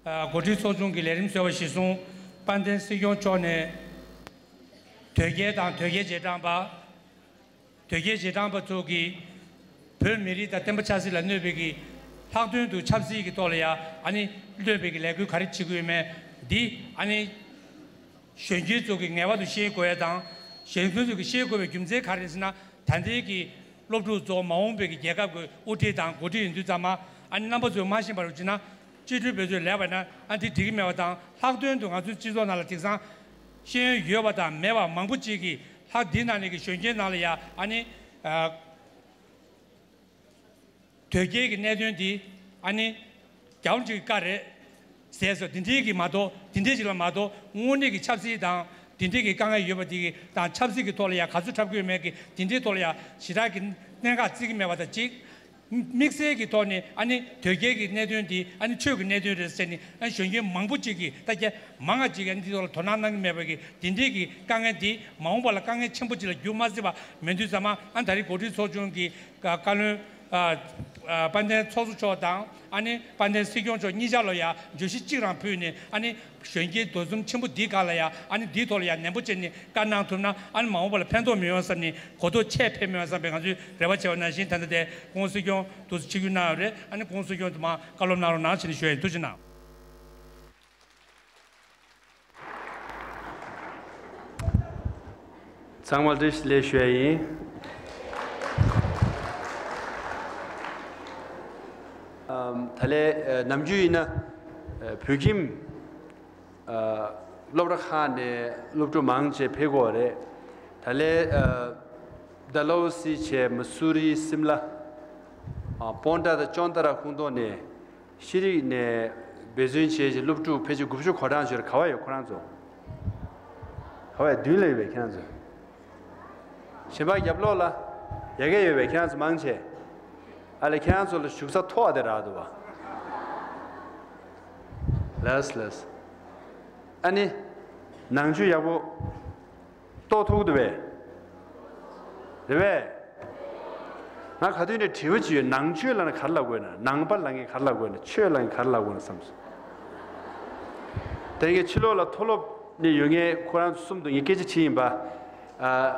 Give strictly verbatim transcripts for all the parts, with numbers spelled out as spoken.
འགོ་ཁྲིད་ཚོགས་ཆུང་གི་ལས་རིམ་གཙོ་བོ་གཞིར་བཟུང་དཔལ་ལྡན་སྲིད་སྐྱོང་མཆོག་ནས་དོལ་རྒྱལ་དང་དོལ་རྒྱལ་རྗེས་འབྲང་པ། དོལ་རྒྱལ་རྗེས་འབྲང་པ་ཚོ་གིས་བོད་མི་རིགས་དང་བསྟན་པ་ཆབ་སྲིད་ལ་གནོད་པའི་གི་ལྷག་དོན་དུ་ཆབ་སྲིད་ཀྱི་ཐོག་ལ་ཡ་ཨ་ནི་གནོད་པའི་གི་ལས་འགུལ་ག་རེ་བྱེད་ཀྱི་ཡོད་མེད་འདི་ཨ་ནི་གཞོན་སྐྱེས་ཚོ་གིས་ངེས་པར་དུ་ཤེས་དགོས་ཡ་དང་། གཞོན་སྐྱེས་ཚོ་གིས་ཤེས་དགོས་པའི་རྒྱུ་མཚན་ག་རེ་ཟེར་ན། ད་ལྟའི་གི་སློབ་ཕྲུག་ཚོ་མ་འོངས་པའི་གི་རྒྱལ་ཁབ་ཀྱི་དབུ་ཁྲིད་དང་འགོ་ཁྲིད་ཡིན་དུས་ཙམ་མ་ཨ་ནི་རྣམ་པ་ཚོས་མ་ཤེས་པར་བྱས་ན་སྤྱི་འཐུས་བེད་སྤྱོད་ལས་པ་ན་ཨ་འདི་འགྲིག་གི་མེད་པ་དང་། ལྷག་དོན་དུ་ང་ཚོའི་སྤྱི་ཚོགས་ནང་ལ་དེང་སང་ཤེས་ཡོན་ཡོད་པ་དང་མེད་པ་མང་པོ་ཅིག་གིས་ལྷག་འདི་ནང་ནས་ཀྱི་གཞོན་སྐྱེས་ནང་ལ་ཡ་ཨ་ནི་ཨ་དོལ་རྒྱལ་གྱི་གནད་དོན་འདི་ཨ་ནི་རྒྱལ་བ་ཅིག་གི་བཀའ་རེད་ཟེར་སོ། འདི་འདྲའི་གི་མ་གཏོགས་འདི་འདྲའི་ཅིག་ལ་མ་གཏོགས་དངོས་གནས་ཀྱི་ཆབ་སྲིད་དང་འདི་འདྲའི་གི་དཀའ་ངལ་ཡོད་པ་འདི་གི་དང་ཆབ་སྲིད་ཀྱི་ཐོག་ལ་ཡ་ག་ཚོད་འཁྲབ་ཀྱི་ཡོད་མེད་ཀྱི་འདི་འདྲའི་ཐོག་ལ་ཡ་ཞེ་དྲག་གི་གནད་འགག་བརྩི་གི་མེད་པ་དང་གཅིག་དམིགས་བསལ་གྱི་ཐོག་ནས་ཨ་ནི་དོལ་རྒྱལ་གྱི་གནད་དོན་འདི་ཨ་ནི་ཆོས་ཀྱི་གནད་དོན་རེད་ཟེར་ནས་ཨ་ནི་གཞོན་སྐྱེས་མང་པོ་ཅིག་གིས་ད་རྒྱ་མང་ང་ཅིག་གིས་ཨ་ནི་འདི་ཐོག་ལ་དོ་སྣང་གནང་གི་མེད་པ་གི་འདི་འདྲའི་གི་དཀའ་ངལ་འདི་མ་འོངས་པ་ལ་དཀའ་ངལ་ཆེན་པོ་ཅིག་ལ་འགྱུར་མ་སྲིད་པ་མེད་དུས་ཙམ་མ་ཨ་ནི་ད་རེས་འགོ་ཁྲིད་ཚོགས་ཆུང་གི་བཀའ་བློན་ཨ་ཨ་དཔལ་ལྡན་ཚོགས་གཙོ་མཆོག་དང་ཨ་ནི་དཔལ་ལྡན་སྲིད་སྐྱོང་མཆོག་གཉིས་ཆ་ལ་ཡ་བརྗོད་གཞི་གཅིག་རང་ཕུལ་ནས་ཨ་ནི་གཞོན་སྐྱེས་འདུ་འཛོམས་ཆེན་པོ་འདི་སྒང་ལ་ཡ་ཨ་ནི་འདིའི་ཐོག་ལ་ཡ་ནན་པོ་བྱས་ནས་བཀའ་གནང་ཐུབ་ན་ཨ་ནི་མ་འོངས་པ་ལ་ཕན་ཐོགས་མི་ཡོང་བསམ་ནས་གོ་རྟོགས་ཆེ་ཕེབས་མི་ཡོང་བསམ་པའི་ང་ཚོས་རེ་བ་བྱས་པ་ནང་བཞིན། ད་ལྟ་དེ་སྐུ་ངོ་སྲིད་སྐྱོང་འདུག་སེ་ཆིབས་བསྒྱུར་གནང་ཡོད་རེད། ཨ་ནི་སྐུ་ངོ་སྲིད་སྐྱོང་དུ་མ་བཀའ་སློབ་གནང་རོགས་གནང་ཞེས་ནས་ཞུ་ཡ་ཡིན། ཐུགས་རྗེ་གནང་། ཚང་མ་བཀྲ་ཤིས་བདེ་ལེགས་ཞུ་ཡ་ཡིན། ཨམ། ད་ལན་ཨ་ནམ་རྒྱུན་ཡིན་ན་ཨ་བོད་ཁྱིམ་ཨ་སློབ་གྲྭ་ཁག་ནས་སློབ་ཕྲུག་མང་ཆེ་ཕེབས་ཀྱི་ཡོད་རེད། ད་ལན་ཨ་ཌལ་ཧོ་སི་བྱས་མ་སུ་རི་སིམ་ལ་ཨ་པོན་ཊ་དང་ཅོན་ཏ་ར་ཁོངས་གཏོགས་ནས་ཤེས་རིག་ནས་འབད་བརྩོན་བྱས་བྱས་སློབ་ཕྲུག་ཕལ་ཆེར་དགུ་བཅུ་གོ་གྲངས་ཅིག་རེད། ག་པར་ཡོད་ཁོ་རང་ཚོ། ག་པར་ཡོད། མདུན་ལ་ཡོད་པས་ཁྱེད་རང་ཚོ། གཞན་པ་རྒྱབ་ལོགས་ལ་ཡ་གི་ཡོད་པས་ཁྱེད་རང་ཚོ་མང་ཆེ། ཨ་ལས་ཁྱེད་རང་ཚོ་ལ་བཞུགས་ས་མཐོ་བ་དེ་རག་འདུག་བ། ལགས་ལགས། ཨ་ནི་ནང་ཆོས་ཡག་པོ་ཏོག་ཐུག་འདུག་པས། རེད་པས། ང་ག་དུས་ནས་དྲི་བ་ཅིག་ཡོད། ནང་ཆོས་ལབ་ན་ག་རེ་ལབ་དགོས་ན། ནང་པ་ལབ་མཁན་ག་རེ་ལབ་དགོས་ན། ཆོས་ལབ་མཁན་ག་རེ་ལབ་དགོས་ན་བསམ་སོང་། དེ་གའི་ཕྱི་ལོགས་ལ་མཐོ་སློབ་ནས་ཡོད་མཁན་ཁོ་རང་ཚོ་གསུམ་དུ་ངས་སྐད་ཆ་དྲིས་ཡིན་པ། ཨ།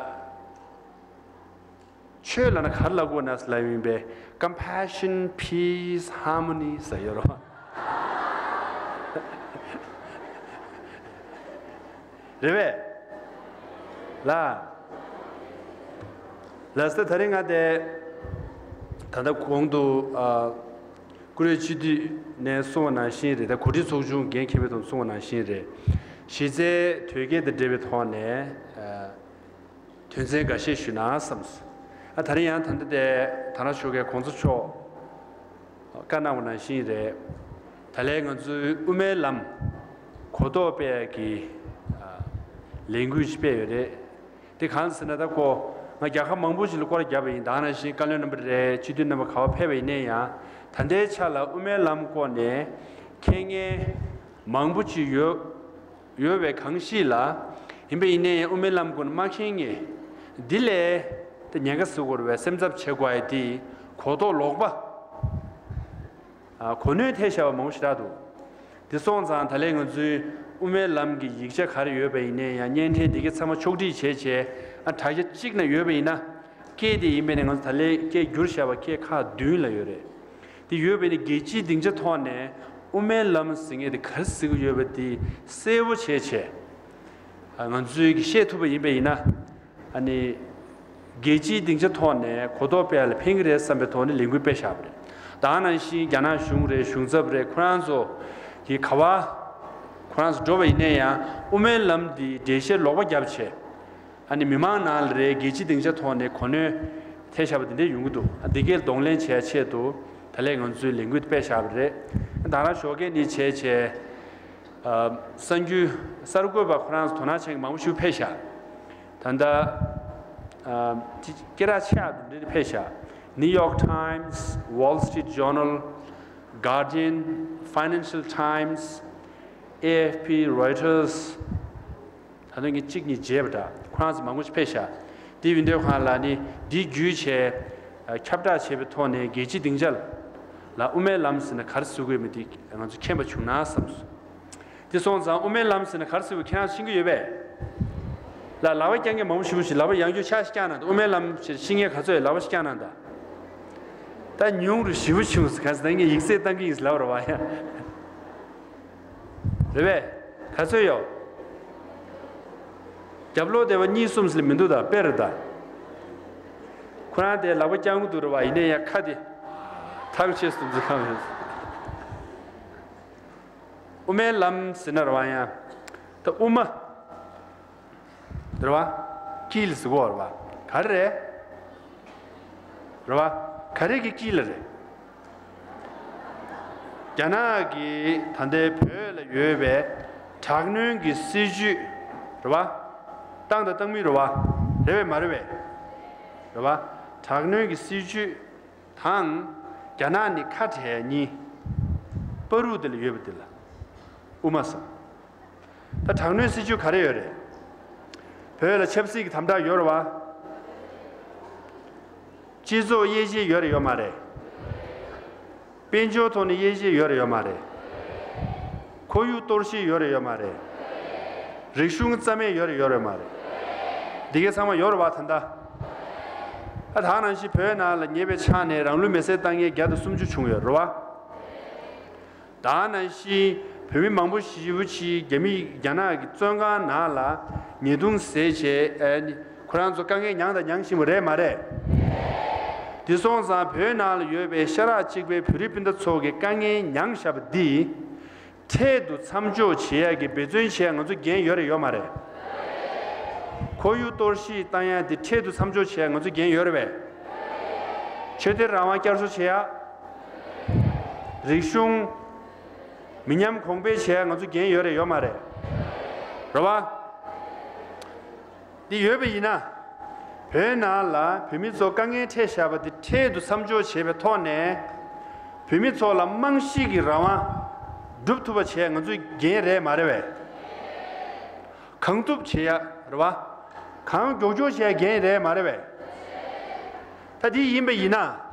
ཆོས་ལབ་ན་ག་རེ་ལབ་དགོས་ན་ལབ་ཡིན་པས། Compassion, peace, harmony ཟེར་ཡོད་རོ། རེད་པས། ལ། ལགས་སོ། ད་རིང་ང་དེ་ད་ལྟ་གོང་དུ་ཨ་བཀུར་འོས་སྤྱི་འཐུས་ནས་གསུངས་པ་ནང་བཞིན་རེད། ད་གོ་སྒྲིག་ཚོགས་ཆུང་འགན་འཁྱེར་བའི་ཐོག་གསུངས་པ་ནང་བཞིན་རེད། གཞི་རྩའི་དོལ་རྒྱལ་དང་འབྲེལ་བའི་ཐོག་ནས་ཨ་དོན་ཚན་འགའ་ཤས་ཞུས་ན་བསམས་སོང་། ཨ་ད་རིང་ཡང་ད་ལྟ་དེ་དར་ནག་ཞོགས་ཀས་གོང་ས་མཆོག་བཀའ་གནང་བ་ནང་བཞིན་རེད། ད་ལན་ང་ཚོའི་དབུ་མའི་ལམ་གོ་རྟོགས་སྤེལ་ཡག་གི་ཨ་ལས་འགུལ་ཞིག་སྤེལ་ཡོད་རེད། དེ་གང་ཟེར་ན་ད་ཁོ་ང་རྒྱལ་ཁབ་མང་པོ་ཞིག་ལ་སྐོར་ར་བརྒྱབ་པ་ཡིན། ད་ག་ནང་བཞིན་བཀའ་བློན་རྣམ་པ་རེད། སྤྱི་འཐུས་རྣམ་པ་ག་པར་ཕེབས་པ་ཡིན་ནའི་ཡང་ད་ལྟའི་ཆ་ལ་དབུ་མའི་ལམ་སྐོར་ནས་མཁྱེན་མཁན་མང་པོ་ཅིག་ཡོད། ཡོད་པའི་གང་ཞིག་ལ་ཡིན་པ་ཡིན་ནའི་ཡང་དབུ་མའི་ལམ་སྐོར་ནས་མ་མཁྱེན་མཁན་འདི་ལས་ད་ཉེན་ཁ་ཟེར་དགོས་རེད་པས། སེམས་འཚབ་བྱེད་དགོས་ཡ་དེ་གོ་རྟོགས་ལོག་པ། ཨ་གོ་གནོན་ཐེབས་བཞག་པ་མང་པོ་ཞེ་དྲག་འདུག་དེ་སོང་ཙང་ད་ལན་ང་ཚོའི་དབུ་མའི་ལམ་གྱི་ཡིག་ཆ་ག་རེ་ཡོད་པ་ཡིན་ནའི་ཡང་བརྙན་འཕྲིན་འདི་གའི་ཚང་མ་ཕྱོགས་སྒྲིག་བྱས་བྱས། ཨ་དྲ་རྒྱ་གཅིག་ན་ཡོད་པ་ཡིན་ན། སྐད་དེ་ཡིན་པས་ནི་ང་ཚོ་ད་ལན་སྐད་བསྒྱུར་བཞག་པ་སྐད་ཁག་བདུན་ལ་ཡོད་རེད། དེ་ཡོད་པས་ནི་རྒྱལ་སྤྱིའི་སྡིངས་ཆ་ཐོག་ནས་དབུ་མའི་ལམ་ཟེར་མཁན་དེ་ག་རེ་ཟེར་གྱི་ཡོད་པ་དེ་གསལ་པོ་བྱས་བྱས། ཨ་ང་ཚོས་ཀྱིས་ཤེས་ཐུབ་པ་ཡིན་པས་ཡིན་ན། ཨ་ནི་རྒྱལ་སྤྱིའི་སྡིངས་ཆ་ཐོག་ནས་གོ་རྟོགས་སྤེལ་ལ་ཕན་གྱི་རེད་བསམ་པའི་ཐོག་ནས་ལས་འགུལ་སྤེལ་བཞག་པ་རེད། ད་ག་ནང་བཞིན་རྒྱ་ནག་གཞུང་རེད། གཞུང་ཚབ་རེད། ཁོ་རང་ཚོ་གི་ག་པར་ཁོ་རང་ཚོ་འགྲོ་བ་ཡིན་ནའི་ཡང་དབུ་མའི་ལམ་འདི་འགྲེལ་བཤད་ལོག་པ་བརྒྱབ་བྱས། ཨ་ནི་མི་མང་ནང་ལ་རེད། རྒྱལ་སྤྱིའི་སྡིངས་ཆ་ཐོག་ནས་གོ་གནོན་ཐེབས་བཞག་པ་དེ་འདྲ་ཡོང་གི་འདུག་ཨ་འདི་གའི་གདོང་ལེན་བྱེད་ཡ་ཆེད་དུ་ད་ལན་ང་ཚོས་ལས་འགུལ་སྤེལ་བཞག་པ་རེད། ད་རང་ཞོགས་ཀས་ནི་བྱས་བྱས། ཨ་གསར་འགྱུར་གསར་འགོད་པ་ཁོ་རང་ཚོ་དོ་སྣང་བྱེད་མཁན་མང་པོ་ཞིག་ཕེབས་ཤག་ད་ལྟ་ཨ་ཅི་སྐད་གྲགས་ཆེ་བ་དེ་འདྲ་ཕེབས་ཤག New York Times, Wall Street Journal, Guardian, Financial Times, A F P, Reuters, ད་དུང་གི་གཅིག་གཉིས་བརྗེད་པ་འདྲ། ཁོ་རང་ཚོ་མང་པོ་ཞིག་ཕེབས་ཤག་དེ་ཡིན་དུས་ཁོ་རང་ལ་ནི་འདི་བརྒྱུད་བྱས་ཨ་ཁྱབ་བསྒྲགས་བྱས་པའི་ཐོག་ནས་རྒྱལ་སྤྱིའི་སྡིངས་ཆ་ལ་ ལ་དབུ་མའི་ལམ་ཟེར་ན་ག་རེ་ཟེར་དགོས་མིན་དེ་ང་ཚོ་མཁྱེན་པ་བྱུང་ན་བསམས་སོང་། དེ་སོང་ཙང་དབུ་མའི་ལམ་ཟེར་ན་ག་རེ་ཟེར་དགོས་ཁྱེད་རང་ཤེས་ཀྱི་ཡོད་པས། ལ་ལག་པ་བརྐྱང་མཁན་མང་པོ་ཞེ་པོ་ཅིག་ལག་པ་ཡང་བསྐྱར་ཕྱག་བརྐྱངས་གནང་འདུག་དབུ་མའི་ལམ་ཟེར་ཤེས་མཁན་ག་ཚོད་ལག་པ་བརྐྱངས་གནང་དང་། ད་ཉུང་རུ་ཞེ་པོ་བྱུང་ཟེར་ག་ཟེར་ད་ངས་ཡིག་ཚད་བཏང་གི་ཡིན་ཟེར་ལབ་རེད་བ་ཡ། རེད་པས། ག་ཚོད་ཡོད། རྒྱབ་ལོགས་དེ་བ་གཉིས་གསུམ་ཟེར་མི་འདུག་ད་དཔེ་རེད་ད། ཁོ་རང་དེ་ལག་པ་བརྐྱང་གི་འདུག་རེད་བ་ཡིན་ནའི་ཡང་ཁ་དེ་ཐག་ཆོད་སོང་ཚུལ་ཁམས་ཡོད། དབུ་མའི་ལམ་ཟེར་ན་རེད་བ་ཡང་། ད་དབུ་མ། རེད་བ། དཀྱིལ་ཟེར་གོ་རེད་བ། ག་རེ་རེད། རེད་བ། ག་རེ་གི་དཀྱིལ་ལ་རེད། རྒྱ་ནག་གི་ད་ལྟའི་བོད་ལ་ཡོད་པའི་དྲག་གནོན་གྱི་སྲིད་བྱུས་རེད་བ། བཏང་དང་བཏང་མུས་རེད་བ། རེད་པས་མ་རེད་པས། རེད་བ། དྲག་གནོན་གྱི་སྲིད་བྱུས་དང་རྒྱ་ནག་ནི་ཁ་བྲལ་གཉིས། བར་དུ་དེ་ལ་ཡོད་པ་དེ་ལ་དབུ་མ་ཟེར། ད་དྲག་གནོན་སྲིད་བྱུས་ག་རེ་ཡོད་རེད། བོད་ལ་ཆབ་སྲིད་ཀྱི་དམ་དྲག་ཡོད་རེད་བ། སྤྱི་ཚོགས་དབྱེ་འབྱེད་ཡོད་རེད་ཡོད་མ་རེད། དཔལ་འབྱོར་ཐོག་ནས་དབྱེ་འབྱེད་ཡོད་རེད་ཡོད་མ་རེད། ཁོར་ཡུག་གཏོར་བཤིག་ཡོད་རེད་ཡོད་མ་རེད། རིག་གཞུང་རྩ་མེད་ཡོད་རེད་ཡོད་རེད་མ་རེད། འདི་གའི་ཚང་མ་ཡོད་རེད་བ་ད་ལྟ། ཨ་ད་ནང་བཞིན་བོད་ནང་ལ་ཉེ་བའི་ཆ་ནས་རང་ལུས་མེར་སྲེག་བཏང་མཁན་བརྒྱ་དང་སུམ་ཅུ་བྱུང་ཡོད་རེད་བ། ད་ནང་བཞིན་བོད་མི་མང་པོ་ཞེ་པོ་ཅིག་རྒྱ་མི་རྒྱ་ནག་གི་བཙོན་ཁང་ནང་ལ་ཉེས་རྡུང་ཟས་བྱས་ཨ་ནི་ཁོ་རང་ཚོ་དཀའ་ངལ་མྱངས་དང་མྱངས་བཞིན་པ་རེད་མ་རེད། དེ་སོང་ཙང་བོད་ནང་ལ་ཡོད་པའི་ཤ་ཁྲག་གཅིག་པའི་བོད་རིགས་སྤུན་ཟླ་ཚོ་གི་དཀའ་ངལ་མྱངས་བཞག་པ་འདི་འཕྲལ་དུ་མཚམས་འཇོག་བྱེད་ཡག་གི་འབད་བརྩོན་བྱེད་ཡག་ང་ཚོ་འགན་ཡོད་རེད་ཡོད་མ་རེད། ཁོར་ཡུག་གཏོར་བཤིག་བཏང་ཡག་འདི་འཕྲལ་དུ་མཚམས་འཇོག་བྱེད་ཡག་ང་ཚོ་འགན་ཡོད་རེད་པས། ཆོས་དད་རང་དབང་བསྐྱར་གསོ་བྱེད་ཡག་རིག་གཞུང་མི་ཉམས་གོང་འཕེལ་བྱེད་ཡག་ང་ཚོ་འགན་ཡོད་རེད་ཡོད་མ་རེད། རེད་བ། འདི་ཡོད་པ་ཡིན་ན། བོད་ནང་ལ་བོད་མི་ཚོ་དཀའ་ངལ་འཕྲད་བཞག་པ་འདི་འཕྲལ་དུ་མཚམས་འཇོག་བྱེད་པའི་ཐོག་ནས། བོད་མི་ཚོ་ལ་རྨང་གཞི་གི་རང་དབང་སྒྲུབ་ཐུབ་པ་བྱེད་ཡག་ང་ཚོའི་འགན་རེད་མ་རེད་པས། གང་ཐུབ་བྱེད་ཡག་རེད་བ། གང་མགྱོགས་མགྱོགས་བྱེད་ཡག་འགན་རེད་མ་རེད་པས། ད་འདི་ཡིན་པ་ཡིན་ན།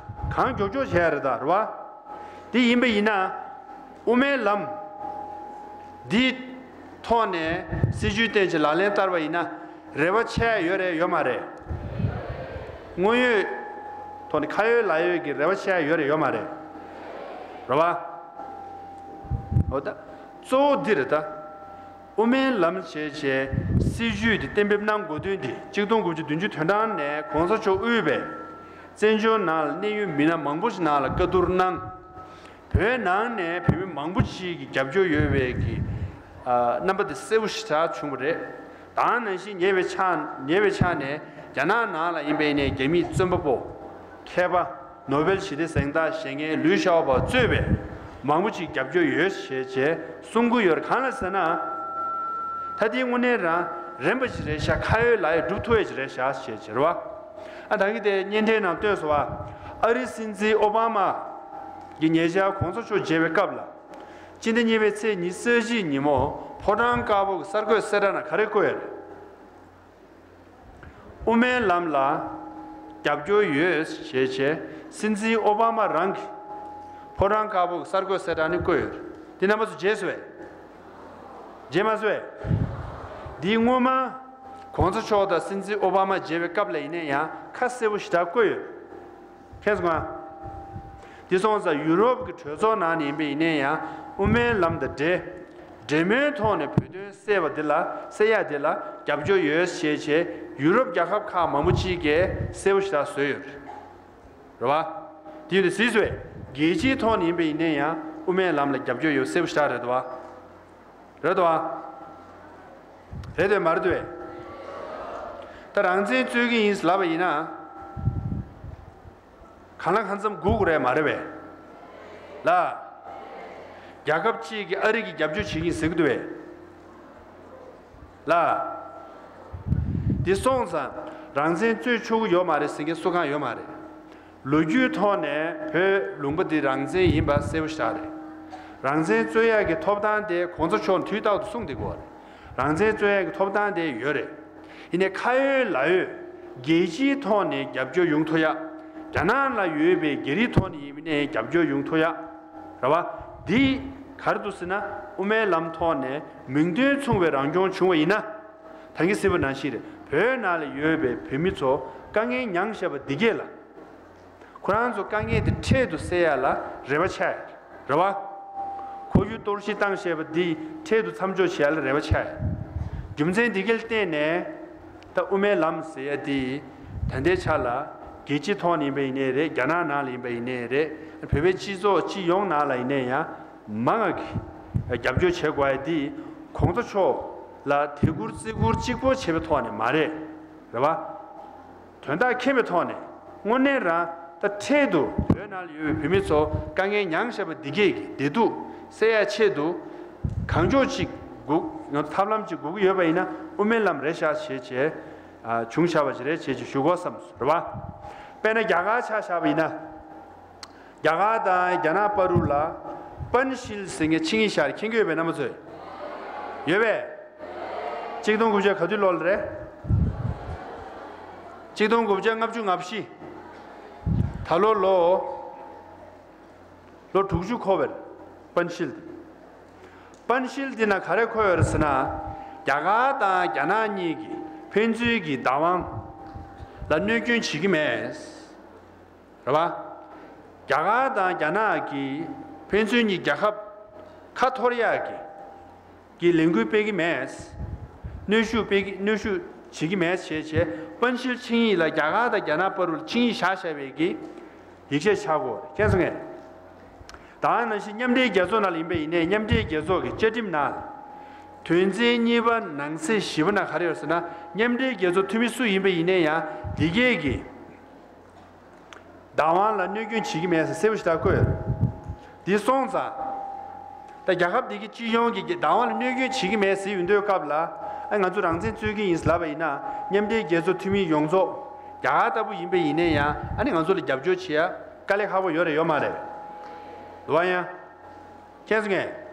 གང་མགྱོགས་མགྱོགས་བྱེད་ཡག་རེད་ད་རེད་བ། འདི་ཡིན་པ་ཡིན་ན། དབུ་མའི་ལམ། འདིའི་ཐོག་ནས་སྲིད་བྱུས་བཏིང་བྱས་ལག་ལེན་བསྟར་བ་ཡིན་ན་རེ་བ་ཆེ་ཡག་ཡོད་རེད་ཡོད་མ་རེད། དངོས་ཡོད་ཐོག་ནས་ཁ་ཡོད་ལག་ཡོད་ཀྱི་རེ་བ་ཆེ་ཡག་ཡོད་རེད་ཡོད་མ་རེད། རེད་བ། འོ་ད། གཙོ་བོ་འདི་རེད་ད། དབུ་མའི་ལམ་བྱས་བྱས་སྲིད་བྱུས་འདི་གཏན་འབེབས་གནང་དགོས་དོན་འདི་གཅིག་སྟོང་དགུ་བརྒྱ་བདུན་ཅུ་དོན་གྲངས་ནས་གོང་ས་མཆོག་དབུས་པའི་བཙན་བྱོལ་ནང་ལ་གནས་ཡུལ་མི་སྣ་མང་པོ་ཞིག་ནང་ལ་བཀའ་བསྡུར་གནང་། བོད་ནང་ནས་བོད་མི་མང་པོ་ཞིག་གིས་རྒྱབ་སྐྱོར་ཡོད་པའི་གི་ཨ་རྣམ་པ་དེ་གསལ་པོ་ཞེ་དྲག་བྱུང་བ་རེད། ད་ནང་བཞིན་ཉེ་བའི་ཆ་ཉེ་བའི་ཆ་ནས་རྒྱ་ནག་ནང་ལ་ཡིན་པའི་ནས་རྒྱ་མིའི་བཙོན་པ་པོ་མཁས་པ་ནོ་བེལ་ཞི་བདེའི་གཟེངས་རྟགས་བཞེས་མཁན་ལུའི་ཤའོ་པོ་གཙོས་པའི་མང་པོ་ཞིག་རྒྱབ་སྐྱོར་ཡོད་ཞེས་བྱས་གསུང་གི་ཡོད་རེད། གང་ལ་ཟེར་ན། ད་དེའི་དངོས་གནས་རང་རན་པ་ཞིག་རེད་ཤག་ཁ་ཡོད་ལག་ཡོད་སྒྲུབ་ཐུབ་ཡས་ཞིག་རེད་ཤག་ཞེས་བྱས་རེད་བ། ཨ་ད་གིན་དེ་བརྙན་འཕྲིན་ནང་བཏོན་སོང་བ། ཨ་རིའི་སྲིད་འཛིན་ཨོ་བྷ་མ་གི་ཉེ་ཆར་གོང་ས་མཆོག་མཇལ་བའི་སྐབས་ལ། སྤྱི་ཟླ་གཉིས་པའི་ཚེས་ཉི་ཤུ་རྩ་གཅིག་ཉིན་མོ་ཕོ་བྲང་དཀར་པོ་གི་གསར་འགོད་གསལ་བསྒྲགས་ནང་ག་རེ་བཀོད་ཡོད་རེད། དབུ་མའི་ལམ་ལ་རྒྱབ་སྐྱོར་ཡོད་ཞེས་བྱས་སྲིད་འཛིན་ཨོ་བྷ་མ་རང་གིས་ཕོ་བྲང་དཀར་པོ་གི་གསར་འགོད་གསལ་བསྒྲགས་ནི་བཀོད་ཡོད་རེད། འདི་རྣམ་པ་ཚོ་མཇལ་སོང་བས། མཇལ་མ་སོང་བས། འདི་སྔོན་མ་གོང་ས་མཆོག་དང་སྲིད་འཛིན་ཨོ་བྷ་མ་མཇལ་བའི་སྐབས་ལ་ཡིན་ན་ཡང་ཁ་གསལ་པོ་ཞེ་དྲག་བཀོད་ཡོད། མཁྱེན་སོང་ང་། འདི་སོང་ཙང་ཡུ་རོབ་ཀྱི་གྲོས་ཚོགས་ནང་ནས་ཡིན་པ་ཡིན་ན་ཡང་དབུ་མའི་ལམ་དང་འབྲེལ། འབྲེལ་མོལ་ཐོག་ནས་བོད་དོན་སེལ་བ་འདི་ལ་སེལ་ཡག་འདི་ལ་རྒྱབ་སྐྱོར་ཡོད་ཞེས་བྱས་ཡུ་རོབ་རྒྱལ་ཁབ་ཁག་མང་པོ་ཅིག་གིས་གསལ་པོ་ཞེ་དྲག་བཟོས་ཡོད་རེད། རེད་བ། དེ་ཡིན་དུས་གཟིགས་སོང་། རྒྱལ་སྤྱིའི་ཐོག་ནས་ཡིན་པ་ཡིན་ན་ཡང་དབུ་མའི་ལམ་ལ་རྒྱབ་སྐྱོར་ཡོད་གསལ་པོ་ཞེ་དྲག་རེད་དོ། རེད་དོ། རེད་དོ་མ་རེད་དོ། ད་རང་བཙན་རྩོད་ཀྱི་ཡིན་ལབ་པ་ཡིན་ན། གང་ལ་གང་འཚམ་སྒུག་དགོས་རེད་མ་རེད་པས། ལ། རྒྱལ་ཁབ་གཅིག་གིས་ཨ་རི་གི་རྒྱབ་སྐྱོར་བྱེད་ཀྱི་ཡིན་ཟེར་གྱི་འདུག་པས། ལ། འདི་སོང་ཙང་རང་བཙན་རྩོད་ཆོག་གི་ཡོད་མ་རེད་ཟེར་མཁན་སུ་གང་ཡོད་མ་རེད། ལོ་རྒྱུས་ཐོག་ནས་བོད་ལུང་པ་འདི་རང་བཙན་ཡིན་པ་གསལ་པོ་ཞེ་དྲག་རེད། རང་བཙན་རྩོད་ཡག་གི་ཐོབ་ཐང་དེ་གོང་ས་མཆོག་དུས་རྟག་ཏུ་གསུངས་བསྡད་ཀྱི་ཡོད་རེད། རང་བཙན་རྩོད་ཡག་གི་ཐོབ་ཐང་དེ་ཡོད་རེད། ཡིན་ནའི་ཁ་ཡོད་ལག་ཡོད་རྒྱལ་སྤྱིའི་ཐོག་ནས་རྒྱབ་སྐྱོར་ཡོང་ཐུབ་ཡག་རྒྱ་ནག་ལ་ཡོད་པའི་རྒྱ་རིགས་ཐོག་ནས་ཡིན་པ་ནས་རྒྱབ་སྐྱོར་ཡོང་ཐུབ་ཡག་རེད་བ། འདི་ག་རེ་འདུག་ཟེར་ན། དབུ་མའི་ལམ་ཐོག་ནས་མིང་དོན་མཚུངས་པའི་རང་སྐྱོང་བྱུང་བ་ཡིན་ན། ད་གིན་ཟེར་བ་ནང་བཞིན་རེད། བོད་ནང་ལ་ཡོད་པའི་བོད་མི་ཚོ་དཀའ་ངལ་མྱངས་བཞག་པ་འདི་གས་ལ། ཁོ་རང་ཚོ་དཀའ་ངལ་དེ་འཕྲལ་དུ་སེལ་ཡ་ལ་རེ་བ་ཆགས་ཡ་རེད་བ། ཁོར་ཡུག་གཏོར་བཤིག་བཏང་བཞག་པ་འདི་འཕྲལ་དུ་མཚམས་འཇོག་བྱེད་ཡ་ལ་རེ་བ་ཆགས་ཡ། རྒྱུ་མཚན་འདི་གས་ལ་བརྟེན་ནས། ད་དབུ་མའི་ལམ་ཟེར་ཡ་དེ་ད་ལྟའི་ཆ་ལ་རྒྱལ་སྤྱིའི་ཐོག་ནས་ཡིན་པ་ཡིན་ནའི་རེད། རྒྱ་ནག་ནང་ལ་ཡིན་པ་ཡིན་ནའི་རེད། བོད་པའི་སྤྱི་ཚོགས་སྤྱི་ཡོངས་ནང་ལ་ཡིན་ནའི་ཡང་མང་ང་གི་རྒྱབ་སྐྱོར་བྱེད་དགོས་ཡ་དེ་གོང་ས་མཆོག་ལ་དད་བཀུར་བརྩི་བཀུར་གཅིག་པོ་བྱེད་པའི་ཐོག་ནས་མ་རེད། རེད་བ། དོན་དག་མཁྱེན་པའི་ཐོག་ནས་དངོས་གནས་རང་ད་འཕྲལ་དུ་བོད་ནང་ལ་ཡོད་པའི་བོད་མི་ཚོ་དཀའ་ངལ་མྱངས་བཞག་པ་འདི་གས་ཀྱི་བདེ་སྡུག་སེལ་ཡ་ཆེད་དུ་གང་མགྱོགས་ཅིག་སྒུག་ང་ཚོ་ཐབས་ལམ་ཅིག་སྒུག་གི་ཡོད་པ་ཡིན་ན། དབུ་མའི་ལམ་རེད་ཤག་བྱས་བྱས། ཨ། བྱུང་བཞག་པ་ཅིག་རེད་བྱས་བྱས་ཞུ་དགོས་བསམ་སོང་། རེད་བ། དཔེར་ན་རྒྱ་གར་ཆ་བཞག་པ་ཡིན་ན། རྒྱ་གར་དང་རྒྱ་ནག་བར་དུ་ལ་པན་ཤིལ་ཟེར་མཁན་ཆིངས་ཡིག་བཞག་རེད། མཁྱེན་གྱི་ཡོད་པས་རྣམ་པ་ཚོས། ཡོད་པས། གཅིག་སྟོང་དགུ་བརྒྱ་ག་དུས་ལོ་ལ་རེད། གཅིག་སྟོང་དགུ་བརྒྱ་ལྔ་བཅུ་ང་བཞི། ད་ལོ་ལོ། ལོ་དྲུག་ཅུ་འཁོར་བའི་པན་ཤིལ་དེ། པན་ཤིལ་དེ་ན་ག་རེ་འཁོད་ཡོད་རེད་ཟེར་ན། རྒྱ་གར་དང་རྒྱ་ནག་གཉིས་ཀྱིས་ཕན་ཚུན་གྱི་བདག་དབང་ལ་གནོད་སྐྱོན་བྱེད་ཀྱི་མེད། རེད་བ། རྒྱ་གར་དང་རྒྱ་ནག་གིས་ཕན་ཚུན་གཉིས་རྒྱལ་ཁབ་ཁ་འཐོར་ཡག་གི་གི་ལས་འགུལ་སྤེལ་གྱི་མེད། གནོན་ཤུགས་སྤེལ་གྱི་གནོན་ཤུགས་བྱེད་ཀྱི་མེད་བྱས་བྱས། པན་ཤིལ་ཆིངས་ཡིག་ལ་རྒྱ་གར་དང་རྒྱ་ནག་བར་དུ་ཆིངས་ཡིག་བཞག་བཞག་པའི་གི་ཡིག་ཆ་ཆགས་ཡོད་རེད། མཁྱེན་སོང་ངས། ད་ནང་བཞིན་མཉམ་འབྲེལ་རྒྱལ་ཚོགས་ནང་ལ་ཡིན་པ་ཡིན་ནའི། མཉམ་འབྲེལ་རྒྱལ་ཚོགས་ཀྱི་བཅའ་ཁྲིམས་ནང་ལ་དོན་ཚན་གཉིས་པ་ནང་གསེས་བཞི་པ་ནང་ག་རེ་ཡོད་ཟེར་ན། མཉམ་འབྲེལ་རྒྱལ་ཚོགས་འཐུས་མི་སུ་ཡིན་པ་ཡིན་ནའི་ཡང་དེ་གས་ཀྱི་བདག་དབང་ལ་གནོད་སྐྱོན་བྱེད་ཀྱི་མེད་ཟེར་གསལ་པོ་ཞེ་དྲག་བཀོད་ཡོད་རེད། འདི་སོང་ཙང་། ད་རྒྱལ་ཁབ་འདི་གི་སྤྱི་ཡོངས་ཀྱི་བདག་དབང་ལ་གནོད་སྐྱོན་བྱེད་ཀྱི་མེད་ཟེར་ཡོང་དུས་སྐབས་ལ། ཨ། ང་ཚོ་རང་བཙན་རྩོད་ཀྱི་ཡིན་ཟེར་ལབ་པ་ཡིན་ན། མཉམ་འབྲེལ་རྒྱལ་ཚོགས་འཐུས་མི་ཡོངས་རྫོགས་རྒྱ་གར་ལྟ་བུ་ཡིན་པ་ཡིན་ནའི་ཡང་། ཨ་ནི་ང་ཚོ་ལ་རྒྱབ་སྐྱོར་བྱེད་ཡ་དཀའ་ལས་ཁག་པོ་ཡོད་རེད། ཡོད་མ་རེད། རེད་བ། ཡང་། མཁྱེན་སོང་ངས།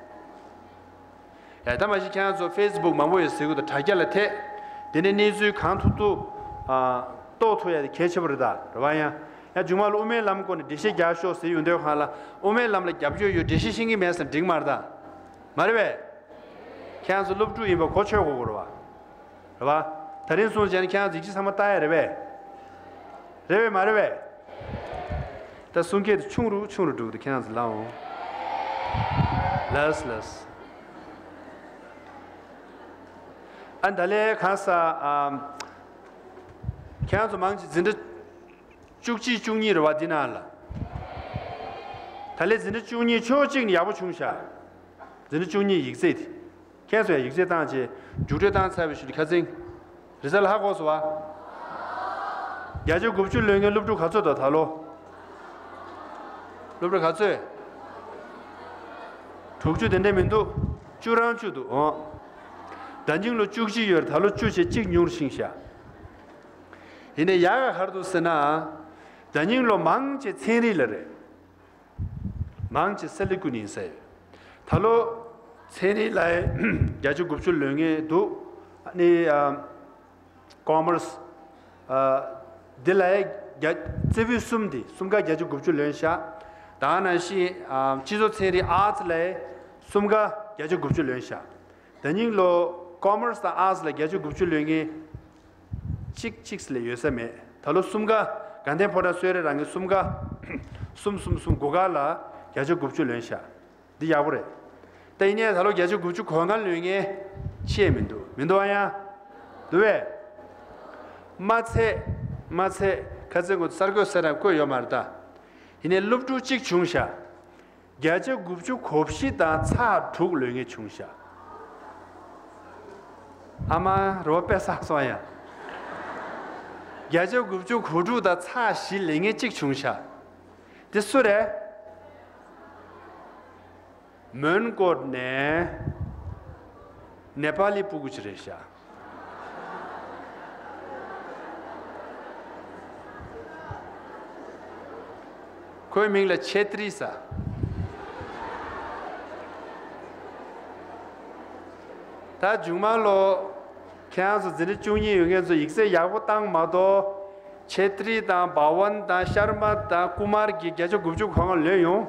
ཡ། ད་མ་གཞི་ཁྱེད་རང་ཚོ་ཕེ་སི་བུག་མང་པོ་ཡོད་ཟེར་གྱི་འདུག་དྲ་རྒྱ་ལ་ཐད། དེ་ནས་གནས་ཚུལ་གང་ཐུབ་ཐུབ། ཨ། རྟོགས་ཐུབ་ཡ་དེ་གལ་ཆེན་པོ་རེད་ད། རེད་བ། ཡང་། ཡང་མཇུག་མ་ལ་དབུ་མའི་ལམ་སྐོར་ནས་འགྲེལ་བཤད་རྒྱག་ཤོག་ཟེར་ཡོང་དུས་སྒང་ལ། དབུ་མའི་ལམ་ལ་རྒྱབ་སྐྱོར་ཡོད། འགྲེལ་བཤད་ཤེས་ཀྱི་མེད་ཟེར་ན་འགྲིག་མ་རེད་ད། མ་རེད་པས། ཁྱེད་རང་ཚོ་སློབ་ཕྲུག་ཡིན་པ་གོ་ཆོད་དགོས་ཀྱི་རེད་བ། རེད་བ། ད་རིང་སོང་བྱས་ན་ཁྱེད་རང་ཚོ་ཡིག་ཆ་ཚང་མ་ལྟ་ཡ་རེད་པས། རེད་པས་མ་རེད་པས། ད་གསུང་སྐད་དེ་ཆུང་རུ་ཆུང་རུ་འགྲོ་གི་འདུག་ཁྱེད་རང་ཚོ་ལའོ། ལགས་ལགས། ཨ། ད་ལས་གང་ས། ཨམ། ཁྱེད་རང་ཚོ་མང་ཆེ་འཛིན་གྲྭ་བཅུ་གཅིག་བཅུ་གཉིས་རེད་བ། འདི་ནང་ལ། ད་ལས་འཛིན་གྲྭ་བཅུ་གཉིས་ཕྱོགས་གཅིག་ནས་ཡག་པོ་བྱུང་ཤག་འཛིན་གྲྭ་བཅུ་གཉིས་ཡིག་ཚད་དེ། ཁྱེད་ཚོ་ཡང་ཡིག་ཚད་བཏང་བྱས་རྒྱུགས་སྤྲོད་བཏང་ཚར་བའི་ཤུལ་ཁ་སང་རི་ཛལ་ཧ་གོ་སོང་བ། བརྒྱ་ཆ་དགུ་བཅུ་ལོན་མཁན་སློབ་ཕྲུག་ག་ཚོད་འདུག་ད་ལོ། སློབ་ཕྲུག་ག་ཚོད། དྲུག་ཅུ་དེ་འདྲ་མི་འདུག་བཅུ་རང་བཅུ་འདུག་འོ། ཟླ་སྙིང་ལོ་བཅུ་གཅིག་ཡོད་རེད། ད་ལོ་བཅུ་བྱས་གཅིག་ཉུང་རུ་ཕྱིན་ཤག་ཡིན་ནའི་ཡག་ག་ག་རེ་འདུག་ཟེར་ན། ཟླ་སྙིང་ལོ་མང་ཆེ་ཚན་རིག་ལ་རེད། མང་ཆེ་སི་ལི་ཀུན་ཡིན་ཟེར། ད་ལོ་ཚན་རིག་ལ་བརྒྱ་ཆ་དགུ་བཅུ་ལོན་མཁན་འདུག་ཨ་ནི། ཨ། ཀོ་མར་སི། ཨ། འདི་ལ་བརྒྱ། རྩེ་ཕུད་གསུམ་འདི་གསུམ་ཀ་བརྒྱ་ཆ་དགུ་བཅུ་ལོན་ཤག་ད་ནང་བཞིན། ཨ། སྤྱི་ཚོགས་ཚན་རིག་ཨར་ཊི་ལ་གསུམ་ཀ་བརྒྱ་ཆ་དགུ་བཅུ་ལོན་ཤག་ཟླ་སྙིང་ལོ་ཀོ་མར་སི་དང་ཨར་ཊི་ལ་བརྒྱ་ཆ་དགུ་བཅུ་ལོན་མཁན་གཅིག་གཅིག་ལས་ཡོད་ས་མེད། ད་ལོ་གསུམ་ཀ་དགའ་ལྡན་ཕོ་བྲང་གསོལ་རས་རང་གི་གསུམ་ཀ་གསུམ་གསུམ་གསུམ་དགུ་ཀ་ལ་བརྒྱ་ཆ་དགུ་བཅུ་ལོན་ཤག་འདི་ཡག་པོ་རེད། ད་ཡིན་ནའི་ད་ལོ་བརྒྱ་ཆ་དགུ་བཅུ་གོ་ལྔ་ལོན་མཁན་ཆེ་མི་འདུག་མི་འདུག་ཨ། ཡང་འདུག་བས། མ་ཚད། མ་ཚད། ཁ་ཚན་ངོ་གསར་འགོད་ཟེར་ན་བཀོད་ཡོད་མ་རེད་ད། ཡིན་ནའི་སློབ་ཕྲུག་གཅིག་བྱུང་ཤག་བརྒྱ་ཆ་དགུ་བཅུ་གོ་བཞི་དང་ཚེག་དྲུག་ལོན་མཁན་བྱུང་ཤག་ཨ་མ་རོ་པེ་ས་སོང་ཡ། བརྒྱ་ཆ་དགུ་བཅུ་གོ་དྲུག་དང་ཚེག་བཞི་ལོན་མཁན་གཅིག་བྱུང་ཤག་དེ་སུ་རེད། མོན་གྷོ་ནས་ནེ་པ་ལི་སྤུ་གུ་ཅིག་རེད་ཤག་ཁོའི་མིང་ལ་ཆེ་ཏྲི་ཟེར། ད་མཇུག་མ་ལོ། ཁྱེད་རང་ཚོ་འཛིན་གྲྭ་བཅུ་གཉིས་ཡོད་མཁན་ཚོ་ཡིག་ཚད་ཡག་པོ་བཏང་མ་གཏོགས། ཆེ་ཏྲི་དང་བྷ་ཝན་དང་ཤར་མ་དང་ཀུ་མར་གྱིས་བརྒྱ་ཆ་དགུ་བཅུ་གོ་ལྔ་ལོན་ཡོང་།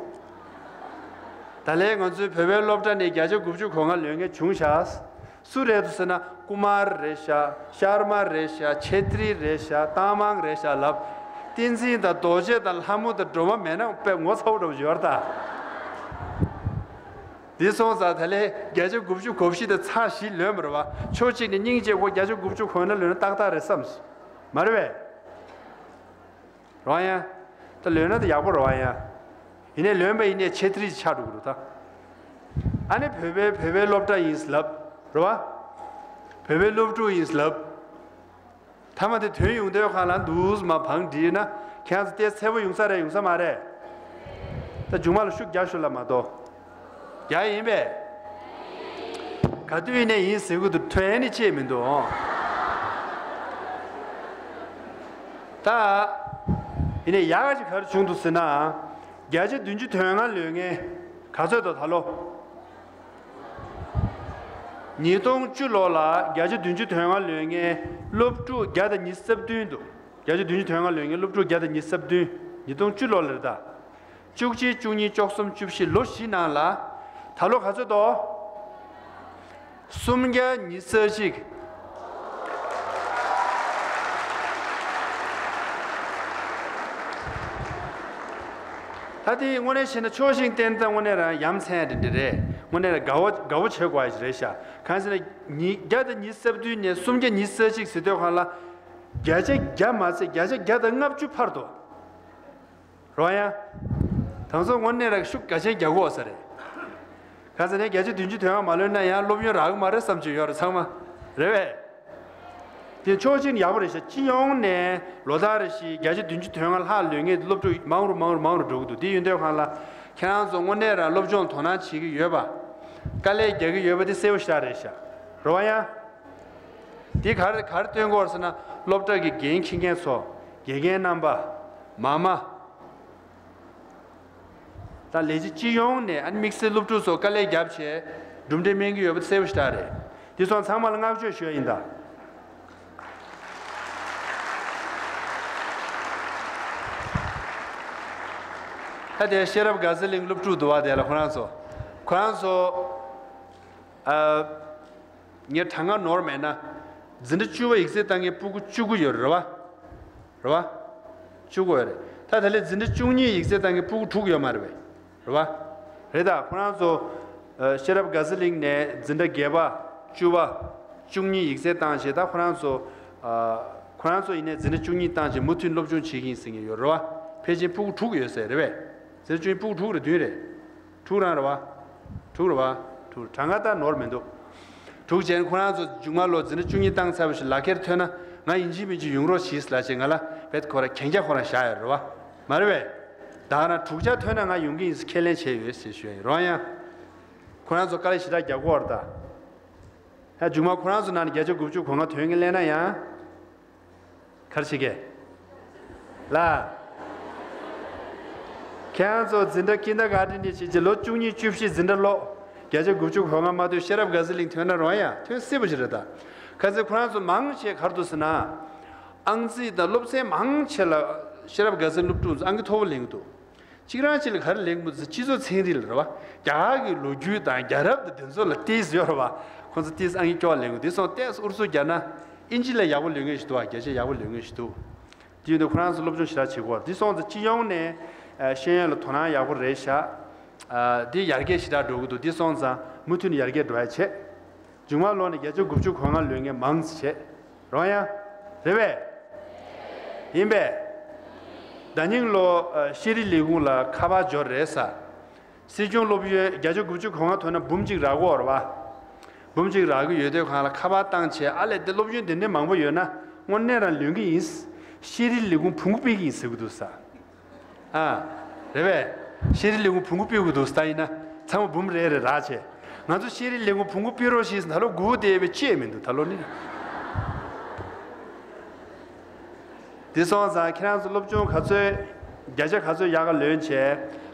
ད་ལན་ང་ཚོའི་བོད་པའི་སློབ་གྲྭ་ནས་བརྒྱ་ཆ་དགུ་བཅུ་གོ་ལྔ་ལོན་མཁན་བྱུང་ཤག་སུ་རེད་འདུག་ཟེར་ན་ཀུ་མར་རེད་ཤག་ཤར་མ་རེད་ཤག་ཆེ་ཏྲི་རེད་ཤག་ཏང་མང་རེད་ཤག་ལབ། བསྟན་འཛིན་དང་རྡོ་རྗེ་དང་ལྷ་མོ་དང་སྒྲོལ་མ་མེད་ན་དཔེ་ངོ་ཚ་བོ་འདྲ་བོ་ཡོད་རེད་ད། འདི་སོང་ཙང་ད་ལན་བརྒྱ་ཆ་དགུ་བཅུ་གོ་བཞི་དང་ཚེག་བཞི་ལོན་པ་རེད་བ། ཕྱོགས་གཅིག་ནས་སྙིང་རྗེ་པོ་བརྒྱ་ཆ་དགུ་བཅུ་གོ་ལྔ་ལོན་ན་ཏག་ཏག་རེད་བསམ། མ་རེད་པས། རེད་པ་ཡ། ད་ལོན་ན་ད་ཡག་པོ་རེད་པ་ཡ། ཡིན་ནའི་ལོན་པ་ཡིན་ནའི་ཆེ་ཏྲི་ཆགས་འགྲོ་གི་རེད་ད། ཨ་ནི་བོད་པའི་བོད་པའི་སློབ་གྲྭ་ཡིན་ལབ། རེད་པ། བོད་པའི་སློབ་ཕྲུག་ཡིན་ལབ། མཐའ་མ་དེ་ཐོན་ཡོང་དུས་ཁ་ལ་འདུག་མ་བང་བསྒྲིགས་ན་ཁྱེད་ཚོ་ཏོག་ཙམ་འཚེར་པོ་ཡོང་ས་རེད་ཡོང་ས་མ་རེད། ད་མཇུག་མ་ལ་ཤུགས་རྒྱག་ཤོག་ལབ་མ་གཏོགས། རྒྱག་ཡིན་པས། ག་དུས་ཡིན་ནའི་ཡིན་ཟེར་གི་འདུག་ཐོན་ནི་ཅི་ཡང་མི་འདུག་ཨོ། ད། ཡིན་ནའི་ཡག་ག་ཅིག་ག་རེ་བྱུང་འདུག་ཟེར་ན། བརྒྱ་ཆ་བདུན་ཅུ་དོན་ལྔ་ལོན་མཁན་ག་ཚོད་འདུག་ད་ལོ། ཉིས་སྟོང་བཅུ་ལོ་ལ་བརྒྱ་ཆ་བདུན་ཅུ་དོན་ལྔ་ལོན་མཁན་སློབ་ཕྲུག་བརྒྱ་དང་ཉི་ཤུ་རྩ་བདུན་འདུག་བརྒྱ་ཆ་བདུན་ཅུ་དོན་ལྔ་ལོན་མཁན་སློབ་ཕྲུག་བརྒྱ་དང་ཉི་ཤུ་རྩ་བདུན། ཉིས་སྟོང་བཅུ་ལོ་ལ་རེད་ད། བཅུ་གཅིག་བཅུ་གཉིས་བཅུ་གསུམ་བཅུ་བཞི་ལོ་བཞི་ནང་ལ། ད་ལོ་ག་ཚོད་འདུག་སུམ་བརྒྱ་ཉི་ཤུ་རྩ་གཅིག་ད་དེ་དངོས་གནས་བཤད་ན་ཕྱོགས་ཤིག་བལྟས་ན་ད་དངོས་གནས་རང་ཡ་མཚན་དེ་འདྲ་རེད། དངོས་གནས་རང་དགའ་བོ་དགའ་བོ་བྱེད་དགོས་ཡ་ཞིག་རེད་ཤག་གང་ཟེར་ན་ཉིས་བརྒྱ་དང་ཉི་ཤུ་རྩ་བདུན་ནས་སུམ་བརྒྱ་ཉི་ཤུ་རྩ་གཅིག་ཟེར་དུས་སྒང་ལ། བརྒྱ་ཆ་བརྒྱ་མ་ཚད་བརྒྱ་ཆ་བརྒྱ་དང་ལྔ་བཅུ་ཕར་འདུག་རེད་པ་ཡ། དེ་ཚོ་དངོས་གནས་རང་ཤུགས་ག་ཚོད་རྒྱག་དགོས་ས་རེད། གང་ཟེར་ན་བརྒྱ་ཆ་བདུན་ཅུ་དོན་ལྔ་མ་ལོན་ན་ཡང་སློབ་ཡོན་རག་གི་མ་རེད་བསམ་གྱི་ཡོད་རེད་ཚང་མ། རེད་པས། དེ་ཕྱོགས་གཅིག་ནས་ཡག་པོ་རེད་ཤག་སྤྱི་ཡོངས་ནས་ལོ་ལྟར་རེ་བཞིན་བརྒྱ་ཆ་བདུན་ཅུ་དོན་ལྔ་ལྷག་ལོན་མཁན་སློབ་ཕྲུག་མང་རུ་མང་རུ་མང་རུ་འགྲོ་གི་འདུག་དེ་ཡིན་དུས་སྒང་ལ་ཁྱེད་རང་ཚོ་དངོས་གནས་རང་སློབ་སྦྱོང་དོ་སྣང་བྱེད་ཀྱི་ཡོད་པ། དཀའ་ལས་རྒྱག་གི་ཡོད་པ་དེ་གསལ་པོ་ཞེ་དྲག་རེད་ཤག་རེད་པ་ཡ། དེ་ག་རེ་ག་རེ་སྟོན་གྱི་ཡོད་རེད་ཟེར་ན་སློབ་གྲྭ་གི་འགན་འཁྱེར་མཁན་ཚོ། དགེ་རྒན་རྣམ་པ། མ་མ། ད་ལས་བྱེད་སྤྱི་ཡོངས་ནས་ཨ་ནི་དམིགས་བསལ་སློབ་ཕྲུག་ཚོ་དཀའ་ལས་བརྒྱབ་བྱས་གྲུབ་འབྲས་སྨིན་གྱི་ཡོད་པ་གསལ་པོ་ཞེ་དྲག་རེད། འདི་སོང་ཚང་མ་ལ་བསྔགས་བརྗོད་ཞུ་ཡ་ཡིན་ད། ད་དེ་ཤེས་རབ་དགའ་ཚལ་གླིང་སློབ་ཕྲུག་འདུག་པ་དེ་ལ་ཁོ་རང་ཚོ། ཁོ་རང་ཚོ། ཨ། ངས་གྲངས་ཀ་ནོར་མེད་ན། འཛིན་གྲྭ་བཅུ་པ་ཡིག་ཚད་བཏང་མཁན་སྤུ་གུ་བཅུ་དགུ་ཡོད་རེད་པ། རེད་པ། བཅུ་དགུ་ཡོད་རེད། ད་ད་ལན་འཛིན་གྲྭ་བཅུ་གཉིས་ཡིག་ཚད་བཏང་མཁན་སྤུ་གུ་དྲུག་ཡོད་མ་རེད་པས། རེད་པ། རེད་ད་ཁོ་རང་ཚོ། ཨ། ཤེས་རབ་དགའ་ཚལ་གླིང་ནས་འཛིན་གྲྭ་བརྒྱད་པ། བཅུ་པ། བཅུ་གཉིས་ཡིག་ཚད་བཏང་བྱས་ད་ཁོ་རང་ཚོ། ཨ། ཁོ་རང་ཚོ་ཡིན་ནའི་འཛིན་གྲྭ་བཅུ་གཉིས་བཏང་བྱས་མུ་མཐུད་སློབ་སྦྱོང་བྱེད་ཀྱི་ཡིན་ཟེར་མཁན་ཡོད་རེད་པ། ཕལ་ཆེར་སྤུ་གུ་དྲུག་ཡོད་ས་རེད་པས། འཛིན་གྲྭ་བཅུ་གཉིས་སྤུ་གུ་དྲུག་རེད་བདུན་རེད། དྲུག་རང་རེད་པ། དྲུག་རེད་པ། དྲུག་གྲངས་ཀ་ད་ནོར་མི་འདུག་དྲུག་བྱས་ནས་ཁོ་རང་ཚོ་མཇུག་མ་ལོ་འཛིན་གྲྭ་བཅུ་གཉིས་བཏང་ཚར་བ་ཞིག་ལག་ཁྱེར་ཐོན་ན་ང་ཡིན་གཅིག་མིན་གཅིག་ཡོང་རོགས་གྱིས་ལབ་བྱས་ང་ལ་བེད་ཁོ་ར་གན་རྒྱ་ཁོ་རང་བཞག་ཡོད་རེད་པ། མ་རེད་པས། ད་ང་རང་དྲུག་ཆ་ཐོན་ན་ང་ཡོང་གི་ཡིན་ཟེར་ཁས་ལེན་བྱས་ཡོད་ཟེར་ཞུ་ཡ་ཡིན་རོགས་ཡ། ཁོ་རང་ཚོ་དཀའ་ལས་ཞེ་དྲག་རྒྱག་གི་ཡོད་རེད་ད། ཡ་མཇུག་མ་ཁོ་རང་ཚོ་ནང་ནས་བརྒྱ་ཆ་དགུ་བཅུ་གོ་ལྔ་ཐོན་གྱི་སླེབས་ན་ཡང་། ག་རེ་བྱེད་ཀྱི། ལ། ཁྱེད་རང་ཚོ་འཛིན་གྲྭ་ཀིན་ཌར་གྷར་ཌེན་ནས་བྱས་རྗེས་ལོ་བཅུ་གཉིས་བཅུ་བཞི་འཛིན་གྲྭ་སློབ། བརྒྱ་ཆ་དགུ་བཅུ་གོ་ལྔ་མ་ཐོན་ཤེས་རབ་དགའ་ཚལ་གླིང་ཐོན་ན་རོགས་ཡ་ཐོན་སྲིད་པ་ཞིག་རེད་ད། ཁ་སང་ཁོ་རང་ཚོ་མང་ཆེ་ག་རེ་འདུག་ཟེར་ན། ཨང་རྩིས་དང་སློབ་ཚན་མང་ཆེ་ལ་ཤེས་རབ་དགའ་ཚལ་སློབ་ཕྲུག་ཚོ་ཨང་ཀི་མཐོ་པོ་ལེན་གྱི་འདུག་གཅིག་རང་གཅིག་ལ་ག་རེ་ལེན་གྱི་འདུག་ཟེར་སྤྱི་ཚོགས་ཚན་རིག་ལ་རེད་པ། རྒྱ་གར་གྱི་ལོ་རྒྱུས་དང་རྒྱལ་རབས་དང་དེ་ཚོ་ལ་ཏིས་ཡོད་རེད་པ། ཁོང་ཚོ་ཏིས་ཨང་ཀི་སྐྱོ་བ་ལེན་གྱི་འདུག་དེ་སོང་ཏིས་ཨུ་རུ་སུ་རྒྱག་ན་ཨིན་ཇི་ལ་ཡག་པོ་ལོན་མཁན་ཞིག་འདུག་པ། བརྒྱ་ཆ་ཡག་པོ་ལོན་མཁན་ཞིག་འདུག་དེ་ཡིན་དུས་ཁོ་རང་ཚོ་སློབ་སྦྱོང་ཞེ་དྲག་བྱེད་དགོས་རེད། དེ་སོང་ཙང་སྤྱི་ཡོངས་ནས་ཨ་ཤེས་ཡོན་ལ་དོ་སྣང་ཡག་པོ་རེད་ཤག་ཨ་དེ་ཡར་རྒྱས་ཞེ་དྲག་འགྲོ་གི་འདུག་དེ་སོང་ཙང་མུ་མཐུད་ནས་ཡར་རྒྱས་འགྲོ་ཡ་བྱེད། མཇུག་མ་ལོ་ནས་བརྒྱ་ཆ་དགུ་བཅུ་གོ་ལྔ་ལོན་མཁན་མང་ཙམ་བྱེད། རོགས་ཡ། རེད་པས། ཡིན་པས། ཟླ་ཉིན་ལོ་ཨ་ཤེས་རིག་ལས་ཁུངས་ལ་ཁ་པར་འབྱོར་རེད་ས། སྲིད་སྐྱོང་སློབ་ཡོན་བརྒྱ་ཆ་དགུ་བཅུ་གོ་ལྔ་ཐོན་ན་འབུམ་གཅིག་རག་གི་ཡོད་རེད་པ། འབུམ་གཅིག་རག་གི་ཡོད་དུས་སྒང་ལ་ཁ་པར་བཏང་བྱས་ཨ་ལས་དེ་སློབ་ཡོན་དེ་འདྲའི་མང་པོ་ཡོད་ན་དངོས་གནས་རང་ལོན་གྱི་ཡིན། ཤེས་རིག་ལས་ཁུངས་བོང་གུ་ཕུད་ཀྱི་ཡིན་ཟེར་གྱི་འདུག་ས། ཨ། རེད་པས། ཤེས་རིག་ལས་ཁུངས་བོང་གུ་ཕུད་དགོས་འདུག་ས་ད་ཡིན་ན། ཚང་མ་འབུམ་རེ་རེ་རག་བྱས། ང་ཚོ་ཤེས་རིག་ལས་ཁུངས་བོང་གུ་ཕུད་རོགས་ཞེས་ད་ལོ་སྒུག་བསྡད་པའི་ཅི་ཡང་མི་འདུག་ད་ལོ་ནི། དེ་སོང་ཙང་ཁྱེད་རང་ཚོ་སློབ་སྦྱོང་ག་ཚོད། བརྒྱ་ཆ་ག་ཚོད་ཡག་ག་ལོན་བྱས།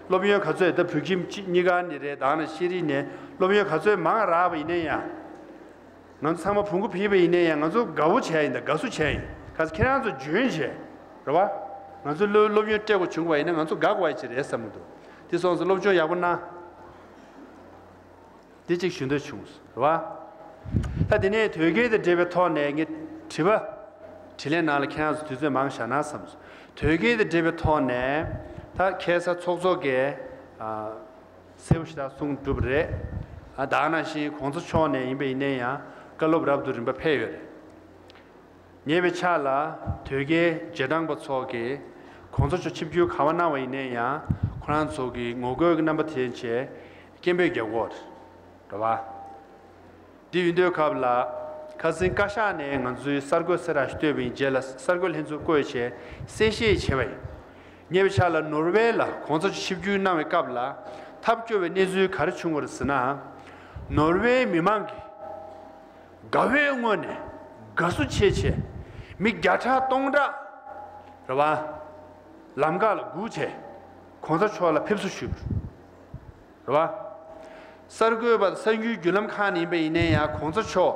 སློབ་ཡོན་ག་ཚོད་ད་བོད་ཁྱིམ་གཅིག་གཉིས་ཀ་ནས་རེད་ད་ནི་ཤེས་རིག་ནས་སློབ་ཡོན་ག་ཚོད་མང་རག་པ་ཡིན་ན་ཡང་། ང་ཚོ་ཚང་མ་བོང་གུ་ཕུད་པ་ཡིན་ན་ཡང་ང་ཚོ་དགའ་བོ་བྱས་ཡིན་ད་དགའ་བསུ་བྱས་ཡིན། ག་ཚོད་ཁྱེད་རང་ཚོ་འཇོན་བྱས། རེད་བ། ང་ཚོ་སློབ་སློབ་ཡོན་སྤྲད་དགོས་བྱུང་བ་ཡིན་ན་ང་ཚོ་དགའ་དགོས་ཡ་ཅིག་རེད་བསམ་གྱི་འདུག་དེ་སོང་ཙང་སློབ་སྦྱོང་ཡག་པོ་གནང་། དེ་གཅིག་ཞུ་འདོད་བྱུང་། རེད་བ། ད་དེ་ནས་དོལ་རྒྱལ་དང་འབྲེལ་བའི་ཐོག་ནས་ངས་དྲི་བ་དྲིས་ལན་ནང་ལ་ཁྱེད་རང་ཚོ་དུས་ཚོད་མང་བཞག་ན་བསམ་སོང་། དོལ་རྒྱལ་དང་འབྲེལ་བའི་ཐོག་ནས་ད་ཁ་སང་ཚོགས་གཙོ་གིས་ཨ་གསལ་པོ་ཞེ་དྲག་གསུངས་གྲུབ་རེད། ཨ་ད་ག་ནང་བཞིན་གོང་ས་མཆོག་ནས་ཡིན་པ་ཡིན་ན་ཡང་བཀའ་སློབ་རབ་ཏུ་རིམ་པ་ཕེབས་ཡོད་རེད། ཉེ་བའི་ཆར་ལ་དོལ་རྒྱལ་རྗེས་འབྲང་པ་ཚོ་གིས་གོང་ས་མཆོག་ཆིབས་བསྒྱུར་ག་པར་གནང་བ་ཡིན་ནའི་ཡང་ཁོ་རང་ཚོ་གིས་ངོ་རྒོལ་གྱི་རྣམ་པ་དེ་བྱས་སྐད་འབོད་རྒྱག་གི་ཡོད་རེད་བ། འདི་ཡིན་དུས་སྐབས་ལ་ཁ་སང་བཀའ་ཤག་ནས་ང་ཚོའི་གསར་འགོད་གསལ་བསྒྲགས་ཤིག་བཏོན་པའི་རྗེས་ལ་གསར་འགོད་ལྷན་ཚོགས་བསྐོས་བྱས་གསལ་བཤད་བྱས་པ་ཡིན། ཉེ་བའི་ཆར་ལ་ནོར་ཝེ་ལ་གོང་ས་མཆོག་ཆིབས་བསྒྱུར་གནང་བའི་སྐབས་ལ་ཐབས་སྐྱོ་བའི་གནས་ཚུལ་ག་རེ་བྱུང་བ་རེད་ཟེར་ན། ནོར་ཝེའི་མི་མང་གིས་དགའ་བོའི་ངོས་ནས་དགའ་བསུ་བྱས་བྱས་མི་བརྒྱ་ཕྲག་སྟོང་ཕྲག་རེད་བ། ལམ་ཁ་ལ་སྒུག་བྱས་གོང་ས་མཆོག་ལ་ཕེབས་བསུ་ཞུས་པ་རེད་བ། གསར་འགོད་པ་གསར་འགྱུར་བརྒྱུད་ལམ་ཁག་ནས་ཡིན་པ་ཡིན་ན་ཡང་གོང་ས་མཆོག་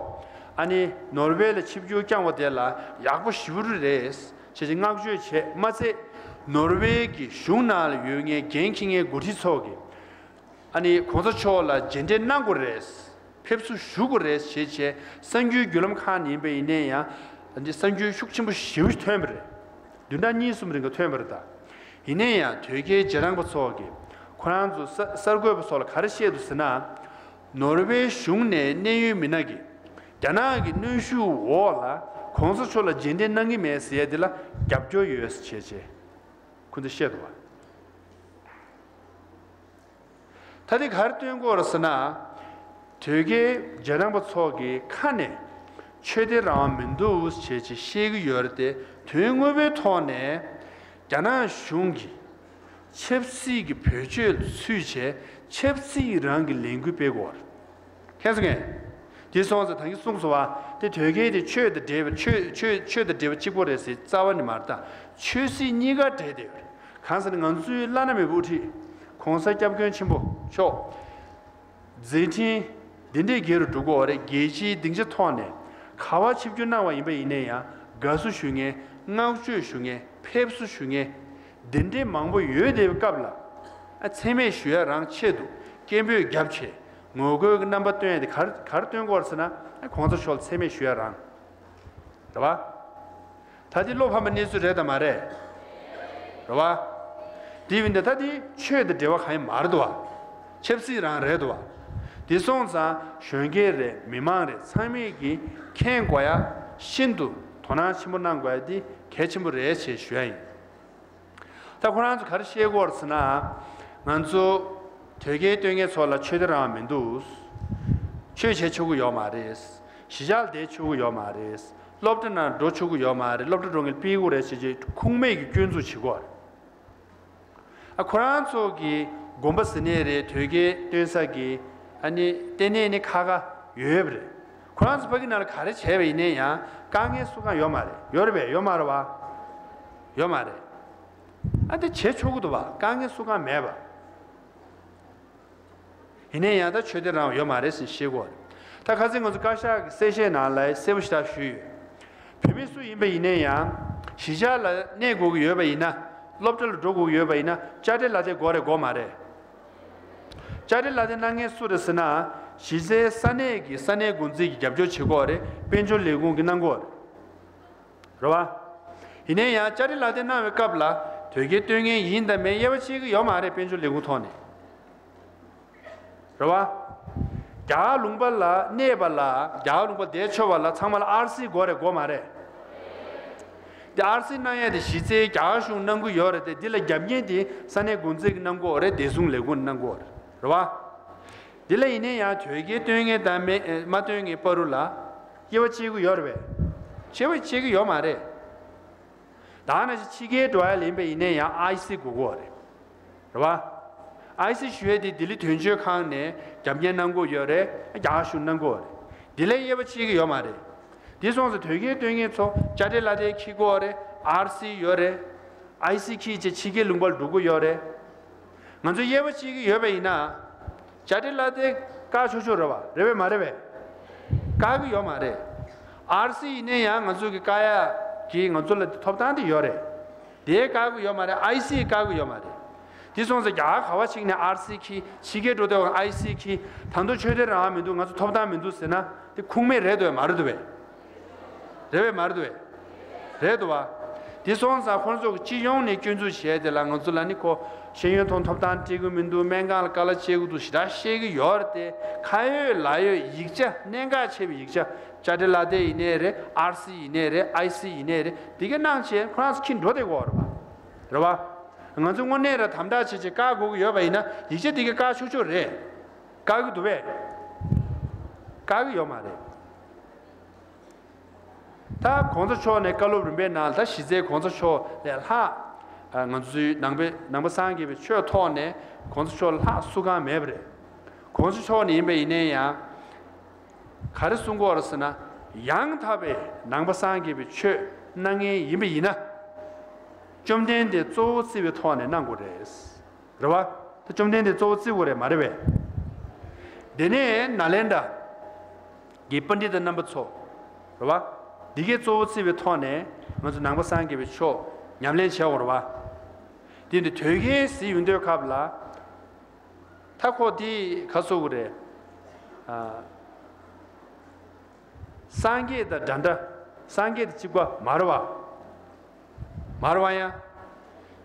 ཨ་ནི་ནོར་ཝེ་ལ་ཆིབས་བསྒྱུར་བསྐྱངས་པ་དེ་ལ་ཡག་པོ་ཞེ་པོ་རེད་ཅེས་བསྔགས་བརྗོད་བྱས་མ་ཚད། ནོར་ཝེ་གི་གཞུང་ནང་ལ་ཡོད་མཁན་འགན་འཁྱེར་མཁན་འགོ་ཁྲིད་ཚོ་གིས་ཨ་ནི་གོང་ས་མཆོག་ལ་མཇལ་འཕྲད་གནང་དགོས་རེད། ཕེབས་བསུ་ཞུ་དགོས་རེད་ཞེས་བྱས་གསར་འགྱུར་བརྒྱུད་ལམ་ཁག་ནས་ཡིན་པ་ཡིན་ན་ཡང་ཨ་ནི་གསར་འགྱུར་ཤུགས་ཆེན་པོ་ཞེ་པོ་ཐོན་པ་རེད། བདུན་ཕྲག་གཉིས་གསུམ་རིང་ག་ཐོན་པ་རེད་ད། ཡིན་ན་ཡང་དོལ་རྒྱལ་རྗེས་འབྲང་པ་ཚོ་གིས་ཁོ་རང་ཚོ་གསར་གསར་འགོད་པ་ཚོ་ལ་ག་རེ་བཤད་འདུག་ཟེར་ན། ནོར་ཝེ་གཞུང་ནས་གནད་ཡོད་མི་སྣ་གིས་རྒྱ་ནག་གི་གནོན་ཤུགས་འོག་ལ་གོང་ས་མཆོག་ལ་རྗེས་འདེད་གནང་གི་མེད་ཟེར་ཡ་འདི་ལ་རྒྱབ་སྐྱོར་ཡོད་ཟེར་བྱས་བྱས་ཁོ་ཚོས་བཤད་འདུག་བ། ད་དེ་ག་རེ་སྟོན་གྱི་ཡོད་རེད་ཟེར་ན། དོལ་རྒྱལ་རྗེས་འབྲང་པ་ཚོ་གི་ཁ་ནས་ཆོས་དད་རང་དབང་མི་འདུག་ཅེས་ཅིག་བཤད་ཀྱི་ཡོད་རེད་དེ། དོན་དངོས་པོའི་ཐོག་ནས་རྒྱ་ནག་གཞུང་གིས་ཆབ་སྲིད་ཀྱི་བེད་སྤྱོད་ལ་ཚུད་བྱས་ཆབ་སྲིད་རང་གི་ལས་འགུལ་སྤེལ་གྱི་ཡོད་རེད། མཁྱེན་སོང་ངས། དེ་སོང་ཙང་ད་གིན་གསུངས་སོང་བ། དེ་དོལ་རྒྱལ་དེ་ཆོས་དང་འབྲེལ་བ་ཆོས་ཆོས་ཆོས་དང་འབྲེལ་བ་གཅིག་པོ་རེད་ཟེར་རྩ་བ་ནས་མ་རེད་ད། ཆོས་སྲིད་གཉིས་ཀ་འབྲེལ་བསྡད་ཡོད་རེད། གང་ཟེར་ན་ང་ཚོའི་བླ་ན་མེད་པའི་དབུ་ཁྲིད་༸གོང་ས་༸སྐྱབས་མགོན་ཆེན་པོ་མཆོག་མཛད་འཕྲིན་འདི་འདྲའི་རྒྱས་རུ་འགྲོ་གི་ཡོད་རེད། རྒྱལ་སྤྱིའི་སྡིངས་ཆ་ཐོག་ནས་ག་པར་ཆིབས་བསྒྱུར་གནང་བ་ཡིན་པ་ཡིན་ན་ཡང་དགའ་བསུ་ཞུ་མཁན། བསྔགས་བརྗོད་ཞུ་མཁན། ཕེབས་བསུ་ཞུ་མཁན་འདི་འདྲའི་མང་པོ་ཡོད་བསྡད་པའི་སྐབས་ལ། ཨ་མཚན་སྨད་ཞུ་ཡ་རང་ཆེད་དུ་སྐད་འབོད་བརྒྱབ་བྱས་ངོ་རྒོལ་གྱི་རྣམ་པ་སྟོན་ཡ་དེ་ག་རེ་ག་རེ་སྟོན་གྱི་ཡོད་རེད་ཟེར་ན། ཨ་གོང་ས་མཆོག་ལ་མཚན་སྨད་ཞུ་ཡ་རང་རེད་བ། ད་དེ་བློ་ཕམ་པའི་གནས་ཚུལ་རེད་དམ་མ་རེད། རེད་བ། དེ་ཡིན་དུས་ད་དེ་ཆོས་དང་འབྲེལ་བ་གང་ཡང་མ་རེད་དོ་བ། ཆབ་སྲིད་རང་རེད་དོ་བ། དེ་སོང་ཙང་གཞོན་སྐྱེས་རེད། མི་མང་རེད། ཚང་མས་ཀྱིས་མཁྱེན་དགོས་ཡ་ཤིན་ཏུ་དོ་སྣང་ཆེན་པོ་གནང་དགོས་ཡ་དེ་གལ་ཆེན་པོ་རེད་ཅེས་ཞུ་ཡ་ཡིན། ད་ཁོ་རང་ཚོ་ག་རེ་བཤད་ཀྱི་ཡོད་རེད་ཟེར་ན། ང་ཚོ་དོལ་རྒྱལ་སྟོན་མཁན་ཚོ་ལ་ཆོས་དད་རང་དབང་མི་འདུག་ཆོས་བྱེད་ཆོག་གི་ཡོད་མ་རེད། གཞིས་ཆགས་ལ་བསྡད་ཆོག་གི་ཡོད་མ་རེད། སློབ་གྲྭ་ནང་འགྲོ་ཆོག་གི་ཡོད་མ་རེད། སློབ་གྲྭ་འགྲོ་མཁན་ཕུད་དགོས་རེད་ཅེས་ཅིག་ཁུངས་མེད་ཀྱི་སྐྱོན་འཛུགས་བྱེད་ཀྱི་ཡོད་རེད། ཨ་ཁོ་རང་ཚོ་གི་དགོན་པ་ཟེར་ནའི་རེད། དོལ་རྒྱལ་སྟོན་ས་གི་ཨ་ནི་ལྟེ་གནས་ནི་ཁག་ཁག་ཡོད་པ་རེད། ཁོ་རང་ཚོ་ཕ་གི་ནང་ལ་ག་རེ་བྱས་པ་ཡིན་ནའི་ཡང་དཀའ་ངལ་སུ་གང་ཡོད་མ་རེད། ཡོད་རེད་པས། ཡོད་མ་རེད་བ། ཡོད་མ་རེད། ཨ་འདི་བྱེད་ཆོག་གི་འདུག་བ། དཀའ་ངལ་སུ་གང་མེད་པ། ཡིན་ནའི་ཡང་ད་ཆོས་དད་རང་དབང་ཡོད་མ་རེད་ཟེར་བཤད་ཀྱི་ཡོད་རེད། ད་ཁ་སང་ང་ཚོ་བཀའ་ཤག་གི་གསལ་བཤད་ནང་ལ་གསལ་པོ་ཞེ་དྲག་ཞུས་ཡོད། བོད་མི་སུ་ཡིན་པ་ཡིན་ནའི་ཡང་གཞིས་ཆགས་ལ་གནས་དགོས་ཀྱི་ཡོད་པ་ཡིན་ན། སློབ་གྲྭ་ལ་འགྲོ་དགོས་ཀྱི་ཡོད་པ་ཡིན་ན་དཔྱ་ཁྲལ་ལག་དེབ་དགོས་རེད་དགོས་མ་རེད། དཔྱ་ཁྲལ་ལག་དེབ་གནང་མཁན་སུ་རེད་ཟེར་ན། གཞི་རྩའི་ས་གནས་ཀྱི་ས་གནས་འགོ་འཛིན་གྱིས་རྒྱབ་སྐྱོར་བྱེད་ཀྱི་ཡོད་རེད། དཔལ་འབྱོར་ལས་ཁུངས་ཀྱིས་གནང་གི་ཡོད་རེད། རེད་བ། ཡིན་ནའི་ཡང་དཔྱ་ཁྲལ་ལག་དེབ་གནང་བའི་སྐབས་ལ་དོལ་རྒྱལ་སྟོན་མཁན་ཡིན་དང་མིན་དབྱེ་བ་ཕྱེ་གི་ཡོད་མ་རེད། དཔལ་འབྱོར་ལས་ཁུངས་ཐོག་ནས། རེད་བ། རྒྱ་གར་ལུང་པ་ལ་གནས་པ་ལ། རྒྱ་གར་ལུང་པ་བསྡད་ཆོག་པ་ལ་ཚང་མ་ལ་ཨར་སི་དགོས་རེད་དགོས་མ་རེད། དེ་ཨར་སི་གནང་ཡས་དེ་གཞི་རྩའི་རྒྱ་གར་གཞུང་གནང་གི་ཡོད་རེད་དེ། འདི་ལ་རྒྱབ་གཉེར་དེ་ས་གནས་འགོ་འཛིན་གྱིས་གནང་གི་ཡོད་རེད། བདེ་སྲུང་ལས་ཁུངས་ནས་གནང་གི་ཡོད་རེད། རེད་བ། འདི་ལ་ཡིན་ནའི་ཡང་དོལ་རྒྱལ་སྟོན་མཁན་དང་མེད་མ་སྟོན་མཁན་བར་དུ་ལ་དབྱེ་བ་ཕྱེ་གི་ཡོད་རེད་པས། དབྱེ་བ་ཕྱེ་གི་ཡོད་མ་རེད། ད་ནང་བཞིན་ཕྱི་རྒྱལ་འགྲོ་ཡ་ལ་ཡིན་པ་ཡིན་ནའི་ཡང་ཨའི་སི་དགོས་ཀྱི་ཡོད་རེད། རེད་བ། ཨའི་སི་ཞུ་ཡ་དེ་ལྡི་ལི་དོན་གཅོད་ཁང་ནས་རྒྱབ་གཉེར་གནང་གི་ཡོད་རེད། རྒྱ་གར་གཞུང་གནང་གི་ཡོད་རེད། དེ་ལ་དབྱེ་བ་ཕྱེ་གི་ཡོད་མ་རེད། དེ་སོང་ཙང་དོལ་རྒྱལ་སྟོན་མཁན་ཚོ་དཔྱ་ཁྲལ་ལག་དེབ་འཁྱེར་གྱི་ཡོད་རེད། ཨར་སི་ཡོད་རེད། ཨའི་སི་འཁྱེར་བྱས་ཕྱི་རྒྱལ་ལུང་པར་འགྲོ་གི་ཡོད་རེད། ང་ཚོ་དབྱེ་བ་ཕྱེ་གི་ཡོད་པ་ཡིན་ན། དཔྱ་ཁྲལ་ལག་དེབ་བཀག་ཆོག་ཆོག་རེད་བ། རེད་པས་མ་རེད་པས། བཀག་གི་ཡོད་མ་རེད། ཨར་སི་ཡིན་ནའི་ཡང་ང་ཚོ་གི་བཀག་ཡ་གི་ང་ཚོ་ལ་ཐོབ་ཐང་དེ་ཡོད་རེད། དེ་བཀག་གི་ཡོད་མ་རེད། ཨའི་སི་བཀག་གི་ཡོད་མ་རེད། དེ་སོང་ཙང་རྒྱ་གར་ག་བ་ཞིག་ནས་ཨར་སི་ཁྱེར། ཕྱི་རྒྱལ་འགྲོ་དུས་ཨའི་སི་ཁྱེར། ད་དུང་ཆོས་དད་རང་དབང་མི་འདུག། ང་ཚོ་ཐོབ་ཐང་མི་འདུག་ཟེར་ན་དེ་ཁུངས་མེད་རེད་འདུག་བས་མ་རེད་འདུག་བས། རེད་བས་མ་རེད་འདུག་བས། རེད་འདུག་བ། དེ་སོང་ཙང་ཁོང་ཚོ་གི་སྤྱི་ཡོངས་ནས་སྐྱོན་འཛུགས་བྱས་དེ་ལ་ང་ཚོ་ལ་ནི་ཁོ་ཤེས་ཡོན་ཐོག་ཐོབ་ཐང་སྤྲད་གི་མི་འདུག། སྨན་ཁང་ལ་དཀའ་ལས་བྱེད་གི་འདུག་ཞེ་དྲག་བཤད་གི་ཡོད་རེད་དེ། ཁ་ཡོད་ལག་ཡོད་ཡིག་ཆ། གནད་འགག་ཆེ་བའི་ཡིག་ཆ། ཅ་ཏི་ལ་ཏི་ཡིན་ནའི་རེད། ཨར་སི་ཡིན་ནའི་རེད། ཨའི་སི་ཡིན་ནའི་རེད། དེ་གའི་གནང་བྱས་ཁོ་རང་ཚོ་ཁྱེར་འགྲོ་བསྡད་ཀྱི་ཡོད་རེད་བ། རེད་བ། ང་ཚོ་དངོས་གནས་ར་དམ་དྲག་བྱེད་བྱེད་བཀག་དགོས་ཀྱི་ཡོད་པ་ཡིན་ན་ཡིག་ཆ་དེ་གའི་བཀག་ཆོག་ཆོག་རེད། བཀག་གི་འདུག་བས། བཀག་གི་ཡོད་མ་རེད། ད་གོང་ས་མཆོག་ནས་བཀའ་སློབ་རིམ་པའི་ནང་ལ། ད་གཞི་རྩའི་གོང་ས་མཆོག་ལས་ལྷག་ང་ཚོའི་ནང་པའི་ནང་པ་སངས་རྒྱས་པའི་ཆོས་ཐོག་ནས་གོང་ས་མཆོག་ལྷག་སུ་གང་མེད་པ་རེད། གོང་ས་མཆོག་ནས་ཡིན་པ་ཡིན་ན་ཡང་། ག་རེ་གསུང་གི་ཡོད་རེད་ཟེར་ན། ཡང་དག་པའི་ནང་པ་སངས་རྒྱས་པའི་ཆོས་གནང་མཁན་ཡིན་པ་ཡིན་ན། བཅོམ་ལྡན་འདས་གཙོ་བོ་བརྩི་བའི་ཐོག་ནས་གནང་དགོས་རེད། རེད་བ། ད་བཅོམ་ལྡན་འདས་གཙོ་བོ་བརྩི་དགོས་རེད་མ་རེད་པས། དེ་ནས་ནཱ་ལེནྡྲ་གི་པཎྜི་ཏ་རྣམ་པ་ཚོ། རེད་བ། འདི་གའི་གཙོ་བོ་བརྩི་བའི་ཐོག་ནས་ང་ཚོ་ནང་པ་སངས་རྒྱས་པའི་ཆོས་ཉམས་ལེན་བྱེད་དགོས་རེད་བ། དེ་འདི་དོལ་རྒྱལ་ཟེར་ཡོང་དུས་སྐབས་ལ། ད་ཁོ་དེ་ག་ཟེར་དགོས་རེད། ཨ། སངས་རྒྱས་དང་འདྲ་འདྲ། སངས་རྒྱས་དང་གཅིག་པ་མ་རེད་བ། མ་རེད་བ་ཡ།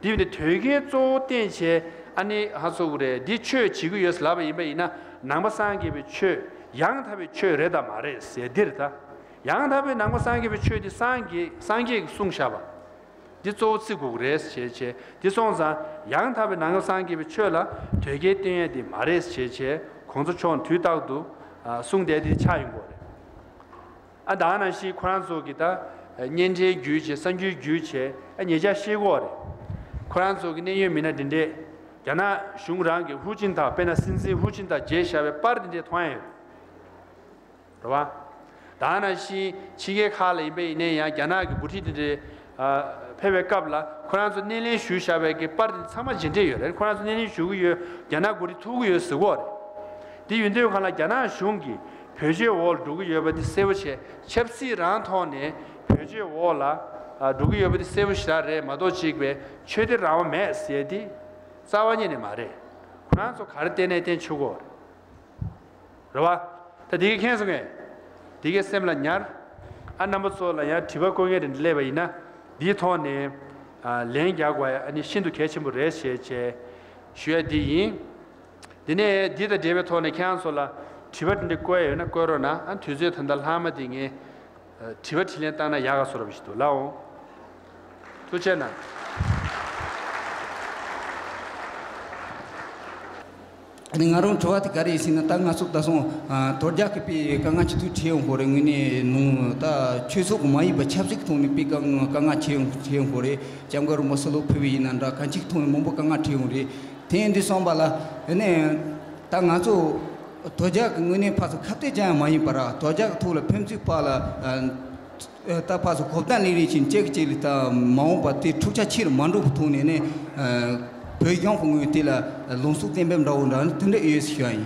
དེ་འདི་དོལ་རྒྱལ་གཙོ་བོ་བསྟེན་བྱས་ཨ་ནི་ག་ཟེར་དགོས་རེད། འདི་ཆོས་བྱེད་ཀྱི་ཡོད་ལབ་པ་ཡིན་པ་ཡིན་ན། ནང་པ་སངས་རྒྱས་པའི་ཆོས་ཡང་དག་པའི་ཆོས་རེད་དམ་མ་རེད་ཟེར་འདི་རེད་ད། ཡང་དག་པའི་ནང་པ་སངས་རྒྱས་པའི་ཆོས་འདི་སངས་རྒྱས་སངས་རྒྱས་ཀྱིས་གསུངས་བཞག་པ། འདི་གཙོ་བོ་བརྩི་དགོས་ཀྱི་རེད་ཟེར་བྱས། འདི་སོང་ཙང་ཡང་དག་པའི་ནང་པ་སངས་རྒྱས་པའི་ཆོས་ལ་དོལ་རྒྱལ་བསྟེན་ཡས་འདི་མ་རེད་ཟེར་བྱས། གོང་ས་མཆོག་དུས་རྟག་ཏུ་ཨ་གསུང་བསྡད་དེ་ཆགས་ཡོང་གི་རེད། ཨ་ད་ནང་བཞིན་ཁོ་རང་ཚོ་གི་ད་བརྙན་འཕྲིན་བརྒྱུད་བྱས། གསར་འགྱུར་བརྒྱུད་བྱས། ཨ་ཉེ་ཆར་ཤེས་ཀྱི་ཡོད་རེད། ཁོ་རང་ཚོ་གི་གནད་ཡོད་མི་སྣ་འདི་འདྲས་རྒྱ་ནག་གཞུང་རང་གི་ཧུའུ་ཅིན་ཐའོ། དཔེར་ན་སྲིད་འཛིན་ཧུའུ་ཅིན་ཐའོ་མཇལ་བཞག་པའི་པར་འདི་འདྲས་མཐོང་ཡ་ཡོད། རེད་བ། ད་ནང་བཞིན་ཕྱི་རྒྱལ་ཁག་ལ་ཡིན་པ་ཡིན་ན་ཡང་རྒྱ་ནག་གི་འགོ་ཁྲིད་དེ་འདྲའི་ཨ་ཕེབས་པའི་སྐབས་ལ་ཁོ་རང་ཚོ་སྣེ་ལེན་ཞུས་བཞག་པའི་གི་པར་དེ་ཚང་མ་མཇལ་འཕྲད་ཡོད་རེད། ཁོ་རང་ཚོ་སྣེ་ལེན་ཞུ་གི་ཡོད། རྒྱ་ནག་འགོ་ཁྲིད་ཐུག་གི་ཡོད་ཟེར་གོ་རེད། དེ་ཡིན་དུས་གང་ལ་རྒྱ་ནག་གཞུང་གིས་བེད་སྤྱོད་འོག་ལ་འགྲོ་གི་ཡོད་པ་དེ་གསལ་པོ་བྱས། ཆབ་སྲིད་རང་ཐོག་ནས་བེད་སྤྱོད་འོག་ལ་ཨ་འགྲོ་གི་ཡོད་པ་དེ་གསལ་པོ་ཞེ་དྲག་རེད་མ་གཏོགས། གཅིག་པའི་ཆོས་དད་རང་དབང་མེད་ཟེར་དེ་རྩ་བ་ཉིད་ནས་མ་རེད། ཁོ་རང་ཚོ་ག་རེ་བསྟན་ནའི་བསྟན་ཆོག་གོ་རེད། རེད་བ། ད་དེ་གའི་མཁྱེན་སོང་ངས། དེ་གའི་སེམས་ལ་ཉར། ཨ་རྣམ་པ་ཚོ་ལ་ཡང་དྲི་བ་བཀོད་མཁན་དེ་འདྲ་སླེབས་པ་ཡིན་ན། འདིའི་ཐོག་ནས་ཨ་ལན་རྒྱག་དགོས་ཡ་ཨ་ནི་ཤིན་ཏུ་གལ་ཆེན་པོ་རེད་ཞེས་བྱས་ཞུ་ཡ་འདི་ཡིན། དེ་ནས་འདི་དང་འབྲེལ་བའི་ཐོག་ནས་ཁྱེད་རང་ཚོ་ལ་དྲི་བ་དེ་འདྲ་བཀོད་ཡ་ཡོད་ན་བཀོད་རོགས་གནང་། ཨ་དུས་ཚོད་ད་ལྟ་ལྷག་མ་དེ་ངས་དྲི་བ་དྲིས་ལན་བཏང་ན་ཡག་ག་བཟོ་འདྲ་པོ་ཞིག་འདུག་ལགས་འོང་། ཐུགས་རྗེ་གནང་། ཨ་ནི་ང་རང་དྲི་བ་དེ་ག་རེ་ཡིན་ཟེར་ན། ད་ང་ཚོ་ད་སོང་ཨ་དོལ་རྒྱལ་གྱིས་དཔེ་དཀའ་ངལ་ཆེ་ཐུག་འཕྲད་ཡོང་གི་རེད། དངོས་གནས་ནང་ད་ཆོས་ཚོགས་མ་ཡིན་པ་ཆབ་སྲིད་ཀྱི་ཐོག་ནས་དཔེ་དཀའ་དཀའ་ངལ་ཆེ་ཡོང་འཕྲད་ཡོང་གི་རེད། སྐྱབས་མགོན་རིན་པོ་ཆེ་ལོག་ཕེབས་པ་ཡིན་ན་འདྲ། གང་ཅིའི་ཐོག་ནས་མང་པོ་དཀའ་ངལ་འཕྲད་ཡོང་རེད། དེ་ཡིན་དུས་ཙམ་པ་ལ་ཨ་ནི་ད་ང་ཚོ་དོལ་རྒྱལ་གྱིས་དངོས་གནས་ཕར་ཚུར་ཁ་གཏད་བཅག་ཡ་མ་ཡིན་པ་ར། དོལ་རྒྱལ་གྱི་ཐོག་ལ་ཕན་ཚུན་བར་ལ་ཨ། ད་ཕར་ཚུར་གོ་བརྡ་སླེབས་རེས་བྱས་གཅིག་གིས་གཅིག་ལ་ད་མ་འོངས་པ་དེ་འཁྲུག་ཆ་ཆེ་རུ་མ་འགྲོ་བའི་ཐོག་ནས་ནི་ཨ་བོད་གཞུང་གི་ངོས་དེ་ལ་ལངས་ཕྱོགས་གཏན་འབེབས་འདྲ་བོ་འདྲ་ནི་དེ་འདྲ་ཡོད་ཟེར་ཞུ་ཡ་ཡིན།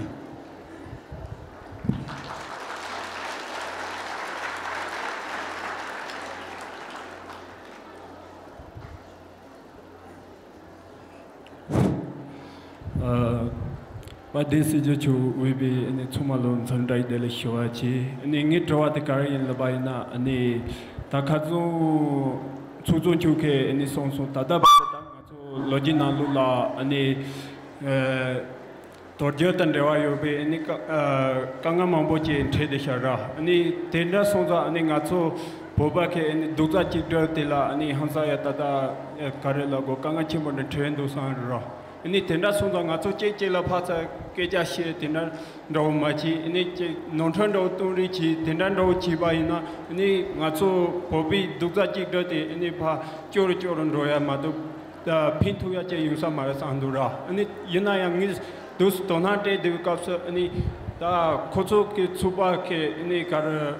ཨ། པ་དེ་སྲིད་སྤྱི་ཁྱབ་འོས་པའི་ཨ་ནི་ཚང་མ་ལ་འཚམས་འདྲི་བདེ་ལེགས་ཞུ་བ་བྱས། ཨ་ནི་ངའི་དྲི་བ་དེ་ག་རེ་ཡིན་ལབ་པ་ཡིན་ན། ཨ་ནི་ད་ཁ་སང་ཚོགས་གཙོ་མཆོག་གིས་ཨ་ནི་གསུངས་སོང་། ད་ལྟ་བར་དུ་ད་ང་ཚོ་ལོ་རྒྱུས་ནང་ལོགས་ལ་ཨ་ནི་ཨ། དོལ་རྒྱལ་དང་འབྲེལ་བ་ཡོད་པའི་ཨ་ནི་དཀའ་ཨ་དཀའ་ངལ་མང་པོ་ཅིག་འཕྲད་བསྡད་ཤག་ར། ཨ་ནི་དེ་འདྲ་སོང་ཙང་ཨ་ནི་ང་ཚོ་བོད་པ་གི་ཨ་ནི་རྡོག་རྩ་གཅིག་སྒྲིལ་དེ་ལ་ཨ་ནི་ཧང་སང་ཡ་ད་ལྟ་ག་རེ་ལབ་དགོས། དཀའ་ངལ་ཆེན་པོ་འདྲ་འཕྲད་འདུག་བསམ་ར། ཨ་ནི་དེ་འདྲ་སོང་ཙང་ང་ཚོ་གཅིག་གཅིག་ལ་ཕར་ཚུར་སྐད་ཆ་བཤད་དེ་འདྲ་འདྲ་བོ་མ་བྱེད། ཨ་ནི་གཅིག་ནོར་འཁྲུལ་འདྲ་བོ་སྟོན་རེས་བྱེད་དེ་འདྲ་འདྲ་བོ་བྱས་པ་ཡིན་ན། ཨ་ནི་ང་ཚོ་བོད་པའི་རྡོག་རྩ་གཅིག་སྒྲིལ་དེ་ཨ་ནི་ཕར་སྐྱོ་རུ་སྐྱོ་རུ་འགྲོ་ཡ་མ་གཏོགས། ད་ཕན་ཐོགས་ཡ་ཅིག་ཡོང་ས་མ་རེད་བསམ་འདུག་ར། ཨ་ནི་ཡིན་ན་ཡང་ངས་དུས་སུ་དོ་སྣང་སྤྲད་བསྡད་པའི་སྐབས་སུ་ཨ་ནི་ད་ཁོ་ཚོ་གི་ཚོགས་པ་གི་ཨ་ནི་ག་རེ་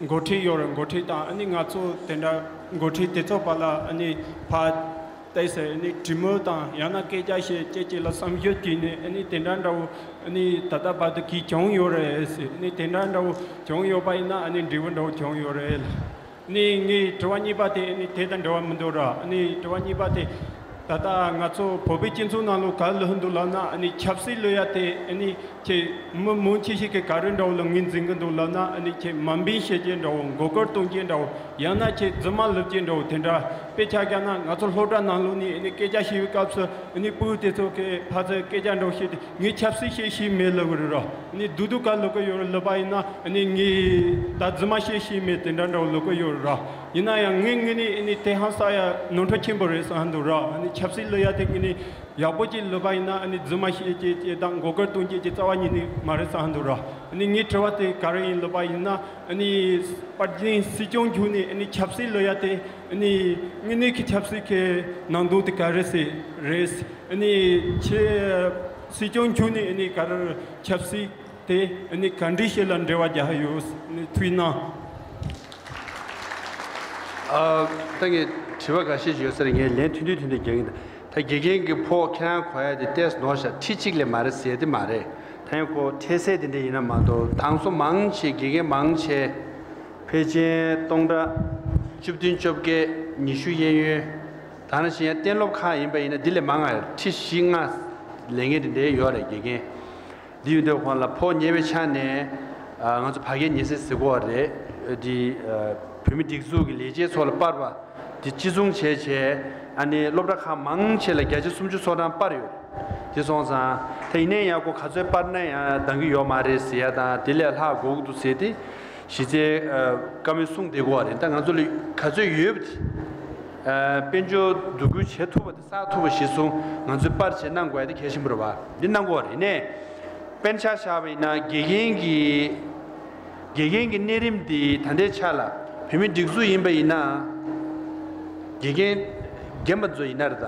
འགོ་ཁྲིད་ཡོད་རེད། འགོ་ཁྲིད་དང་ཨ་ནི་ང་ཚོ་དེ་འདྲ་འགོ་ཁྲིད་དེ་ཚོ་བར་ལ་ཨ་ནི་ཕར་བལྟས་ཚེ་ཨ་ནི་གྲོས་མོལ་དང་ཡང་ན་སྐད་ཆ་བཤད། གཅིག་གཅིག་ལ་བསམ་ཞིབ་བྱས་ནས་ཨ་ནི་དེ་འདྲ་འདྲ་བོ་ཨ་ནི་ད་ལྟ་བར་དུ་གིས་བྱུང་ཡོད་རེད་ཟེར། ཨ་ནི་དེ་འདྲ་འདྲ་བོ་བྱུང་ཡོད་པ་ཡིན་ན་ཨ་ནི་འབྲས་བུ་འདྲ་བོ་བྱུང་ཡོད་རེད། ནི་ངའི་དྲི་བ་གཉིས་པ་དེ་ནི་དེ་དང་འབྲེལ་བ་མི་འདུག་ར། ནི་དྲི་བ་གཉིས་པ་དེ་ད་ ད་ལྟ་ང་ཚོ་བོད་པའི་སྤྱི་ཚོགས་ནང་ལོགས་ག་རེ་ལབ་འདུག་ལབ་ན། ཨ་ནི་ཆབ་སྲིད་ལབ་ཡ་དེ་ཨ་ནི་ཁྱེད་མི་མང་ཆེ་ཞིག་གིས་ག་རེ་འདྲ་བོ་ལ་ངོས་འཛིན་གྱི་འདུག་ལབ་ན། ཨ་ནི་ཁྱེད་དམའ་འབེབས་བྱེད་ཀྱི་འདྲ་བོ། མགོ་སྐོར་གཏོང་གི་འདྲ་བོ། ཡང་ན་ཁྱེད་རྫུན་མ་ལབ་ཀྱི་འདྲ་བོ། དེ་འདྲ། དཔེ་ཆ་བཞག་ན་ང་ཚོ་སློབ་གྲྭ་ནང་ལོགས་ནས་ཨ་ནི་སྐད་ཆ་བཤད་པའི་སྐབས་སུ་ཨ་ནི་སྤུ་གུ་དེ་ཚོ་གིས་ཕར་ཚུར་སྐད་ཆ་འདྲ་བོ་བཤད་དེ། ངས་ཆབ་སྲིད་བཤད་ཤེས་མེད་ལབ་ཀྱི་རེད་ར། ཨ་ནི་སྡུག་སྡུག་ག་ལབ་ཀྱི་ཡོད་རེད་ལབ་པ་ཡིན་ན། ཨ་ནི་ངས་ད་རྫུན་མ་བཤད་ཤེས་མེད་དེ་འདྲ་འདྲ་བོ་ལབ་ཀྱི་ཡོད་རེད་ར། ཡིན་ན་ཡང་ངའི་ངོས་ནས་ཨ་ནི་དེ་ཧང་སང་ཡ་ནོར་འཁྲུལ་ཆེན་པོ་རེད་བསམ་འདུག་ར། ཨ་ནི་ཆབ་སྲིད་ལབ་ཡ་དེ་ངོས་ནས་ཡག་པོ་ཅིག་ལབ་པ་ཡིན་ན། ཨ་ནི་རྫུན་མ་བཤད་ཀྱི་ཅིག་དང་མགོ་སྐོར་གཏོང་གི་ཅིག་རྩ་བ་ཉིད་ནས་མ་རེད་བསམ་འདུག་ར། ཨ་ནི་ངའི་དྲི་བ་དེ་ག་རེ་ཡིན་ལབ་པ་ཡིན་ན། ཨ་ནི་དཔལ་ལྡན་སྲིད་སྐྱོང་མཆོག་ནས་ཨ་ནི་ཆབ་སྲིད་ལབ་ཡ་དེ། ཨ་ནི་དངོས་གནས་ཀྱི་ཆབ་སྲིད་ཀྱི་ནང་དོན་དེ་ག་རེ་ཟེར་རེད། ཨ་ནི་ཁྱེད་སྲིད་སྐྱོང་མཆོག་ནས་ཨ་ནི་ག་རེ་ཆབ་སྲིད་དེ་ཨ་ནི་ག་འདྲ་ཞིག་ལ་འབྲེལ་བ་རྒྱག་ཡོད། ཨ་ནི་ཐུགས་སྣང་། ཨ། ད་ངས་དྲི་བ་འགའ་ཤས་ཤིག་ཡོད་ས་རེད། ངས་ལན་ཐུང་ཐུང་ཐུང་ཐུང་རྒྱག་གི་ཡིན། ད་དགེ་རྒན་གྱི་ཕོགས་ཁྱེད་རང་གོ་ཡ་དེ་ཏོག་ཙམ་ནོར་ཤག་ཁྲི་གཅིག་ལས་མ་རེད་ཟེར་དེ་མ་རེད། ད་ཡང་ཁོ་འཕྲལ་སེལ་དེ་འདྲ་ཡིན་ན་མ་གཏོགས། དེང་སང་མང་ཆེ་དགེ་རྒན་མང་ཆེ་ཕལ་ཆེར་སྟོང་ཕྲག་བཅུ་བདུན་བཅོ་བརྒྱད། ཉི་ཤུ་གཡས་གཡོན། ད་ནང་བཞིན་ཡང་གཏན་སློབ་ཁག་ཡིན་པ་ཡིན་ན་འདི་ལས་མང་ང་ཁྲི་བཞི་ལྔ་ལེན་མཁན་དེ་འདྲ་ཡོད་རེད། དགེ་རྒན། འདི་ཡོད་དུས་སྒང་ལ་ཕོགས་ཉེ་བའི་ཆ་ནས། ཨ། ང་ཚོ་ཕ་གིར་ཉེ་སྲིང་ཟེར་གྱི་ཡོད་རེད། འདི། ཨ། བོད་མིའི་སྒྲིག་འཛུགས་ཀྱི་ལས་བྱེད་ཚོ་ལ་སྤར་བ་འདི་གཅིག་མཚུངས་བྱས་བྱས། ཨ་ནི་སློབ་གྲྭ་ཁག་མང་ཆེ་ལ་བརྒྱ་ཆ་སུམ་ཅུ་སོ་གྲངས་སྤར་ཡོད་རེད། དེ་སོང་ཙང་ད་ཡིན་ནའི་ཡང་ཁོ་ག་ཚོད་སྤར་ན་ཡང་འདང་གི་ཡོད་མ་རེད་ཟེར་ཡ་དང་། དེ་ལས་ལྷག་དགོས་ཀྱི་འདུག་ཟེར་ཏེ་གཞི་རྩའི། ཨ། བཀའ་མོལ་གསུངས་བསྡད་ཀྱི་ཡོད་རེད། ད་ང་ཚོ་ལ་ག་ཚོད་ཡོད་པ་དེ། ཨ། དཔལ་འབྱོར་བསྡུ་སྐུལ་བྱེད་ཐུབ་པ་དེ་བསགས་ཐུབ་པ་གཞིར་བཟུང་ང་ཚོས་སྤར་བྱས་གནང་དགོས་ཡ་དེ་གལ་ཆེན་པོ་རེད་པ། འདི་གནང་དགོས་རེད། ནས་དཔེར་ན་ཆ་བཞག་པ་ཡིན་ན། དགེ་རྒན་གྱི་དགེ་རྒན་གྱི་གནས་རིམ་འདི་ད་ལྟའི་ཆ་ལ་བོད་མིའི་སྒྲིག་འཛུགས་ཡིན་པ་ཡིན་ན། དགེ་རྒན་རྒན་པ་ཚོ་ཡིན་ན་རེད། ད་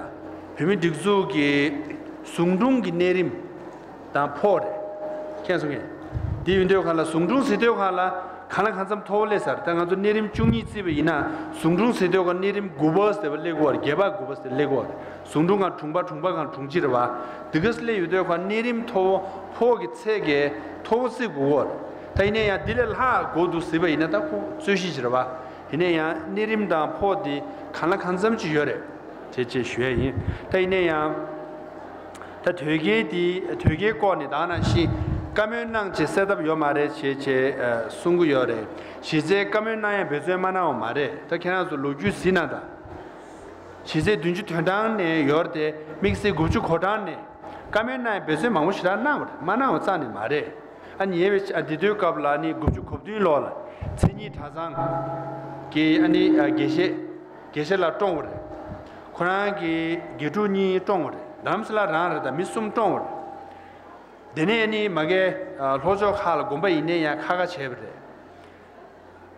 བོད་མིའི་སྒྲིག་འཛུགས་ཀྱི་ཟུང་དྲུང་གི་གནས་རིམ་དང་ཕོགས་རེད། མཁྱེན་སོང་ངས། དེ་ཡིན་དུས་སྒང་ལ་ཟུང་དྲུང་ཟེར་དུས་སྒང་ལ་གང་ལ་གང་འཚམ་མཐོ་བོ་སླེབས་ཚར། ད་ང་ཚོ་གནས་རིམ་བཅུ་གཉིས་བརྩིས་པ་ཡིན་ན། ཟུང་དྲུང་ཟེར་དུས་སྒང་གནས་རིམ་དགུ་པ་ཟེར་བ་སླེབས་ཀྱི་ཡོད་རེད། བརྒྱད་པ་དགུ་པ་ཟེར་སླེབས་ཀྱི་ཡོད་རེད། ཟུང་དྲུང་སྒང་དྲུང་པ། དྲུང་པ་སྒང་དྲུང་ཆེ་རེད་པ། དེ་ག་ཚོད་སླེབས་ཡོད་དུས་སྒང་གནས་རིམ་མཐོ་བོ་ཕོགས་ཀྱི་ཚད་ཀྱི་མཐོ་བོ་བརྩི་དགོས་ཀྱི་ཡོད་རེད། ད་ཡིན་ན་ཡང་འདི་ལས་ལྷག་དགོས་འདུག་ཟེར་བ་ཡིན་ན་ད་ཁོ་རྩོད་གཞི་ཅིག་རེད་པ། ཡིན་ན་ཡང་གནས་རིམ་དང་ཕོགས་འདི་གང་ལ་གང་འཚམ་ཅིག་ཡོད་རེད། དེ་ཅེས་ཞུ་ཡ་ཡིན། ད་ཡིན་ན་ཡང་། ད་དོལ་རྒྱལ་འདི། དོལ་རྒྱལ་སྐོར་ནས་ད་ནང་བཞིན་བཀའ་མོལ་གནང་བྱས་སེལ་ཐབས་ཡོད་མ་རེད་ཅེས་ཅེས། ཨ། གསུང་གི་ཡོད་རེད། གཞི་རྩའི་བཀའ་མོལ་གནང་ཡ་འབད་བརྩོན་མ་གནང་བ་མ་རེད། ད་ཁྱེད་རང་ཚོ་ལོ་རྒྱུས་གཟིགས་ན་ད། གཞི་རྩའི་བདུན་ཅུ་དོན་གྲངས་ནས་ཡོད་རེད་དེ། དམིགས་བསལ་དགུ་བཅུ་གོ་གྲངས་ནས་བཀའ་མོལ་གནང་ཡ་འབད་བརྩོན་མང་པོ་ཞེ་དྲག་གནང་བ་རེད། མ་གནང་བ་རྩ་ནས་མ་རེད། ཨ་ནི་ཉེ་བའི་ཆ། འདི་དུས་སྐབས་ལ་ནི་དགུ་བཅུ་གོ་བདུན་ལོ་ལ་མཚན་ཉིད་གྲྭ་ཚང་གི། ཨ་ནི། ཨ། དགེ་བཤེས། དགེ་བཤེས་ལགས་བཀྲོངས་པ་རེད། ཁོ་རང་གི་དགེ་ཕྲུག་གཉིས་བཀྲོངས་པ་རེད། རྡ་རམ་ས་ལ་རང་རེད། ད་མི་གསུམ་བཀྲོངས་པ་རེད། དེ་ནས་ནི་མ་གི། ཨ། ལྷོ་ཕྱོགས་ཁག་ལ་དགོན་པ་ཡིན་ནའི་ཡང་ཁག་ཁག་བྱས་པ་རེད།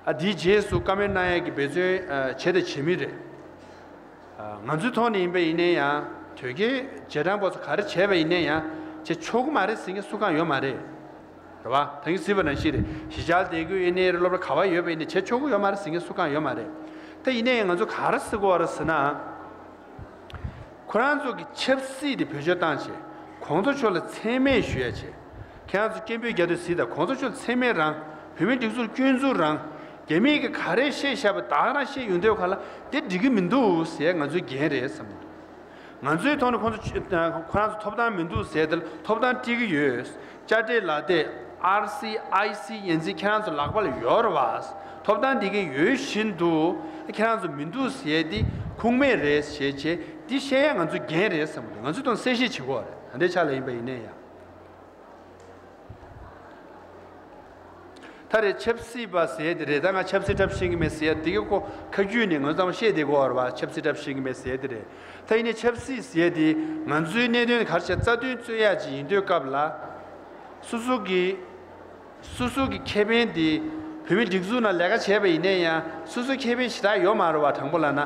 ཨ། དེའི་རྗེས་སུ་བཀའ་མོལ་གནང་ཡས་ཀྱི་འབད་བརྩོན། ཨ། བྱས་དང་བྱེད་མུས་རེད། ཨ། ང་ཚོའི་ཐོག་ནས་ཡིན་པ་ཡིན་ནའི་ཡང་། དོལ་རྒྱལ་རྗེས་འབྲང་པ་ཚོ་ག་རེ་བྱས་པ་ཡིན་ནའི་ཡང་བྱེད་ཆོག་གི་མ་རེད་ཟེར་མཁན་སུ་གང་ཡོད་མ་རེད། རེད་པ། ད་གིན་གཟིགས་པ་ནང་བཞིན་རེད། གཞིས་ཆགས་བསྡད་ཀྱི་ཡོད་ནའི་རེད། སློབ་གྲྭ་ག་པར་ཡོད་པ་ཡིན་ནའི་བྱེད་ཆོག་གི་ཡོད་མ་རེད་ཟེར་མཁན་སུ་གང་ཡོད་མ་རེད། ད་ཡིན་ནའི་ང་ཚོ་ག་རེ་ཟེར་དགོས་རེད་ཟེར་ན། ཁོ་རང་ཚོ་གི་ཆབ་སྲིད་དེ་བེད་སྤྱོད་བཏང་བྱས། གོང་ས་མཆོག་ལ་མཚན་སྨད་ཞུ་ཡ་བྱས། ཁྱེད་རང་ཚོ་སྐད་འབོད་རྒྱག་དུས་གཟིགས་དང་། གོང་ས་མཆོག་མཚན་སྨད་རང་། བོད་མིའི་སྒྲིག་འཛུགས་སྐྱོན་འཛུགས་རང་། རྒྱ་མིས་ཀྱི་ག་རེ་བཤད་བཞག་པ་ད་ག་རང་བཤད་ཡོང་དུས་སྒང་ལ་དེ་འགྲིག་གི་མི་འདུག་ཟེར་ང་ཚོའི་འགན་རེད་བསམ་གྱི་འདུག་ང་ཚོའི་ཐོག་ནས་ཁོང་ཚོ། ཁོ་རང་ཚོ་ཐོབ་ཐང་མི་འདུག་ཟེར་དེ་ལ་ཐོབ་ཐང་སྤྲད་ཀྱི་ཡོད། དཔྱ་ཁྲལ་ལག་དེབ། ཨར་སི་ཨའི་སི་ཡན་ཆད་ཁྱེད་རང་ཚོ་ལག་པ་ལ་ཡོད་རེད་པ། ཐོབ་ཐང་འདི་གའི་ཡོད་བཞིན་དུ་ཁྱེད་རང་ཚོ་མི་འདུག་ཟེར་དེ་ཁུངས་མེད་རེད་ཞེས་བྱས་དེ་བཤད་ཡ་ང་ཚོའི་འགན་རེད་བསམ་གྱི་འདུག་ང་ཚོའི་ཐོག་གསལ་བཤད་བྱེད་དགོས་རེད། ད་ལྟའི་ཆ་ལ་ཡིན་པ་ཡིན་ནའི་ཡང་། ད་རེས་ཆབ་སྲིད་པ་ཟེར་དེ་རེད། ད་ང་ཆབ་སྲིད་འཁྲབ་ཤེས་ཀྱི་མེད་ཟེར་ཡ་དེ་གི་ཁོ་ཁ་རྒྱུད་ནས་ང་ཚོ་ཚང་མ་བཤད་བསྡད་ཀྱི་ཡོད་རེད་པ། ཆབ་སྲིད་འཁྲབ་ཤེས་ཀྱི་མེད་ཟེར་དེ་རེད། ད་ཡིན་ནའི་ཆབ་སྲིད་ཟེར་དེ་ང་ཚོའི་གནད་དོན་ག་རེ་བྱས། རྩ་དོན་རྩོད་ཡ་ཅིག་ཡིན་དུས་སྐབས་ལ། སོ་སོ་གི། སོ་སོ་གི་ཁེ་ཕན་དེ། བོད་མིའི་སྒྲིག་འཛུགས་ནང་ལས་ཀ་བྱས་པ་ཡིན་ནའི་ཡང་སོ་སོའི་ཁེ་ཕན་ཞེ་དྲག་ཡོད་མ་རེད་པ། དྲང་པོ་ལབ་ན།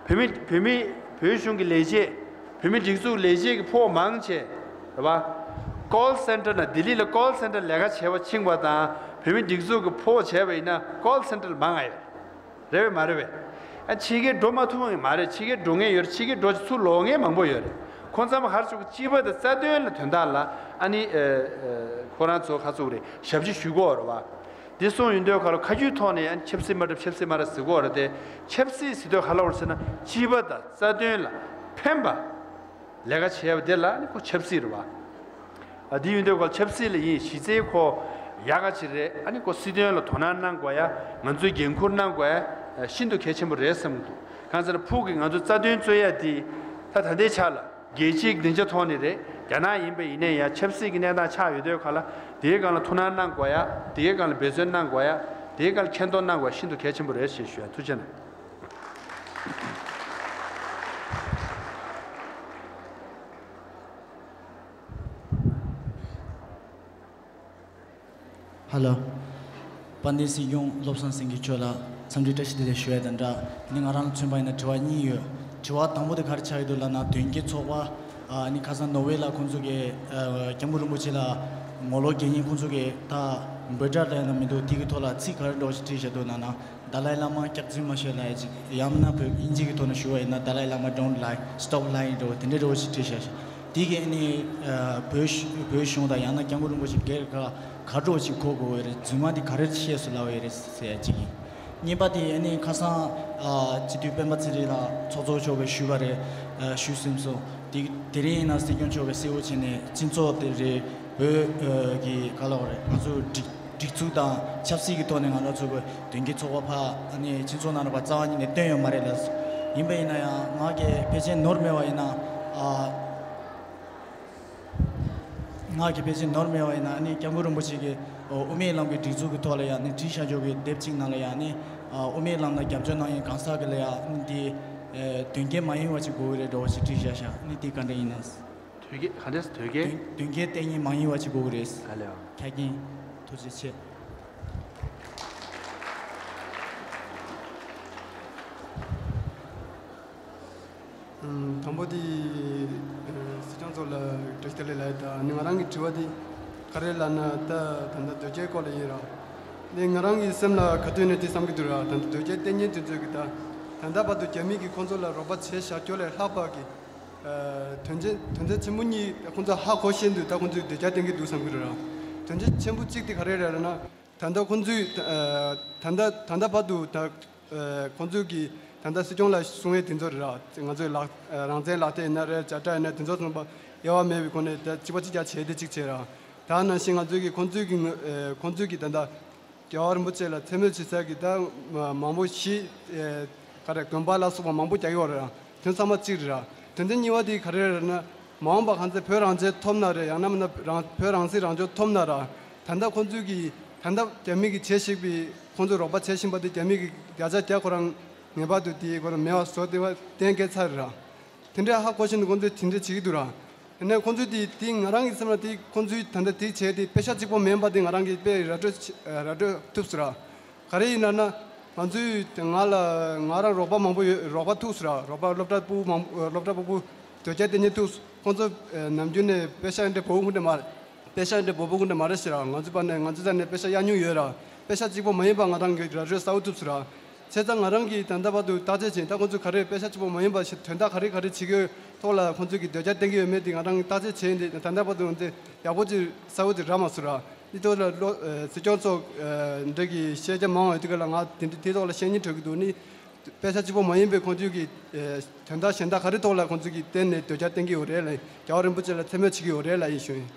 བོད་མི། བོད་མི། བོད་གཞུང་གི་ལས་བྱེད། བོད་མིའི་སྒྲིག་འཛུགས་ལས་བྱེད་ཀྱི་ཕོགས་མང་ཆེ་རེད་པ། ཀོལ་སེན་ཊར་ནང་། ལྡི་ལི་ལ་ཀོལ་སེན་ཊར་ལས་ཀ་བྱས་པ་ཕྱིན་པ་དང་བོད་མིའི་སྒྲིག་འཛུགས་ཀྱི་ཕོགས་བྱས་པ་ཡིན་ན་ཀོལ་སེན་ཊར་ལ་མང་ང་ཡོད། རེད་པས་མ་རེད་པས། ཨ། ཕྱི་རྒྱལ་འགྲོ་མ་ཐུབ་པ་མ་རེད། ཕྱི་རྒྱལ་འགྲོ་མཁན་ཡོད་རེད། ཕྱི་རྒྱལ་འགྲོ་ཚུར་ལོག་མཁན་མང་པོ་ཡོད་རེད། ཁོང་ཚང་མ་ག་རེ་བྱེད་དགོས། སྤྱི་པ་དང་རྩ་དོན་ལ་དོན་དག་ལ། ཨ་ནི། ཨ། ཨ། ཁོ་རང་ཚོ་ག་ཚོད་རེད། ཞབས་ཕྱི་ཞུ་དགོས་རེད་པ། འདི་གསུངས་ཡོང་དུས་སྒང་ལ་ཁ་རྒྱུན་ཐོག་ནས་ཨ་ནི་ཆབ་སྲིད་མ་འཁྲབ། ཆབ་སྲིད་མ་རེད་ཟེར་གྱི་ཡོད་རེད་དེ། ཆབ་སྲིད་ཟེར་དུས་ག་ལབ་དགོས་རེད་ཟེར་ན། སྤྱི་པ་དང་རྩ་དོན་ལ་ཕན་པ། ལས་ཀ་བྱས་པ་དེ་ལ་ཨ་ནི་ཁོ་ཆབ་སྲིད་རེད་བ། ཨ་དེ་ཡིན་དུས་ཁོ་ཆབ་སྲིད་ལ་ཡིན་གཞི་རྩའི་ཁོ་ཡག་ག་ཅིག་རེད། ཨ་ནི་ཁོ་སྲིད་དོན་ལ་དོ་སྣང་གནང་དགོས་ཡ། ང་ཚོའི་འགན་འཁུར་གནང་དགོས་ཡ་ཤིན་ཏུ་གལ་ཆེན་པོ་རེད་བསམ་གྱི་འདུག་གང་ཟེར་ན་ཕུགས་ཀྱི་ང་ཚོའི་རྩ་དོན་རྩོད་ཡ་དེ་ད་ད་ལྟའི་ཆ་ལ་རྒྱལ་སྤྱིའི་སྡིངས་ཆ་ཐོག་ནས་རེད། རྒྱ་ནག་ཡིན་པ་ཡིན་ནའི་ཡང་ཆབ་སྲིད་ཀྱི་གནས་སྟངས་ཆགས་ཡོད་དུས་ཁ་ལ་དེའི་སྒང་ལ་ཐུགས་སྣང་གནང་དགོས་ཡ། དེའི་སྒང་ལ་འབད་བརྩོན་གནང་དགོས་ཡ། དེའི་སྒང་ལ་མཁྱེན་རྟོགས་གནང་དགོས་ཡ་ཤིན་ཏུ་གལ་ཆེན་པོ་རེད་ཞེས་ཞུ་ཡ། ཐུགས་རྗེ་གནང་། ཧ་ལོ། དཔལ་ལྡན་སྲིད་སྐྱོང་བློ་བཟང་སེང་གེ་མཆོག་ལ་འཚམས་འདྲི་བཀྲ་ཤིས་བདེ་ལེགས་ཞུ་ཡ་དང་སྦྲགས། ནི་ང་རང་ལ་མཚོན་པ་ཡིན་ན་དྲི་བ་གཉིས་ཡོད། དྲི་བ་དང་པོ་དེ་ག་རེ་ཆགས་ཡོད་འདུག་ལབ་ན། དོན་གཅོད་ཚོགས་པ་ཨ་ནི་ཁ་སང་ནོར་ཝེ་ལ་ཁོང་ཚོ་གི་ཨ་སྐྱབས་མགོན་རིན་པོ་ཆེ་ལ་ངོ་ལོག་རྒྱག་མཁན་ཁོང་ཚོ་གི་ད་འབོད་སྒྲ་ལབ་ན་མི་འདུག་དེ་གི་ཐོག་ལ་ཚིག་ག་རེ་འདྲ་བོ་ཞིག་བྲིས་བཞག་འདུག་ལབ་ན། དཱ་ལའི་བླ་མ་སྐྱག་རྫུན་མ་བཤད་ལབ་ཡ་ཅིག་ཡང་ན་བོད་དབྱིན་ཇི་གི་ཐོག་ནས་ཞུ་བ་ཡིན་ན། Dalai Lama don't lie, stop lying འདྲ་བོ་དེ་འདྲ་འདྲ་བོ་ཞིག་བྲིས་བཞག་ཤག་དེ་གི་ཨ་ནི་ཨ་བོད་བོད་གཞུང་དང་ཡང་ན་སྐྱབས་མགོན་རིན་པོ་ཆེ་སྒེར་ག་ག་འདྲ་བོ་ཞིག་གོ་དགོས་ཀྱི་རེད། རྫུན་མ་དེ་ག་རེ་བཤད་སོང་ལབ་ཡོད་རེད་ཟེར་ཡ་ཅིག་ཡིན། གཉིས་པ་དེ་ཨ་ནི་ཁ་སང་ཨ་སྤྱི་འཐུས་སྤེན་པ་ཚེ་རིང་ལགས་ཚོགས་གཙོ་མཆོག་གིས་ཞུས་པ་རེད། ཨ་ཞུས་ཟིན་སོང་། དེ་དེ་རིང་ཡིན་ན་སྲིད་སྐྱོང་མཆོག་གིས་གསལ་བོ་བྱས་ནས་སྤྱི་ཚོགས་དེ་རེད། བོད་ཨ་གི་ག་ལབ་དགོས་རེད། ང་ཚོ་སྒྲིག་སྒྲིག་འཛུགས་དང་ཆབ་སྲིད་ཀྱི་ཐོག་ནས་ང་རང་ཚོ་གི་དོན་གཅོད་ཚོགས་པ་ཕར་ཨ་ནི་སྤྱི་ཚོགས་ནང་ལ་ཕར་རྩ་བ་ཉིད་ནས་བཏོན་ཡོད་མ་རེད་ལ། ཡིན་པ་ཡིན་ན་ཡང་ང་གིས་ཕལ་ཆེར་ནོར་མེད་པ་ཡིན་ན་ཨ། ང་གིས་ཕལ་ཆེར་ནོར་མེད་པ་ཡིན་ན་ཨ་ནི་སྐྱབས་མགོན་རིན་པོ་ཆེ་གི་ཨོ་དབུ་མའི་ལམ་གྱི་སྒྲིག་འཛུགས་ཀྱི་ཐོག་ལ་ཡང་ནི་བྲིས་བཞག་ཆོག་གི་དེབ་ཅིག་ནང་ལ་ཡང་ནི་ཨ་དབུ་མའི་ལམ་ལ་རྒྱབ་སྐྱོར་གནང་མཁན་གང་ཟག་གི་ལ་ཡང་ནི་དེ་ཨེ་དོན་རྐྱེན་མ་ཡིན་པ་ཅིག་དགོས་ཀྱི་རེད་འདྲ་བོ་ཞིག་བྲིས་བཞག་ཤག་ནི་དེ་ག་འདྲ་ཡིན་ན། དོན་རྐྱེན་ག་འདྲས་དོན་རྐྱེན། དོན་དོན་རྐྱེན་གཏན་ནས་མ་ཡིན་པ་ཅིག་དགོས་ཀྱི་རེད། ཨ་ལེ་ཨ། ཆ་རྐྱེན། ཐུགས་རྗེ་ཆེ། ཨམ། དང་པོ་དེ་ཨ་སྲིད་སྐྱོང་མཆོག་ལ་བཀྲ་ཤིས་བདེ་ལེགས་ལབ་ཡ་ད་ནི་ང་རང་གི་དྲི་བ་དེ་ག་རེ་ལབ་ན་ད་ད་ལྟ་དོལ་རྒྱལ་སྐོར་ལ་ཡིན་ར། ནི་ང་རང་གི་སེམས་ལ་ག་དུས་ནས་དེ་བསམ་གྱི་འདུག་ར། ད་ལྟ་དོལ་རྒྱལ་བསྟེན་མཁན་དེ་ཚོས་གི་ད་ད་ལྟ་བར་དུ་རྒྱ་མི་གིས་ཁོང་ཚོ་ལ་རོགས་པ་བྱས་བཞག་རྒྱུ་ལས་ལྷག་པ་གི་ཨ་དོན་ཆེན་དོན་ཆེན་ཆེན་པོ་གཉིས་ཁོང་ཚོ་ཧ་གོ་ཤེས་འདུག་ད་ཁོང་ཚོས་དོལ་རྒྱལ་བསྟེན་གྱི་འདུག་བསམ་གྱི་རེད་ར། དོན་ཆེན་ཆེན་པོ་གཅིག་དེ་ག་རེ་རེད་ལབ་ན། ད་ལྟ་ཁོང་ཚོས་ཨ་ད་ལྟ་ད་ལྟ་བར་དུ་ད་ཨ་ཁོང་ཚོས་ཀྱི་ད་ལྟ་སྲིད་སྐྱོང་ལ་གསུང་ཡས་དེ་ཚོ་རེད་ར། ང་ཚོའི་ལག་ཨ་རང་བཙན་ལག་དེབ་ཡིན་ན་རེད། བྱ་བྲལ་ཡིན་ན་དེ་ཚོ་ཚང་མ་དབྱེ་བ་མེད་པའི་སྒོ་ནས་ད་གཅིག་པ་གཅིག་རྐྱང་བྱས་ཏེ་གཅིག་བྱས་ར། ད་ནང་བཞིན་ང་ཚོས་ཀྱི་ཁོང་ཚོས་ཀྱི་ཨ་ཁོང་ཚོས་ཀྱི་ད་ལྟ་རྒྱལ་བ་རིན་པོ་ཆེ་ལ་མཚན་སྨད་བྱེད་ས་གི་ད་མང་པོ་ཞིག་ཨེ་ག་རེ་དགོན་པ་ལ་སོགས་པ་མང་པོ་རྒྱག་ཡོད་རེད། དོན་ཚང་མ་གཅིག་རེད། དོན་ཚན་གཉིས་པ་དེ་ག་རེ་རེད་ན། མ་འོངས་པ་གང་ཚེ་བོད་རང་བཙན་ཐོབ་ན་རེད། ཡང་ན་མིན་ན་རང་བོད་རང་སྲིད་རང་སྐྱོང་ཐོབ་ན་ར། ད་ལྟ་ཁོང་ཚོས་ཀྱི་ད་ལྟ་རྒྱ་མི་གི་བྱེད་བཞིན་པའི་ཁོང་ཚོས་རོགས་པ་བྱེད་བཞིན་པ་དེ་རྒྱ་མི་གི་བརྒྱ་ཆ་བརྒྱ་ཁོ་རང་ངེས་པར་དུ་དེ་ཁོ་རང་མེད་པ་བཟོ་དེ་བ་གཏན་འཁེལ་ཚར་རེད་ར། དེ་འདྲའི་ཧ་གོ་བཞིན་དུ་ཁོང་ཚོས་དེ་འདྲ་བྱེད་ཀྱི་འདུག་ར། ཡིན་ནའི་ཁོང་ཚོས་དེ་དེ་ང་རང་གི་སེམས་ལ་དེ་ཁོང་ཚོས་ད་ལྟ་དེ་བྱས་དེ་དཔེ་ཤ་གཅིག་པོ་མིན་པ་དེ་ང་རང་གིས་དཔེ་ར་སྤྲོད་བྱེད་ར་སྤྲོད་ཐུབ་སོང་ར། ག་རེ་ཡིན་ན་ན། ང་ཚོས་དེ་ང་ལ་ང་རང་རོགས་པ་མང་པོ་ཡོད། རོགས་པ་ཐུག་སོང་ར། རོགས་པ་སློབ་གྲྭ་ཕྲུ་གུ་མང་སློབ་གྲྭ་ཕྲུ་གུ་དོལ་རྒྱལ་བསྟེན་མཁན་ཐུག་སོང་། ཁོང་ཚོ་ནམ་རྒྱུན་ནས་དཔེ་ཤ་འདྲ་བོ་ཁུངས་འདྲ་མ་དཔེ་ཤ་འདྲ་བོ་བོ་ཁུངས་འདྲ་མ་རེད་ཟེར་ར། ང་ཚོ་པ་ནས་ང་ཚོ་ས་ནས་དཔེ་ཤ་གཡར་མྱོང་ཡོད་ར། དཔེ་ཤ་གཅིག་པོ་མ་ཡིན་པ་ང་རང་གིས་ར་སྤྲོད་གསལ་བོ་ཐུབ་སོང་ར། བྱས་ཙང་ང་རང་གིས་ད་ལྟ་བར་དུ་བརྟག་དཔྱད་བྱས། ད་ཁོང་ཚོས་ག་རེ་དཔེ་ཤ་གཅིག་པོ་མ་ཡིན་པ་ཞིག་དོན་དག་ག་རེ་ག་རེ་བྱེད་ཀྱི་ཐོག་ལ་ཁོང་ཚོས་ཀྱི་དོལ་རྒྱལ་བསྟེན་གྱི་ཡོད་མེད་དེ་ང་རང་གིས་བརྟག་དཔྱད་བྱས་ཏེ་ད་ལྟ་བར་དུ་ང་ཚོས་ཡག་པོ་ཅིག་གསལ་བོ་ཅིག་རག་མ་སོང་ར། འདི་ཐོག་ལ་བློ་ཨ་སྲིད་སྐྱོང་མཆོག་ཨ་འདྲ་གི་བཤད་རྒྱ་མང་བ་ཡོད་དུས་ག་ལ་ང་དེ་འདྲ་དེ་ཐོག་ལ་བཤད་སྙིང་བྲོ་གི་འདུག་ནི། དཔེ་ཆ་གཅིག་པོ་མ་ཡིན་པའི་ཁོང་ཚོས་ཀྱི་ཨ་དོན་དག་གཞན་དག་ག་རེ་ཐོག་ལ་ཁོང་ཚོས་ཀྱི་བརྟེན་ནས་དོལ་རྒྱལ་བསྟེན་གྱི་ཡོད་རེད་ལ། རྒྱལ་བ་རིན་པོ་ཆེ་ལ་མཚན་སྨད་བྱེད་ཀྱི་ཡོད་རེད་ལ་ཡིན་ཞུ་ཡིན།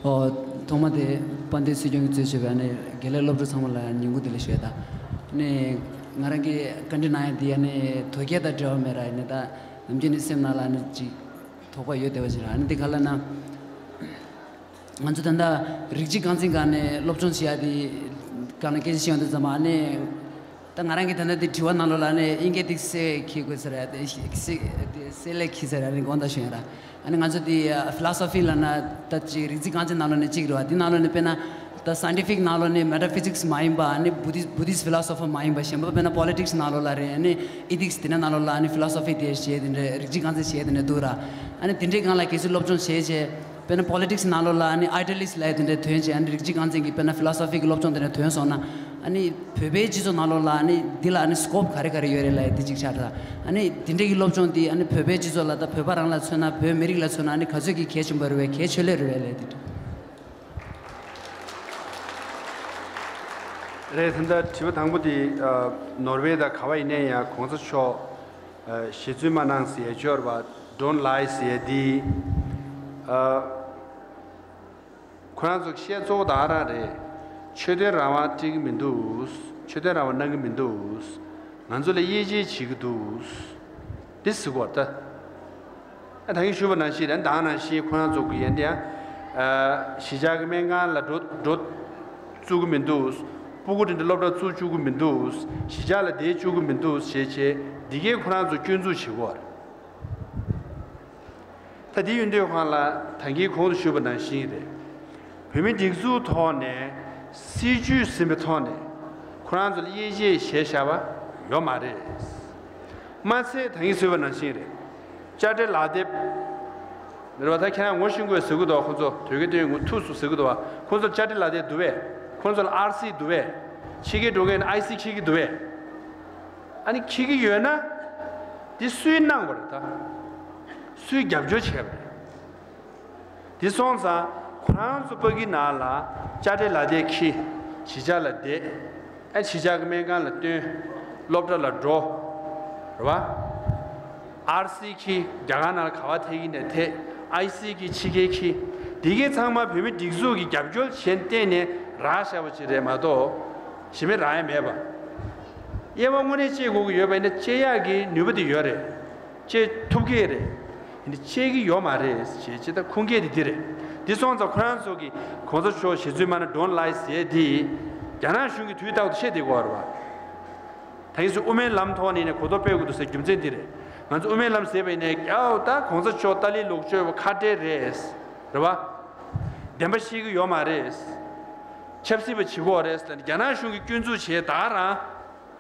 ཨོ། ཐོག་མ་དེ་དཔལ་ལྡན་སྲིད་སྐྱོང་གིས་གཙོས་བྱས་པའི་ཨ་ནི་དགེ་ལས་སློབ་ཕྲུག་ཚང་མ་ལ་ཡང་ཉིན་གུང་བདེ་ལེགས་ཞུ་ཡ་དང་། ཨ་ནི་ང་རང་གིས་བཀའ་འདྲི་གནང་ཡ་དེ་ཨ་ནི་དོལ་རྒྱལ་དང་འབྲེལ་བ་མེད་ར། ཡིན་ནའི་ད་ནམ་རྒྱུན་ནས་སེམས་ནང་ལ་ཨ་ནི་ཅིག་དོགས་པ་ཡོད་བསྡད་པ་ཞིག་ར། ཨ་ནི་དེ་ག་ལབ་ན། ང་ཚོ་ད་ལྟ་རིགས་གཅིག་རྐང་འཛིན་སྒང་ནས་སློབ་སྦྱོང་བྱེད་ཡ་དེ་སྒང་ལ་སྐད་ཆ་བཤད་ཡོང་དུས་ཙམ་པ་ཨ་ནི། ད་ང་རང་གིས་ད་ལྟ་དེ་དྲི་བ་ནང་ལོགས་ལ་ཨ་ནི་དབྱིན་སྐད་དེ་གསལ་འཁྱེར་དགོས་ཟེར་ཡ་དེ་གསལ་དེ་གསལ་ལེ་འཁྱེར་ཟེར་ཡ་ནི་དགོངས་དག་ཞུ་ཡ་ར། ཨ་ནི་ང་ཚོ་དེ་ཕི་ལོ་སོ་ཕི་ལབ་ན་ད་ཅིག་རིགས་གཅིག་རྐང་འཛིན་ནང་ལོགས་ནས་གཅིག་རེད་བ། དེ་ནང་ལོགས་ནས་དཔེར་ན་ད་སའེན་ཊི་ཕིག་ནང་ལོགས་ནས་མེ་ཊ་ཕི་ཟིག་སི་མ་ཡིན་པ་ཨ་ནི་བུ་དིསི་བུ་དིསི་ཕི་ལོ་སོ་ཕི་མ་ཡིན་པ་གཞན་པ་དཔེར་ན་པོ་ལི་ཊིག་སི་ནང་ལོགས་ལ་རེད། ཨ་ནི་ཨི་ཐིག་སི་དེ་འདྲ་ནང་ལོགས་ལ་ཨ་ནི་ཕི་ལོ་སོ་ཕི་དེ་བྱས་དེ་འདྲ་རིགས་གཅིག་རྐང་འཛིན་བྱས་དེ་འདྲ་འདུག་ར། ཨ་ནི་དེ་འདྲའི་སྒང་ལ་གལ་སྲིད་སློབ་སྦྱོང་བྱས་བྱས། དཔེར་ན་པོ་ལི་ཊིག་སི་ནང་ལོགས་ལ་ཨ་ནི་ཨའི་ཌི་ཡ་ལི་སི་ཊི་ལབ་ཡ་དེ་འདྲའི་ཐོན་བྱས། ཨ་ནི་རིགས་གཅིག་རྐང་འཛིན་གྱི་དཔེར་ན་ཕི་ལོ་སོ་ཕི་གི་སློབ་སྦྱོང་དེ་འདྲ་ཐོན་སོང་ན། ཨ་ནི་བོད་པའི་སྤྱི་ཚོགས་ནང་ལོགས་ལ་ཨ་ནི་འདི་ལ་ཨ་ནི་སི་ཀོབ་ག་རེ་ག་རེ་ཡོད་རེད་ལབ་ཡ་འདི་གཅིག་ཆགས་འདུག་ཨ་ནི་འདི་འདྲའི་གི་སློབ་སྦྱོང་འདི་ཨ་ནི་བོད་པའི་སྤྱི་ཚོགས་ལ་དང་བོད་པ་རང་ལ་མཚོན་ན་བོད་མི་རིགས་ལ་མཚོན་ན་ཨ་ནི་ག་ཚོད་ཀྱི་གལ་ཆེན་པོ་རེད་པས་གལ་ཆེ་ལོས་རེད་ལབ་ཡ་འདི་འདྲ། རེད། ད་ལྟ་དྲི་བ་དང་པོ་དེ་ཨ་ནོར་ཝེ་དང་ག་བ་ཡིན་ནའི་ཡང་གོང་ས་མཆོག་ཨ་ཞེ་བཙུན་མ་གནང་ཟེར་ཡ་ཅོར་བ་Don't Lie ཟེར་ཡ་དེ་ཨ་ཁོ་རང་ཚོ་བཤད་གཙོ་བོ་ད་ག་རང་རེད། ཆོས་དོན་རང་དབང་སྤྲད་ཀྱི་མི་འདུག་ཆོས་དོན་རང་དབང་གནང་གི་མི་འདུག་ང་ཚོ་ལ་དབྱེ་འབྱེད་བྱེད་ཀྱི་འདུག་འདི་ཟེར་གོ་ད། ཨ་ད་གིན་ཞུས་པ་ནང་བཞིན་རེད། ད་ག་ནང་བཞིན་ཁོ་རང་ཚོ་གི་ཡན་དེ་ཡང་ཨ་གཞིས་ཆགས་ཀྱི་སྨན་ཁང་ལ་འགྲོ་འགྲོ་བཅུག་གི་མི་འདུག་སྤུ་གུ་དེ་འདྲ་སློབ་གྲྭ་བཙུགས་བཅུག་གི་མི་འདུག་གཞིས་ཆགས་ལ་བསྡད་བཅུག་གི་མི་འདུག་ཞེས་བྱས་འདི་གས་ཁོ་རང་ཚོ་སྐྱོན་འཛུགས་བྱེད་ཀྱི་ཡོད་རེད། ད་འདི་ཡིན་དུས་སྒང་ལ་ད་གིན་གོང་དུ་ཞུས་པ་ནང་བཞིན་རེད། བོད་མིའི་སྒྲིག་འཛུགས་ཐོག་ནས་སྲིད་ཇུས་ཟིན་པའི་ཐོག་ནས་ཁོ་རང་ཚོ་ལ་དབྱེ་འབྱེད་བྱས་བཞག་པ་ཡོད་མ་རེད། མ་ཚད་ད་གིན་ཞུས་པ་ནང་བཞིན་རེད། དཔྱ་ཁྲལ་ལག་དེབ་རེད་བ། ད་ཁྱེད་རང་ངོ་ཤེས་དགོས་ཟེར་གི་འདུག་ཁོ་ཚོ་དོལ་རྒྱལ་བསྟེན་ཡོད་ངོ་ཐུགས་སུ་ཟེར་གི་འདུག་བ། ཁོ་ཚོ་དཔྱ་ཁྲལ་ལག་དེབ་འདུག་བས། ཁོ་ཚོ་ལ་ཨར་སི་འདུག་བས། ཕྱི་རྒྱལ་འགྲོ་མཁན་ཨའི་སི་འཁྱེར་གི་འདུག་བས། ཨ་ནི་འཁྱེར་གི་ཡོད་ན་འདི་སུས་གནང་བ་རེད། ད་སུས་རྒྱབ་སྐྱོར་བྱས་པ་རེད། དེ་སོང་ཙང་ཁོ་རང་ཚོ་ཕ་གི་ནང་ལ་དཔྱ་ཁྲལ་ལག་དེབ་འཁྱེར། གཞིས་ཆགས་ལ་བསྡད། ཨ་གཞིས་ཆགས་ཀྱི་སྨན་ཁང་ལ་བསྟེན། སློབ་གྲྭ་ལ་འགྲོ། རེད་བ། ཨར་སི་འཁྱེར། རྒྱ་གར་ནང་ལ་ག་བ་ཐད་ཀྱི་ནས་ཐད། ཨའི་སི་འཁྱེར། ཕྱི་རྒྱལ་འཁྱེར། འདི་གའི་ཚང་མ་བོད་མི་སྒྲིག་འཛུགས་ཀྱི་རྒྱབ་སྐྱོར་བྱས་བརྟེན་ནས་རག་བཞག་པ་ཅིག་རེད་མ་གཏོགས་གཞན་མི་རག་ཡ་མེད་པ། དབྱེ་བ་དངོས་གནས་བཅད་དགོས་ཀྱི་ཡོད་པ་ཡིན་ན་བཅད་ཡག་གི་ནུས་པ་དེ་ཡོད་རེད། བཅད་ཐུབ་ཀྱི་རེད། ཡིན་ནའི་བཅད་ཀྱི་ཡོད་མ་རེད་ཅེས་ཅེས་ད་ཁུངས་སྐྱེལ་དེ་འདི་རེད། འདི་སོང་ཙང་ཁོ་རང་ཚོ་གི་གོང་ས་མཆོག་ཞེ་བཙུན་མ་ན་Don't Lie ཟེར་དེ་རྒྱ་ནག་གཞུང་གིས་དུས་རྟག་ཏུ་བཤད་བསྡད་ཀྱི་ཡོད་རེད་བ། ད་ཡིན་ཙང་དབུ་མའི་ལམ་ཐོག་ནས་ནས་གོ་རྟོགས་སྤེལ་དགོས་འདུག་ཟེར་རྒྱུ་མཚན་འདི་རེད། ང་ཚོ་དབུ་མའི་ལམ་ཟེར་བ་ཡིན་ནའི་ཀྱའོ་ད་གོང་ས་མཆོག་ཏཱ་ལའི་ལོག་སྤྱོད་པ་ཁ་བྲལ་རེད། རེད་བ། བདེན་པ་བཤད་ཀྱི་ཡོད་མ་རེད། ཆབ་སྲིད་པ་བྱེད་ཀྱི་ཡོད་རེད་ཟེར་ནས་རྒྱ་ནག་གཞུང་གིས་སྐྱོན་འཛུགས་བྱས་ད་རང་།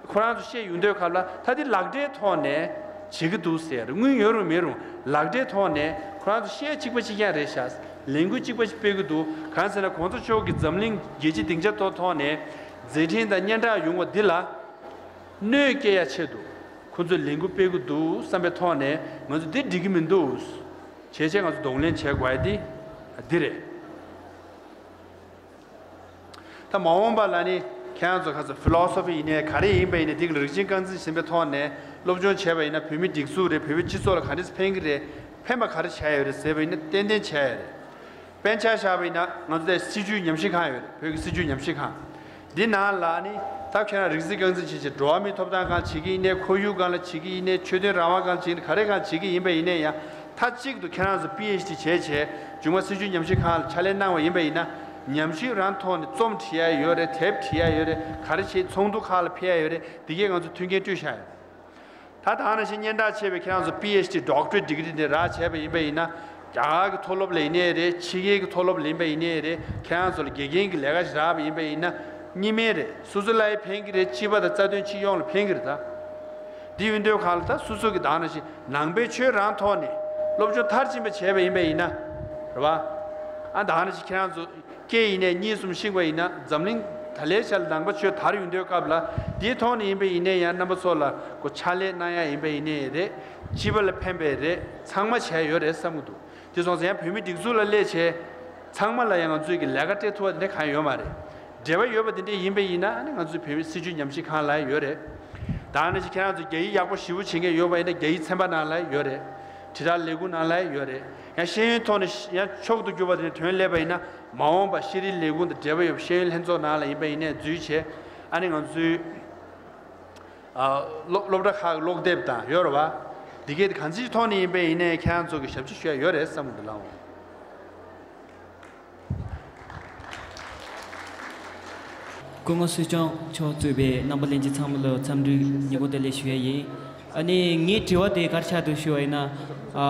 ཁོ་རང་ཚོ་བཤད་ཡོང་དུས་སྐབས་ལ་ད་དེ་ལག་འབྲེལ་ཐོག་ནས་བྱེད་ཀྱི་འདུག་ཟེར། དངུལ་ཡོད་རུང་མེད་རུང་ལག་འབྲེལ་ཐོག་ནས་ཁོ་རང་ཚོ་བཤད་གཅིག་པ་གཅིག་རྐྱང་རེད་ཤག་ལས་འགུལ་གཅིག་པ་ཞིག་སྤེལ་གྱི་འདུག་གང་ཟེར་ན་གོང་ས་མཆོག་གིས་འཛམ་གླིང་རྒྱལ་སྤྱི་སྡིངས་ཆ་ཐོག་ཐོག་ནས་མཛད་འཕྲིན་དང་སྙན་གྲགས་ཡོང་བ་འདི་ལ་གནོད་སྐྱེལ་ཡ་ཆེད་དུ་ཁོ་ཚོས་ལས་འགུལ་སྤེལ་གྱི་འདུག་བསམ་པའི་ཐོག་ནས་ང་ཚོ་འདི་འགྲིག་གི་མི་འདུག་བྱས་བྱས་ང་ཚོ་གདོང་ལེན་བྱེད་དགོས་ཡ་འདི་འདི་རེད། ད་མ་འོངས་པ་ལ་ནི་ཁྱེད་རང་ཚོ་ཁ་ཚ་ཕི་ལོ་སོ་ཕི་ཡིན་ནའི་ག་རེ་ཡིན་པ་ཡིན་ནའི་འདི་ག་ལ་རིགས་ཅན་རྐང་འཛིན་ཟིན་པའི་ཐོག་ནས་སློབ་སྦྱོང་བྱས་པ་ཡིན་ན་བོད་མི་སྒྲིག་འཛུགས་རེད། བོད་པའི་སྤྱི་ཚོགས་ལ་ག་འདྲས་ཕན་གི་རེད། ཕན་པ་ག་རེ་བྱས་ཡོད་རེད་ཟེར་བ་ཡིན་ན་ཏན་ཏན་བྱས་ཡོད་རེད། དཔེར་ན་ཆ་བཞག་པ་ཡིན་ན་ང་ཚོ་དེ་སྲིད་བྱུས་ཉམས་ཞིབ་ཁང་ཡོད་རེད། བོད་ཀྱི་སྲིད་བྱུས་ཉམས་ཞིབ་ཁང་། འདི་ནང་ལ་ནི་ད་ཁྱེད་རང་རིག་འཛིན་རྐང་འཛིན་བྱེད་ཆེད་འགྲོ་བ་མིའི་ཐོབ་ཐང་སྒང་བྱེད་ཀྱི་ཡིན་ནའི་ཁོར་ཡུག་སྒང་ལ་བྱེད་ཀྱི་ཡིན་ནའི་ཆོས་དོན་རང་དབང་སྒང་བྱེད་ཀྱི་ཡིན་ནའི་ག་རེ་སྒང་བྱེད་ཀྱི་ཡིན་པ་ཡིན་ནའི་ཡང་མཐའ་གཅིག་ཏུ་ཁྱེད་རང་ཚོ་པི་ཨེཆ་ཌི་བྱས་བྱས་མཇུག་མ་སྲིད་བྱུས་ཉམས་ཞིབ་ཁང་ལ་ཕྱག་ལས་གནང་བ་ཡིན་པ་ཡིན་ན་ཉམས་ཞིབ་རང་ཐོག་ནས་རྩོམ་བྲིས་ཡ་ཡོད་རེད། དེབ་བྲིས་ཡ་ཡོད་རེད། ག་རེ་བྱེད་ཚོགས་འདུ་ཁག་ལ་ཕེབས་ཡ་ཡོད་རེད། འདི་གས་ང་ཚོ་མཐུན་རྐྱེན་སྤྲོད་བཞག་ཡོད། ད་ད་ནང་བཞིན་སྙན་གྲགས་ཆེ་བའི་ཁྱེད་རང་ཚོ་པི་ཨེཆ་ཌི་ཌོག་ཊར་ཌི་གི་རི་འདི་རག་བྱས་པ་ཡིན་པ་ཡིན་ན་རྒྱ་གར་གྱི་མཐོ་སློབ་ལ་ཡིན་ནའི་རེད། ཕྱི་རྒྱལ་གྱི་མཐོ་སློབ་ལ་ཡིན་པ་ཡིན་ནའི་རེད། ཁྱེད་རང་ཚོ་ལ་དགེ་རྒན་གྱི་ལས་ཀ་ཞིག་རག་པ་ཡིན་པ་ཡིན་ན་གཉིས་སྨན་རེད། སོ་སོ་ལ་ཡང་ཕན་གྱི་རེད། སྤྱི་པ་དང་རྩ་དོན་སྤྱི་ཡོངས་ལ་ཕན་གྱི་རེད་ད། འདི་ཡིན་དུས་གང་ལ་ད་སོ་སོ་གི་ད་ནང་བཞིན་ནང་པའི་ཆོས་རང་ཐོག་ནས་སློབ་སྦྱོང་མཐར་ཕྱིན་པ་བྱས་པ་ཡིན་པ་ཡིན་ན་རེད་བ། ཨ་ད་ནང་བཞིན་ཁྱེད་རང་ཚོ་སྐད་ཡིན་ནའི་གཉིས་གསུམ་ཤེས་པ་ཡིན་ན་འཛམ་གླིང་ད་ལའི་ཆ་ལ་ནང་པ་ཆོས་དར་ཡོང་དུས་སྐབས་ལ་འདིའི་ཐོག་ནས་ཡིན་པ་ཡིན་ནའི་ཡང་རྣམ་པ་ཚོ་ལ་གོ་ཕྱག་ལས་གནང་ཡ་ཡིན་པ་ཡིན་ནའི་རེད། སྤྱི་པ་ལ་ཕན་པའི་རེད། ཚང་མ་བྱས་ཡོད་རེད་བསམ་གྱི་འདུག་དེ་སོང་ཙང་ཡང་བོད་མི་སྒྲིག་འཛུགས་ལ་སླེབས་བྱས་ཚང་མ་ལ་ཡང་ང་ཚོས་ཀྱི་ལས་ཀ་སྤྲད་ཐུབ་པ་དེ་འདྲ་གང་ཡང་ཡོད་མ་རེད། འབྲེལ་བ་ཡོད་པ་དེ་འདྲ་ཡིན་པ་ཡིན་ན་ཨ་ནི་ང་ཚོའི་བོད་མི་སྲིད་བྱུས་ཉམས་ཞིབ་ཁང་ལ་ཡོད་རེད། ད་ནི་ཁྱེད་རང་ཚོ་རྒྱ་ཡིག་ཡག་པོ་ཞེ་པོ་བྱེད་མཁན་ཡོད་པ་ཡིན་ན་རྒྱ་ཡིག་ཚན་པ་ནང་ལ་ཡོད་རེད། དྲིལ་བསྒྲགས་ལས་ཁུངས་ནང་ལ་ཡོད་རེད། ཡང་ཤེས་ཡོན་ཐོག་ནས་ཡང་མཆོག་ཏུ་གྱུར་པ་དེ་འདྲ་ཐོན་སླེབས་པ་ཡིན་ན་མ་འོངས་པ་ཤེས་རིག་ལས་ཁུངས་དང་འབྲེལ་བ་ཡོད་པ་ཤེས་ཡོན་ལྷན་ཚོགས་ནང་ལ་ཡིན་པ་ཡིན་ནའི་འཛུལ་བྱས་ཨ་ནི་ང་ཚོའི་ཨ་སློབ་སློབ་གྲྭ་ཁག་གི་ཀློག་དེབ་དང་ཡོད་རེད་བ། འདི་གའི་གང་ཅིའི་ཐོག་ནས་ཡིན་པ་ཡིན་ནའི་ཁྱེད་རང་ཚོ་གི་ཞབས་ཕྱི་ཞུ་ཡ་ཡོད་རེད་བསམ་གྱི་འདུག་ལགས་འོང་། སྐུ་ངོ་སྲིད་སྐྱོང་མཆོག་གཙོས་པའི་རྣམ་པ་ལྷན་རྒྱས་ཚང་མ་ལ་འཚམས་འདྲི་ཉིན་མོ་བདེ་ལེགས་ཞུ་ཡ་ཡིན། ཨ་ནི་ངའི་དྲི་བ་དེ་ག་རེ་ཆགས་འདུག་ཞུ་བ་ཡིན་ན། ཨ་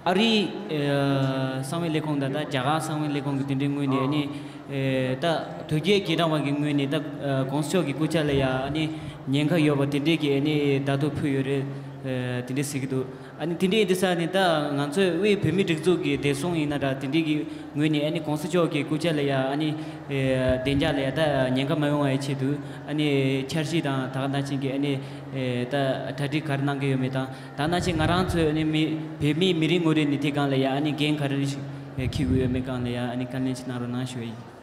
ཨ་རིའི་ཨ་གསང་བའི་ལས་ཁུངས་དང་ད་རྒྱ་གར་གསང་བའི་ལས་ཁུངས་ཀྱི་དེ་འདྲའི་ངོས་ནས་ཨ་ནི་ཨེ་ད་དོལ་རྒྱལ་རྒྱལ་ཕྲན་པ་གི་ངོས་ནས་ད་ཨ་གོང་ས་མཆོག་གི་སྐུ་ཕྱྭ་ལ་ཡ་ཨ་ནི་ཉེན་ཁ་ཡོད་པ་དེ་འདྲའི་གི་ཨ་ནི་བརྡ་ཐོ་ཕུལ་ཡོད་རེད། ཨེ་དེ་འདྲས་ཟེར་གྱི་འདུག་ཨ་ནི་དེ་འདྲས་ཡིན་དུས་ས་ནས་ད་ང་ཚོའི་དབུས་བོད་མིའི་སྒྲིག་འཛུགས་ཀྱི་བདེ་སྲུང་ཡིན་ན་འདྲ་དེ་འདྲས་ཀྱི་ངོས་ནས་ཨ་ནི་གོང་ས་མཆོག་གི་སྐུ་ཕྱྭ་ལ་ཡ་ཨ་ནི་ཨེ་བདེ་འཇགས་ལ་ཡ་ད་ཉེན་ཁ་མ་ཡོང་བའི་ཆེད་དུ་ཨ་ནི་འཆར་གཞི་དང་ད་ག་ནང་བཞིན་གྱི་ཨ་ནི་ཨེ་ད་གྲ་སྒྲིག་ག་རེ་གནང་གི་ཡོད་མེད་དང་། ད་ནང་བཞིན་ང་རང་ཚོའི་ཨ་ནི་མི་བོད་མིའི་མི་རིགས་ངོ་རིས་ནས་དེ་སྒང་ལ་ཡ་ཨ་ནི་འགན་ག་རེ་ཞིག་འཁྱེར་དགོས་ཡོད་མེད་སྒང་ལ་ཡ་ཨ་ནི་བཀའ་ལན་ཅིག་གནང་རོགས་གནང་ཞུ་ཡ་ཡིན།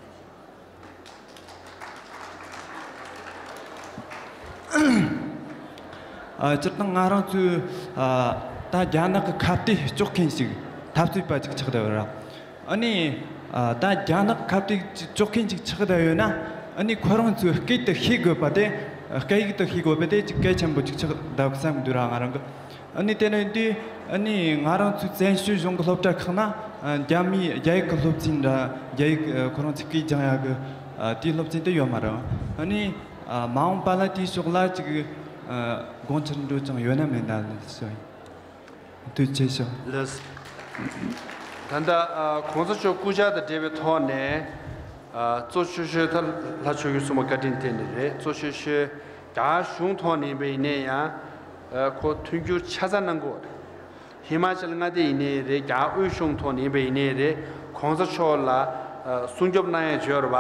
ཨ། སྤྱིར་བཏང་ང་རང་ཚོའི་ཨ་ད་རྒྱ་ནག་གི་ཁ་གཏད་གཅོག་མཁན་ཞིག་འཐབ་རྩོད་པ་ཅིག་ཆགས་བསྡད་ཡོད་ར། ཨ་ནི་ཨ་ད་རྒྱ་ནག་ཁ་གཏད་གཅོག་མཁན་ཅིག་ཆགས་བསྡད་ཡོད་ན། ཨ་ནི་ཁོ་རང་ཚོའི་སྐད་དུ་ཤེས་དགོས་པ་དེ། སྐད་ཡིག་ཏུ་ཤེས་དགོས་པ་དེ་ཅིག་གལ་ཆེན་པོ་ཅིག་ཆགས་བསྡད་བསམ་གྱི་འདུག་ར་ང་རང་གི། ཨ་ནི་དེ་ནས་འདི་ཨ་ནི་ང་རང་ཚོའི་བཙན་བྱོལ་གཞུང་གི་སློབ་གྲྭ་ཁག་ན་ཨ་རྒྱ་མིའི་རྒྱ་ཡིག་གི་སློབ་ཚན་འདྲ། རྒྱ་ཡིག་ཨ་ཁོ་རང་ཚོའི་སྐད་སྦྱང་ཡག་གི་ཨ་དེའི་སློབ་ཚན་དེ་ཡོད་མ་རེད། ཨ་ནི་ཨ་མ་འོངས་པ་ལ་དེའི་ཕྱོགས་ལ་ཅིག་ཨ་དགོངས་འཆར་འདྲ་ཅང་ཡོད་ན་མེད་ན་ལ་ཞུ་ཡིན། ཐུགས་རྗེ་ཆེ་ཞུ། ལགས། ད་ལྟ་ཨ་གོང་ས་མཆོག་སྐུ་ཕྱྭ་དང་འབྲེལ་བའི་ཐོག་ནས་ཨ་གཙོ་ཆེ་ཤོས་ད་ལྷ་ཆོས་ཀྱི་སྲུང་མ་བཀའ་དྲིན་དེ་ནི་རེད། གཙོ་ཆེ་ཤོས་རྒྱ་གཞུང་ཐོག་ནས་ཡིན་པ་ཡིན་ནའི་ཡང་ཨ་ཁོ་མཐུན་འགྱུར་ཆ་ཚང་གནང་དགོས་རེད། ཧི་མ་ཅལ་མངའ་སྡེ་ཡིན་ནའི་རེད། རྒྱ་དབུས་གཞུང་ཐོག་ནས་ཡིན་པ་ཡིན་ནའི་རེད། གོང་ས་མཆོག་ལ་ཨ་སྲུང་སྐྱོབ་གནང་ཡ་བྱོས་ར་བ།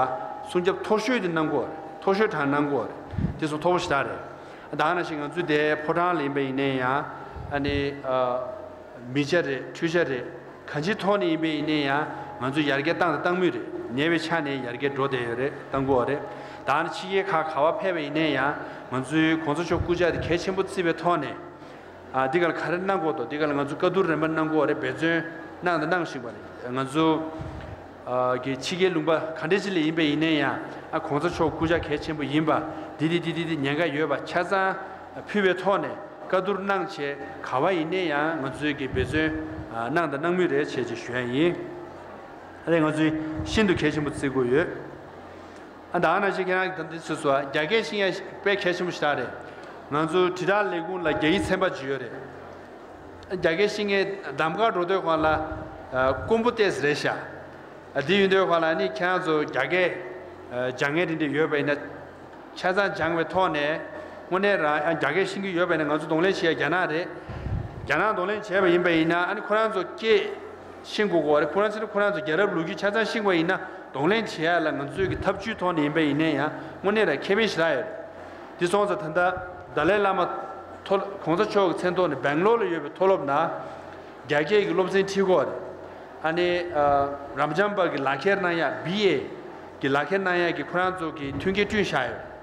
སྲུང་སྐྱོབ་མཐོ་ཤོས་དེ་གནང་དགོས་རེད། མཐོ་ཤོས་གྲངས་གནང་དགོས་རེད། དེ་སོང་མཐོ་པོ་ཞེ་དྲག་རེད། ད་ག་ནང་བཞིན་ང་ཚོའི་དེ་ཕོ་བྲང་ལ་ཡིན་པ་ཡིན་ནའི་ཡང་ཨ་ནི་ཨ་མི་ཆ་རེད། འཕྲུལ་ཆ་རེད། གང་ཅིའི་ཐོག་ནས་ཡིན་པ་ཡིན་ནའི་ཡང་ང་ཚོས་ཡར་རྒྱས་བཏང་དང་བཏང་མུས་རེད། ཉེ་བའི་ཆ་ནས་ཡར་རྒྱས་འགྲོ་བསྡད་ཡོད་རེད། གཏང་དགོས་རེད། ད་ནི་ཕྱི་རྒྱལ་ཁག་ག་བ་ཕེབས་པ་ཡིན་ནའི་ཡང་ང་ཚོའི་གོང་ས་མཆོག་སྐུ་ཕྱྭ་དེ་གལ་ཆེན་པོ་བརྩིས་པའི་ཐོག་ནས། ཨ་འདི་ག་ལ་ག་རེ་གནང་དགོས་འདུག་འདི་ག་ལ་ང་ཚོ་བཀའ་བསྡུར་རིམ་པ་གནང་དགོས་རེད། འབད་བརྩོན་གནང་དང་གནང་བཞིན་པ་རེད། ང་ཚོ་ཨ་གི་ཕྱི་རྒྱལ་ལུང་པ་ག་འདྲ་ཅིག་ལ་ཡིན་པ་ཡིན་ནའི་ཡང་ཨ་གོང་ས་མཆོག་སྐུ་ཕྱྭ་གལ་ཆེན་པོ་ཡིན་པ། འདི་འདི་འདི་འདི་འདི་ཉེན་ཁ་ཡོད་པ་ཆ་ཚང་ཕུལ་བའི་ཐོག་ནས་བཀའ་བསྡུར་གནང་བྱས་ག་བ་ཡིན་ནའི་ཡང་ང་ཚོས་ཀྱི་འབད་བརྩོན་ཨ་གནང་དང་གནང་མུས་རེད་བྱས་ཅིག་ཞུ་ཡ་ཡིན། ཨ་ནི་ང་ཚོས་ཤིན་ཏུ་གལ་ཆེན་པོ་བརྩི་དགོས་ཡོད། ཨ་ད་ག་ནང་བཞིན་ཁྱེད་རང་གིས་ད་འདི་ཚོས་སོ་རྒྱ་སྐད་ཤེས་ཡ་དཔེ་གལ་ཆེན་པོ་ཞིག་རེད། ང་ཚོ་དྲིལ་བསྒྲགས་ལས་ཁུངས་ལ་རྒྱ་ཡིག་ཚན་པ་ཅིག་ཡོད་རེད། རྒྱ་སྐད་ཤེས་མཁན་གདམ་ག་འགྲོ་དུས་སྒང་ལ་ཨ་དཀོན་པོ་ཏོག་ཙམ་རེད་ཤག་ཨ་དེ་ཡིན་དུས་སྒང་ལ་ནི་ཁྱེད་རང་ཚོ་རྒྱ་སྐད་ཨ་སྦྱང་མཁན་དེ་འདྲ་ཡོད་པ་ཡིན་ན། ཆ་ཚང་སྦྱངས་པའི་ཐོག་ནས་དངོས་གནས་རང་ཨ་རྒྱ་སྐད་ཤེས་ཀྱི་ཡོད་པ་ཡིན་ན་ང་ཚོ་གདོང་ལེན་བྱེད་ཡ་རྒྱ་ནག་རེད། རྒྱ་ནག་གདོང་ལེན་བྱས་པ་ཡིན་པ་ཡིན་ན་ཨ་ནི་ཁོ་རང་ཚོ་སྐད་ཤེས་དགོས་ཀྱི་རེད། ཁོ་རང་ཚོ་ཁོ་རང་ཚོ་རྒྱལ་རབས་ལོ་རྒྱུས་ཆ་ཚང་ཤེས་པ་ཡིན་ན་གདོང་ལེན་བྱེད་ཡ་ལ་ང་ཚོའི་གི་ཐབས་ཇུས་ཐོག་ནས་ཡིན་པ་ཡིན་ནའི་ཡང་དངོས་གནས་རང་ཁེ་ཕན་ཞེ་དྲག་ཡོད་རེད། དེ་སོང་ཙང་ད་ལྟ་ཏཱ་ལའི་བླ་མ་མཐོ་གོང་ས་མཆོག་གི་མཚན་ཐོག་ནས་སྦེང་ལོར་ལ་ཡོད་པའི་མཐོ་སློབ་ནང་རྒྱ་སྐད་ཀྱི་སློབ་ཚན་ཁྲིད་ཀྱི་ཡོད་རེད། ཨ་ནི་ཨ་རབ་འབྱམས་པ་གི་ལག་ཁྱེར་གནང་ཡ་བི་ཨེ་གི་ལག་ཁྱེར་གནང་ཡ་གི་ཁོ་རང་ཚོ་གི་མཐུན་རྐྱེན་བསྐྲུན་བཞག་ཡོད།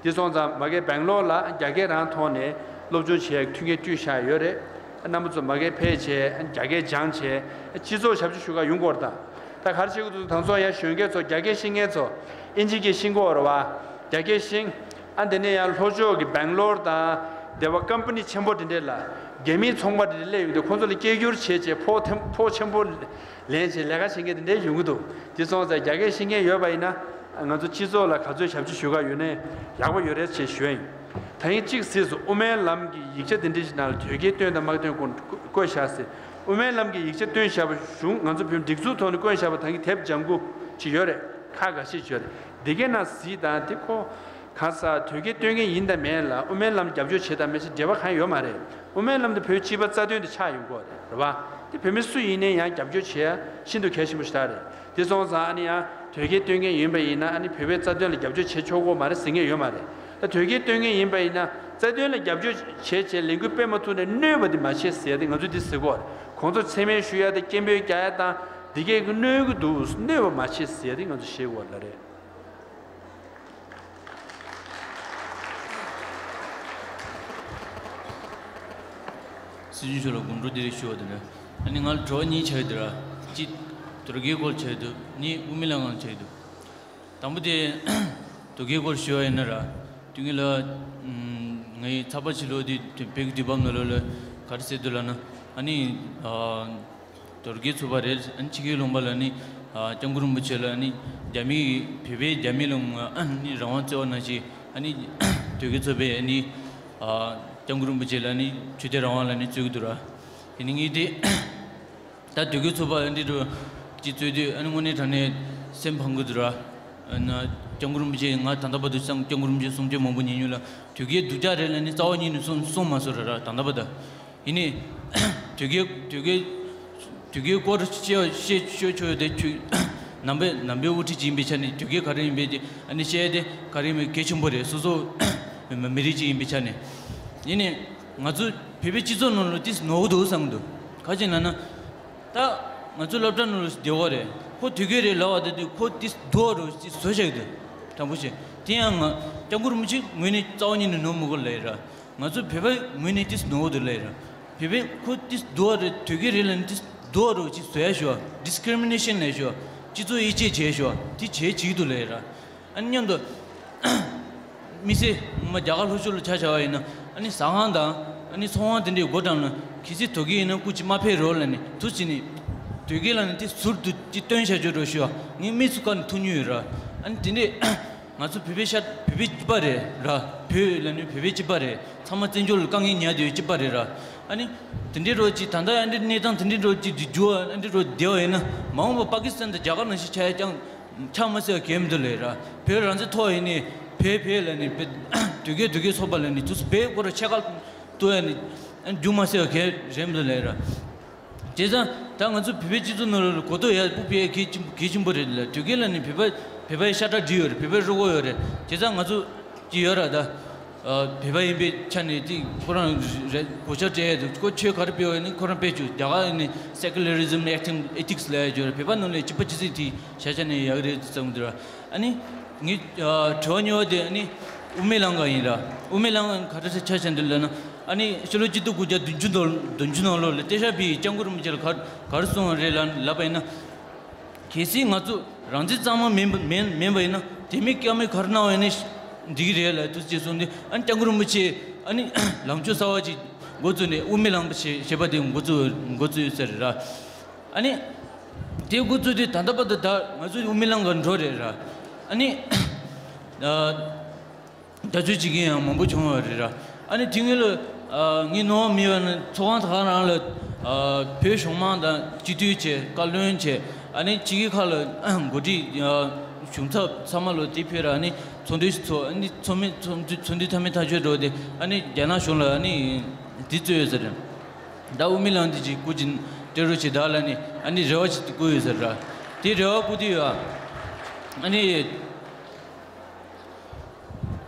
དེ་སོང་ཙང་མ་གི་སྦེང་ལོར་ལ་རྒྱ་སྐད་རང་ཐོག་ནས་སློབ་སྦྱོང་བྱེད་ཡ་གི་མཐུན་རྐྱེན་བསྐྲུན་བཞག་ཡོད་རེད། རྣམ་པ་ཚོ་མ་གི་ཕེབས་བྱས་རྒྱ་སྐད་སྦྱངས་བྱས་སྤྱི་ཚོགས་ཞབས་ཕྱི་ཞུ་ག་ཡོང་དགོས་རེད་ད། ད་ག་རེ་བྱེད་དགོས་འདུག་དང་ཚོགས་ཡ་གཞོན་སྐྱེས་ཚོ་རྒྱ་སྐད་ཤེས་མཁན་ཚོ་ཨིན་ཇི་སྐད་ཤེས་དགོས་རེད་བ། རྒྱ་སྐད་ཤེས། ཨ་འདི་ནས་ཡང་ལྷོ་ཕྱོགས་ཀྱི་སྦེང་ལོར་དང་། དེ་བ་ཀམ་པ་ནི་ཆེན་པོ་དེ་འདྲས་ལ། རྒྱ་མིའི་ཚོང་པ་དེ་འདྲས་སླེབས་ཡོང་དུས་ཁོང་ཚོ་ལ་སྐད་སྒྱུར་བྱས་བྱས་ཕོགས་ཐེམ་ཕོགས་ཆེན་པོ་ལེན་བྱས་ལས་ཀ་བྱེད་མཁན་དེ་འདྲས་ཡོང་གི་འདུག་དེ་སོང་ཙང་རྒྱ་སྐད་ཤེས་མཁན་ཡོད་པ་ཡིན་ན། ང་ཚོ་སྤྱི་ཚོགས་ལ་ག་ཚོད་ཞབས་ཕྱི་ཞུ་ག་ཡོད་ནའི་ཡག་པོ་ཡོད་རེད་ཅེས་ཞུ་ཡ་ཡིན། ད་ཡིན་གཅིག་གཟིགས་སུ་དབུ་མའི་ལམ་གྱི་ཡིག་ཆ་དེ་འདྲས་ཞིག་ནང་ལ་དོལ་རྒྱལ་བཏོན་དང་མ་བཏོན་སྐོར་བཀོད་བཞག་ཟེར། དབུ་མའི་ལམ་གྱི་ཡིག་ཆ་བཏོན་བཞག་པ་གཞུང་ང་ཚོ་བོད་སྒྲིག་འཛུགས་ཐོག་ནས་བསྐོན་བཞག་པ་ད་གིན་དེབ་ལྗང་གུ་ཅིག་ཡོད་རེད། ཁག་འགའ་ཤས་ཅིག་ཡོད་རེད། འདི་གའི་ནང་གཟིགས་དང་དེ་ཁོ། གང་ཟག་དོལ་རྒྱལ་བསྟེན་མཁན་ཡིན་དང་མེད་ལ་དབུ་མའི་ལམ་རྒྱབ་སྐྱོར་བྱེད་དང་མེད་ཟེར་འབྲེལ་བ་གང་ཡོད་མ་རེད། དབུ་མའི་ལམ་དེ་བོད་སྤྱི་པ་རྩ་དོན་དེ་ཆགས་ཡོང་གི་རེད། རེད་བ། དེ་བོད་མི་སུ་ཡིན་ནའི་ཡང་རྒྱབ་སྐྱོར་བྱེད་ཡ་ཤིན་ཏུ་གལ་ཆེན་པོ་ཞིག་རེད། དེ་སོང་ཙང་ཨ་ནི་ཡང་དོལ་རྒྱལ་བསྟེན་མཁན་ཡིན་པ་ཡིན་ན་ཨ་ནི་བོད་པའི་རྩ་དོན་ལ་རྒྱབ་སྐྱོར་བྱེད་ཆོག་གི་མ་རེད་ཟེར་མཁན་ཡོད་མ་རེད། ད་དོལ་རྒྱལ་བསྟེན་མཁན་ཡིན་པ་ཡིན་ན་རྩ་དོན་ལ་རྒྱབ་སྐྱོར་བྱེད་བྱེད་ལས་འགུལ་སྤེལ་མ་ཐུབ་ནའི་གནོད་པ་དེ་མ་བྱེད་ཟེར་ཡ་དེ་ང་ཚོས་དེ་ཟེར་གི་རེད། ཁོང་ཚོ་མཚན་སྨད་ཞུ་ཡ་དང་སྐད་འབོད་རྒྱག་ཡ་དང་འདི་གས་ཀྱི་གནོད་གི་འདུག་གནོད་པ་མ་བྱེད་ཟེར་ཡ་དེ་ང་ཚོས་ཤེས་དགོས་རེད། སྲིད་སྐྱོང་མཆོག་ལ་དགོངས་དྲོ་བདེ་ལེགས་ཞུ་བ་དང་། ཨ་ནི་ང་ལ་དྲི་བ་གཉིས་ཆགས་ཡོད་དེ་ར། གཅིག་དོལ་རྒྱལ་སྐོར་ཆགས་ཡོད་འདུག་གཉིས་དབུ་མའི་ལམ་སྒང་ཆགས་ཡོད་འདུག་དང་པོ་དེ་དོལ་རྒྱལ་སྐོར་ཞུ་བ་ཡིན་ན་ར། དེ་སྔོན་ལ་ངའི་ཚགས་པར་ཕྱི་ལོགས་དེ་བོད་ཀྱི་དུས་བབ་ནང་ལོགས་ལ་ག་རེ་ཟེར་འདུག་ལབ་ན། ཨ་ནི་ཨ། དོལ་རྒྱལ་ཚོགས་པ་རེད། ཨ་ནི་ཕྱི་རྒྱལ་ལུང་པ་ལ་ནི་ཨ་སྐྱབས་མགོན་རིན་པོ་ཆེ་ལ་ནི་རྒྱ་མི་བོད་པའི་རྒྱ་མི་ལ་ཨ་ནི་རང་དབང་བརྩི་བ་ནང་བཞིན་ཨ་ནི་དོལ་རྒྱལ་ཚོགས་པས་ཨ་ནི་ཨ་སྐྱབས་མགོན་རིན་པོ་ཆེ་ལ་ནི་ཆོས་དད་རང་དབང་ལ་ནི་བརྩི་གི་འདུག་ར། དེ་ནི་ངས་དེ་ད་དོལ་རྒྱལ་ཚོགས་པ་ཨ་འདི་འདྲ་ཅིག་བརྩི་དུས་ཨ་ནི་དངོས་གནས་དྲང་གནས་སེམས་ཕངས་གི་འདུག་ར། ཨ་ན་ སྐྱབས་མགོན་རིན་པོ་ཆེ། ང་ད་ལྟ་བར་དུ་སང་སྐྱབས་མགོན་རིན་པོ་ཆེ་གསུང་ཆོས་མང་པོ་ཉན་མྱོང་ལ། དོལ་རྒྱལ་སྡུག་ཅག་རེད་ལབ་ནི་རྩ་བ་ཉིད་ནས་གསུང་གསུང་མ་སོང་ར་ར། ད་ལྟ་བར་དུ། ཡིན་ནའི་དོལ་རྒྱལ་དོལ་རྒྱལ་དོལ་རྒྱལ་སྐོར་བཤད་བཤད་ཆོག་ཆོག་དེ་ཆུ་ནང་པའི་ནང་པའི་དབུ་ཁྲིད་ཅིག་ཡིན་པའི་ཆ་ནས། དོལ་རྒྱལ་ག་རེ་ཡིན་པའི་དེ་ཨ་ནི་བཤད་དེ་ག་རེ་ཡིན་པའི་གལ་ཆེན་པོ་རེད། སོ་སོ་མི་རིགས་ཅིག་ཡིན་པའི་ཆ་ནས། ཡིན་ནའི་ང་ཚོ་བོད་པའི་སྤྱི་ཚོགས་ནང་ལ་ཏིས་ནོར་གི་འདུག་བསམ་གི་འདུག་ག་ཅི་ན་ན། ད་ང་ཚོ་སློབ་གྲྭ་ནང་ལ་སྡེ་བ་རེད། ཁོ་དོལ་རྒྱལ་རེད་ལབ་པ་དེ་དུས་ཁོ་ཏིས་སྡུག་རོ་ཅིག་བཟོ་བྱ་གི་འདུག་དྲང་པོ་བཤད། དེ་ཡང་ང་སྐྱབས་མགོན་རིན་པོ་ཆེ་ངོས་ནས་རྩ་བ་ཉིད་ནས་ནོར་མི་དགོས་ལབ་ཡིན་ར། ང་ཚོ་བོད་པའི་ངོས་ནས་ཏིས་ནོར་འདུག་ལབ་ཡིན་ར། བོད་པའི་ཁོ་ཏིས་སྡུག་རེད། དོལ་རྒྱལ་རེད་ལབ་ནས་ཏིས་སྡུག་རོ་ཅིག་བཟོ་ཡ་ཞུ་བ། ཌི་སི་ཀི་རི་མི་ནེ་ཤན་ལབ་ཞུ་བ། སྤྱི་ཚོགས་དབྱེ་འབྱེད་བྱས་ཞུ་བ་དེ་བྱས་བྱེད་ཀྱི་འདུག་ལབ་ཡིན་ར། ཨ་ནི་མཉམ་དུ་དམིགས་བསལ་ང་རྒྱ་གར་ལྷོ་ཕྱོགས་ལ་ཆ་བཞག་པ་ཡིན་ན། ཨ་ནི་ཟ་ཁང་དང་ཨ་ནི་ཚོང་ཁང་དེ་འདྲའི་སྒོ་འགྲམ་ལ་གལ་སྲིད་དོལ་རྒྱལ་ཡིན་ན་སྐུ་ཅིག་མ་ཕེབས་རོགས་ལབ་ནས་དུ་ཕྱིན་ནས། དོལ་རྒྱལ་ལབ་ནས་དེ་ཟུར་དུ་ཅིག་སྟོན་བྱ་རྒྱུ་རོགས་ཞུ་བ་ངས་མིག་ཆུ་ཁ་ནས་ཐུག་མྱོང་ཡོད་ར། ཨ་ནི་དེ་འདྲས་ང་ཚོ་བོད་པའི་ཤ་བོད་པའི་སྤྱི་པ་རེད་ར། བོད་ལབ་ནས་བོད་པའི་སྤྱི་པ་རེད། ཚང་མ་བཙན་བྱོལ་ལ་དཀའ་ངལ་ཉར་བསྡད་ཡོད་སྤྱི་པ་རེད་ར། ཨ་ནི་དེ་འདྲའི་རོགས་ཅིག་ད་ལྟ་ཨ་འདྲའི་གནས་སྟངས་དེ་འདྲའི་རོགས་ཅིག་འགྱུར་བ་ཨ་འདྲའི་རོགས་བསྡད་པ་ཡིན་ན། མ་འོངས་པ་པ་ཀི་སི་ཐན་དང་རྒྱ་གར་ནང་བཞིན་ཆགས་ཡ་ཅང་ཆགས་མ་སྲིད་པ་གལ་མི་འདུག་ལབ་ར། བོད་རང་བཙན་ཐོག་ཡིན་ནི་བོད་བོད་ལབ་ནི་བོད་དོལ་རྒྱལ་དོལ་རྒྱལ་ཚོགས་པ་ལབ་ནི་དུས་སུ་བོད་སྐོར་ཆེ་ཁག་གཏོང་ཡ་ནི་རྒྱུ་མ་སྲིད་པ་གལ་རེད་མི་འདུག་ལབ་ར། བྱས་ཙང་ད་ང་ཚོ་བོད་པའི་སྤྱི་ཚོགས་ནང་ལ་གོ་རྟོགས་ཡག་པོ་སྤེལ་གལ་ཆེན་གལ་ཆེན་པོ་རེད་ལ། དོལ་རྒྱལ་ལབ་ནི་བོད་པ་བོད་པའི་ཤ་ཁྲག་འདྲེས་ཡོད་རེད། བོད་པའི་རུས་ཁོག་ཡོད་རེད། བྱས་ཙང་ང་ཚོ་ཅི་ཡོད་ར་ད། ཨ་བོད་པ་ཡིན་པའི་ཆ་ནས་དེ་ཁོ་རང་རེད། གོ་ཆ་སྤྲད་ཡ་འདུག་ཁོ་ཆོས་ག་རེ་སྤེལ་བ་ཡིན་ན་ཁོ་རང་སྤེལ་བཅུག་རྒྱ་གར་ནི་སེ་ཀུ་ལ་རི་ཛམ་ཨེ་ཐིག་ཨེ་ཐིག་སི་ལབ་ཡ་ཅིག་ཡོད་རེད། བོད་པ་ནང་ལ་གཅིག་པ་གཅིག་སྲིད་དེ་བྱ་བྱ་ནས་ཡག་རེད་བསམ་གི་འདུག་ར། ཨ་ནི་ངའི་ཨ་དྲི་བ་གཉིས་པ་དེ་ཨ་ནི་དབུ་མའི་ལམ་ག་ཡིན་ར། དབུ་མའི་ལམ་ག་ག་འདྲ་ཆ་བཞག་འདུག་ལབ་ན། ཨ་ནི་ཕྱི་ལོ་གཅིག་སྟོང་དགུ་བརྒྱ་བདུན་ཅུ་ནང་བདུན་ཅུ་ནང་ལོགས་ལ་ཏེ་ཤ་བི་ཡིས་སྐྱབས་མགོན་རིན་པོ་ཆེ་ལ་ག་ག་རེ་གསུངས་པ་རེད་ལབ་ལབ་པ་ཡིན་ན། གལ་སྲིད་ང་ཚོ་རང་བཙན་གཙང་མ་མིན་པ་མིན་མིན་པ་ཡིན་ན་དེ་མིན་སྐྱབས་མོས་ག་རེ་གནང་བ་ཡིན་ན་འགྲིག་གི་རེད་ལབ་འདུག་ཅེས་གསུངས་ཏེ། ཨ་ནི་སྐྱབས་མགོན་རིན་པོ་ཆེ་ཨ་ནི་ལངས་ཕྱོགས་གསར་བ་ཅིག་འགོ་བཙུགས་ནས་དབུ་མའི་ལམ་ཞེས་ཞེས་པ་དེ་འགོ་བཙུགས་འགོ་བཙུགས་ཡོད་ས་རེད་ར། ཨ་ནི་དེ་འགོ་བཙུགས་དུས་ད་ལྟ་བར་དུ་ད་ང་ཚོ་དབུ་མའི་ལམ་ག་འགྲོ་རེད་ར། ཨ་ནི་ཨ། བརྡ་སྤྲོད་བྱེད་མཁན་ཡང་མང་པོ་བྱུང་བ་རེད་ར། ཨ་ནི་དེ་སྔོན་ལ་ཨ་ངའི་སྣང་བ་མི་ཡོད་ན་ཚོགས་ཁང་ད་ག་རང་ལ་ཨ་བོད་གཞུང་མང་དང་སྤྱི་འཐུས་བྱས་བཀའ་བློན་བྱས། ཨ་ནི་ཕྱི་རྒྱལ་ཁག་ལ་འགོ་ཁྲིད་ཨ་གཞུང་ཚབ་ཚང་མ་ལ་དེ་ཕེབས་ར། ཨ་ནི་ཚོགས་འདུ་ཞིག་ཚོགས། ཨ་ནི་ཚོགས་མི་ཚོགས་འདུ་ཚོགས་འདུ་མཐའ་མའི་མཐའ་མཇུག་འགྲོ་དེ་ཨ་ནི་རྒྱ་ནག་གཞུང་ལ་ཨ་ནི་དེ་རྩོད་ཡོད་ཟེར། ད་དབུ་མའི་ལམ་དེ་ཅིག་སྐུ་མཁྱེན་སྤྲད་རོགས་བྱེད་དང་ལབ་ནི་ཨ་ནི་རེ་བ་ཅིག་བསྐུར་ཡོད་ཟེར་ར། དེ་རེ་བ་བསྐུར་དུས་ཡ་ཨ་ནི།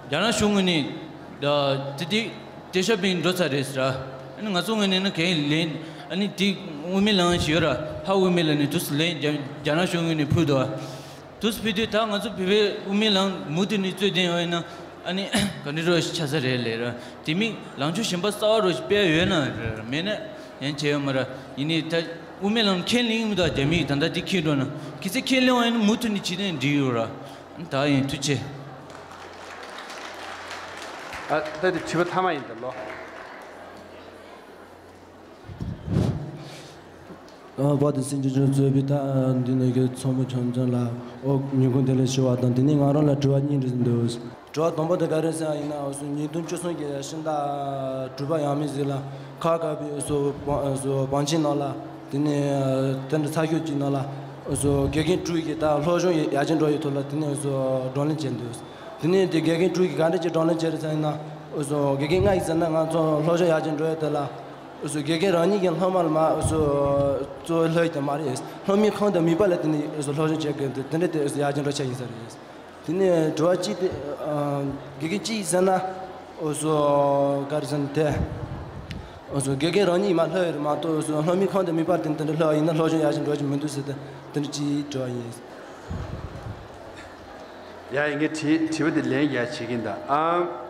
རྒྱ་ནག་གཞུང་ངོས་ནས་ད་དེ་དེ་ཏེ་ཤ་བི་འགྲོ་ཚར་རེད་ཟེར། ཨ་ནི་ང་ཚོ་ངོས་ནས་ནི་གན་ལན་ཨ་ནི་དེ་དབུ་མའི་ལམ་ཞིག་ཡོད་ར། ཧ་དབུ་མའི་ལམ་ནས་དུས་སུ་ལན་རྒྱ་རྒྱ་ནག་གཞུང་ངོས་ནས་ཕུལ་འདུག་དུས་སུ་ཕུལ་དུས་ད་ང་ཚོ་བོད་པའི་དབུ་མའི་ལམ་མུ་མཐུད་ནས་རྩོད་བསྡད་ཡོད་ན་ཨ་ནི་ག་འདྲ་རོ་ཞིག་ཆགས་ས་རེད་ལབ་ར། དེ་མིན་ལངས་ཕྱོགས་གཞན་པ་གསར་བ་རོ་ཞིག་སྤེལ་ཡོད་ན་རེད། མེད་ན་ཡང་བྱས་ཡོད་མ་ར། ཡིན་ནའི་ད་དབུ་མའི་ལམ་ཁས་ལེན་གྱི་མི་འདུག་རྒྱ་མིས་ད་ལྟ་དེ་ཁས་འགྲོ་ན། གལ་སྲིད་ཁས་ལེན་པ་ཡིན་ན་མུ་མཐུད་ནས་བྱས་ན་འགྲིག་ཡོད་ར། ད་ཡིན། ཐུགས་རྗེ་ཆེ། ཨ་ད་དེ་དྲི་བ་མཐའ་མ་ཡིན་ད་ལོ། ཨ་བ་དེ་སེམས་ཅན་ཆུང་གཙོས་པའི་ད་འདི་ནས་ཀྱི་ཚོགས་མི་ཆུང་ཆུང་ལ་ཨོ་ཉིན་གུང་དེ་ལས་ཞུ་བ་དང་། དེ་ནས་ང་རང་ལ་དྲི་བ་གཉིས་འདྲ་འདུག་དྲི་བ་དང་པོ་དེ་ག་རེ་ཟེར་ཡ་ཡིན་ན། འོ་སོ་ཉིས་སྟོང་བཅུ་གསུམ་གྱི་ཕྱི་ཟླ་དྲུག་པ་ཡང་མི་ཟིག་ལ་ཁ་ཁ་བའི་སོ་བང་སོ་བང་ཆེན་ནང་ལ་དེ་ནས་དེ་འདྲ་ཚགས་ཤོག་ཅིག་ནང་ལ་འོ་སོ་དགེ་རྒན་དྲུག་གིས་ད་སློབ་སྦྱོང་ཡར་རྒྱས་འགྲོ་ཡི་ཐོག་ལ་དེ་ནས་འོ་སོ་བགྲོ་གླེང་བྱས་འདུག་དེ་ནས་དེ་དགེ་རྒན་དྲུག་གིས་ག་འདྲ་ཅིག་བགྲོ་གླེང་བྱས་རེད་ཟེར་ཡིན་ན། འོ་སོ་དགེ་རྒན་ལྔ་ཡིས་ཟེར་ན་ང་ཚོ་སློབ་སྦྱོང་ཡར་རྒྱས་འགྲོ་ཡི་དེ་ལ་འོ་སོ་དགེ་རྒན་རང་ཉིད་ཀྱི་སློབ་མ་ལ་མ་འོ་སོ་གཙོ་བོ་སློབ་ཡི་དེ་མ་རེད། སློབ་མའི་ཁོངས་དང་མིད་པ་ལ་དེ་ནས་འོ་སོ་སློབ་སྦྱོང་བྱེད་དགོས་འདུག་དེ་འདྲ་དེ་འོ་སོ་ཡར་རྒྱས་འགྲོ་ཆ་ཡིན་ས་རེད། དེ་ནས་དྲི་བ་གཅིག་དེ་ཨ་དགེ་རྒན་གཅིག་ཟེར་ན་འོ་སོ་ག་རེ་ཟེར་ན་དེ་འོ་སོ་དགེ་རྒན་རང་ཉིད་མ་སློབ་ཡོད་མ་གཏོགས་འོ་སོ་སློབ་མའི་ཁོངས་དང་མིད་པ་དེ་འདི་འདྲ་སློབ་ཡིན་ན་སློབ་སྦྱོང་ཡར་ཞིག་འགྲོ་གི་མི་འདུག་ཟེར་ཏེ་དེ་འདྲ་གཅིག་དྲི་བ་ཡིན། ཡ་ཡིན་ངས་དྲི་དྲི་བ་དེ་ལན་ཡ་བྱེད་ཀྱིན་གདའ། ཨ།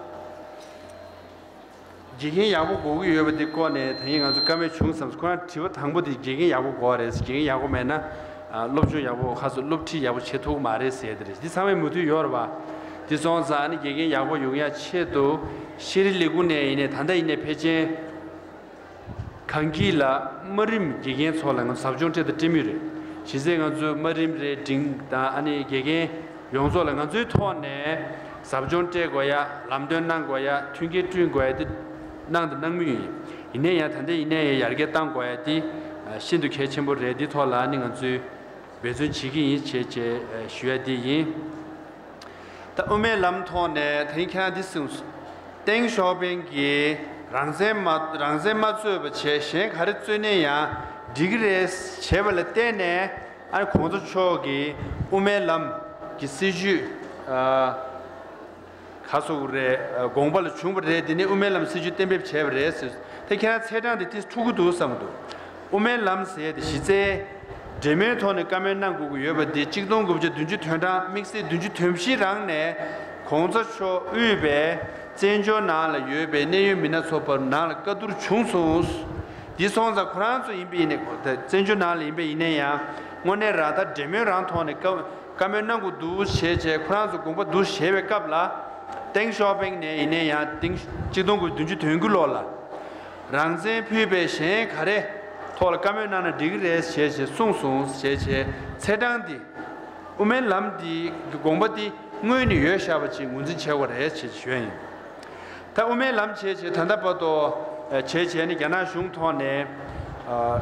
དགེ་རྒན་ཡག་པོ་དགོས་ཀྱི་ཡོད་པ་འདི་སྐོར་ནས་ད་ངས་ང་ཚོ་བཀའ་མོལ་བྱུང་བསམ། ཁོ་རང་དྲི་བ་དང་པོ་དེ་དགེ་རྒན་ཡག་པོ་དགོས་རེད། དགེ་རྒན་ཡག་པོ་མེད་ན་ཨ་སློབ་སྦྱོང་ཡག་པོ་ཁ་སོ་སློབ་ཁྲིད་ཡག་པོ་བྱེད་ཐུབ་ཀྱི་མ་རེད་ཟེར་དེ་རེད། འདི་ཚང་མས་མོས་མཐུན་ཡོད་རེད་པ། འདི་སོང་ཙང་ཨ་ནི་དགེ་རྒན་ཡག་པོ་ཡོང་ཡ་ཆེད་དུ་ཤེས་རིག་ལས་ཁུངས་ནས་ཡིན་ནའི་ད་ལྟ་ཡིན་ནའི་ཕལ་ཆེར་གངས་སྐྱིད་ལ་དམའ་རིམ་དགེ་རྒན་ཚོ་ལ་ང་ཚོ་ཟབ་སྦྱོང་སྤྲད་དང་སྤྲད་མུས་རེད། གཞི་རྩའི་ང་ཚོའི་དམའ་རིམ་རེད་འབྲིང་དང་ཨ་ནི་དགེ་རྒན་ཡོངས་རྫོགས་ལ་ང་ཚོའི་ཐོག་ནས་ཟབ་སྦྱོང་སྤྲད་དགོས་ཡ། ལམ་སྟོན་གནང་དགོས་ཡ། མཐུན་རྐྱེན་བསྐྲུན་དགོས་ཡ་དེ་གནང་དང་གནང་མུས་ཡིན། ཡིན་ནའི་ཡང་ད་ལྟ་ཡིན་ནའི་ཡང་ཡར་རྒྱས་གཏང་དགོས་ཡ་དེ་ཤིན་ཏུ་གལ་ཆེན་པོ་རེད། འདི་ཐོག་ལ་ཨ་ནི་ང་ཚོས་འབད་བརྩོན་བྱེད་ཀྱི་ཡིན་བྱས་བྱས་ཞུ་ཡ་དེ་ཡིན། ད་དབུ་མའི་ལམ་ཐོག་ནས་ད་ཡིན་ཁྱེད་རང་འདི་གསུངས་སོང་། ཏེང་ཞའོ་ཕིང་གིས་རང་བཙན་མ་རང་བཙན་མ་རྩོད་པ་བྱས་གཞན་ག་རེ་རྩོད་ནས་ཡང་འགྲིག་གི་རེད་བྱས་པ་ལ་བརྟེན་ནས། ཨ་ནི་གོང་ས་མཆོག་གིས་དབུ་མའི་ལམ་གྱི་སྲིད་བྱུས། ཨ། ག་སོགས་རེད། དགོངས་པ་ལ་བྱུང་བ་རེད། དེ་ནས་དབུ་མའི་ལམ་སྲིད་བྱུས་གཏན་འབེབས་བྱས་པ་རེད་ཟེར། དེ་ཁྱེད་རང་ཚེས་གྲངས་དེ་ཏིས་འཁྲུག་གི་འདུག་བསམ་གྱི་འདུག་དབུ་མའི་ལམ་ཟེར་ཡས་དེ་གཞི་རྩའི་འབྲེལ་མོལ་ཐོག་ནས་བཀའ་མོལ་གནང་དགོས་ཀྱི་ཡོད་པ་དེ་གཅིག་སྟོང་དགུ་བརྒྱ་བདུན་ཅུ་དོན་གྲངས་དམིགས་བསལ་བདུན་ཅུ་དོན་བཞི་རང་ནས་གོང་ས་མཆོག་དབུས་པའི་བཙན་བྱོལ་ནང་ལ་ཡོད་པའི་གནད་ཡོད་མི་སྣ་ཚོ་བར་ནང་ལ་བཀའ་བསྡུར་བྱུང་སོང་། འདི་སོང་ཙང་ཁོ་རང་ཚོ་ཡིན་པ་ཡིན་ནའི་བཙན་བྱོལ་ནང་ལ་ཡིན་པ་ཡིན་ནའི་ཡང་དངོས་གནས་རང་ད་འབྲེལ་མོལ་རང་ཐོག་ནས་བཀའ་བཀའ་མོལ་གནང་དགོས་འདུག་བྱས་བྱས་ཁོ་རང་ཚོ་དགོངས་པ་འདུག་བཞེས་པའི་སྐབས་ལ། ཏེང་ཞའོ་ཕིང་ནས་ཡིན་ནའི་ཡང་ཏིང་གཅིག་སྟོང་དགུ་བདུན་ཅུ་དོན་དགུ་ལོ་ལ། རང་བཙན་ཕུད་པའི་གཞན་ག་རེ་ཐོག་ལ་བཀའ་མོལ་གནང་ན་འགྲིག་གི་རེད་བྱས་བྱས་གསུངས་སོང་བྱས་བྱས་ཚེས་གྲངས་འདི། དབུ་མའི་ལམ་འདི་གི་དགོངས་པ་འདི་སྔོན་ནས་ཡོད་བཞག་པ་ཅིག་ངོས་འཛིན་བྱེད་དགོས་རེད་ཅེས་ཞུ་ཡ་ཡིན། ད་དབུ་མའི་ལམ་བྱས་བྱས་ད་ལྟ་བར་དུ་བྱས་བྱས་ནས་རྒྱ་ནག་གཞུང་ཐོག་ནས་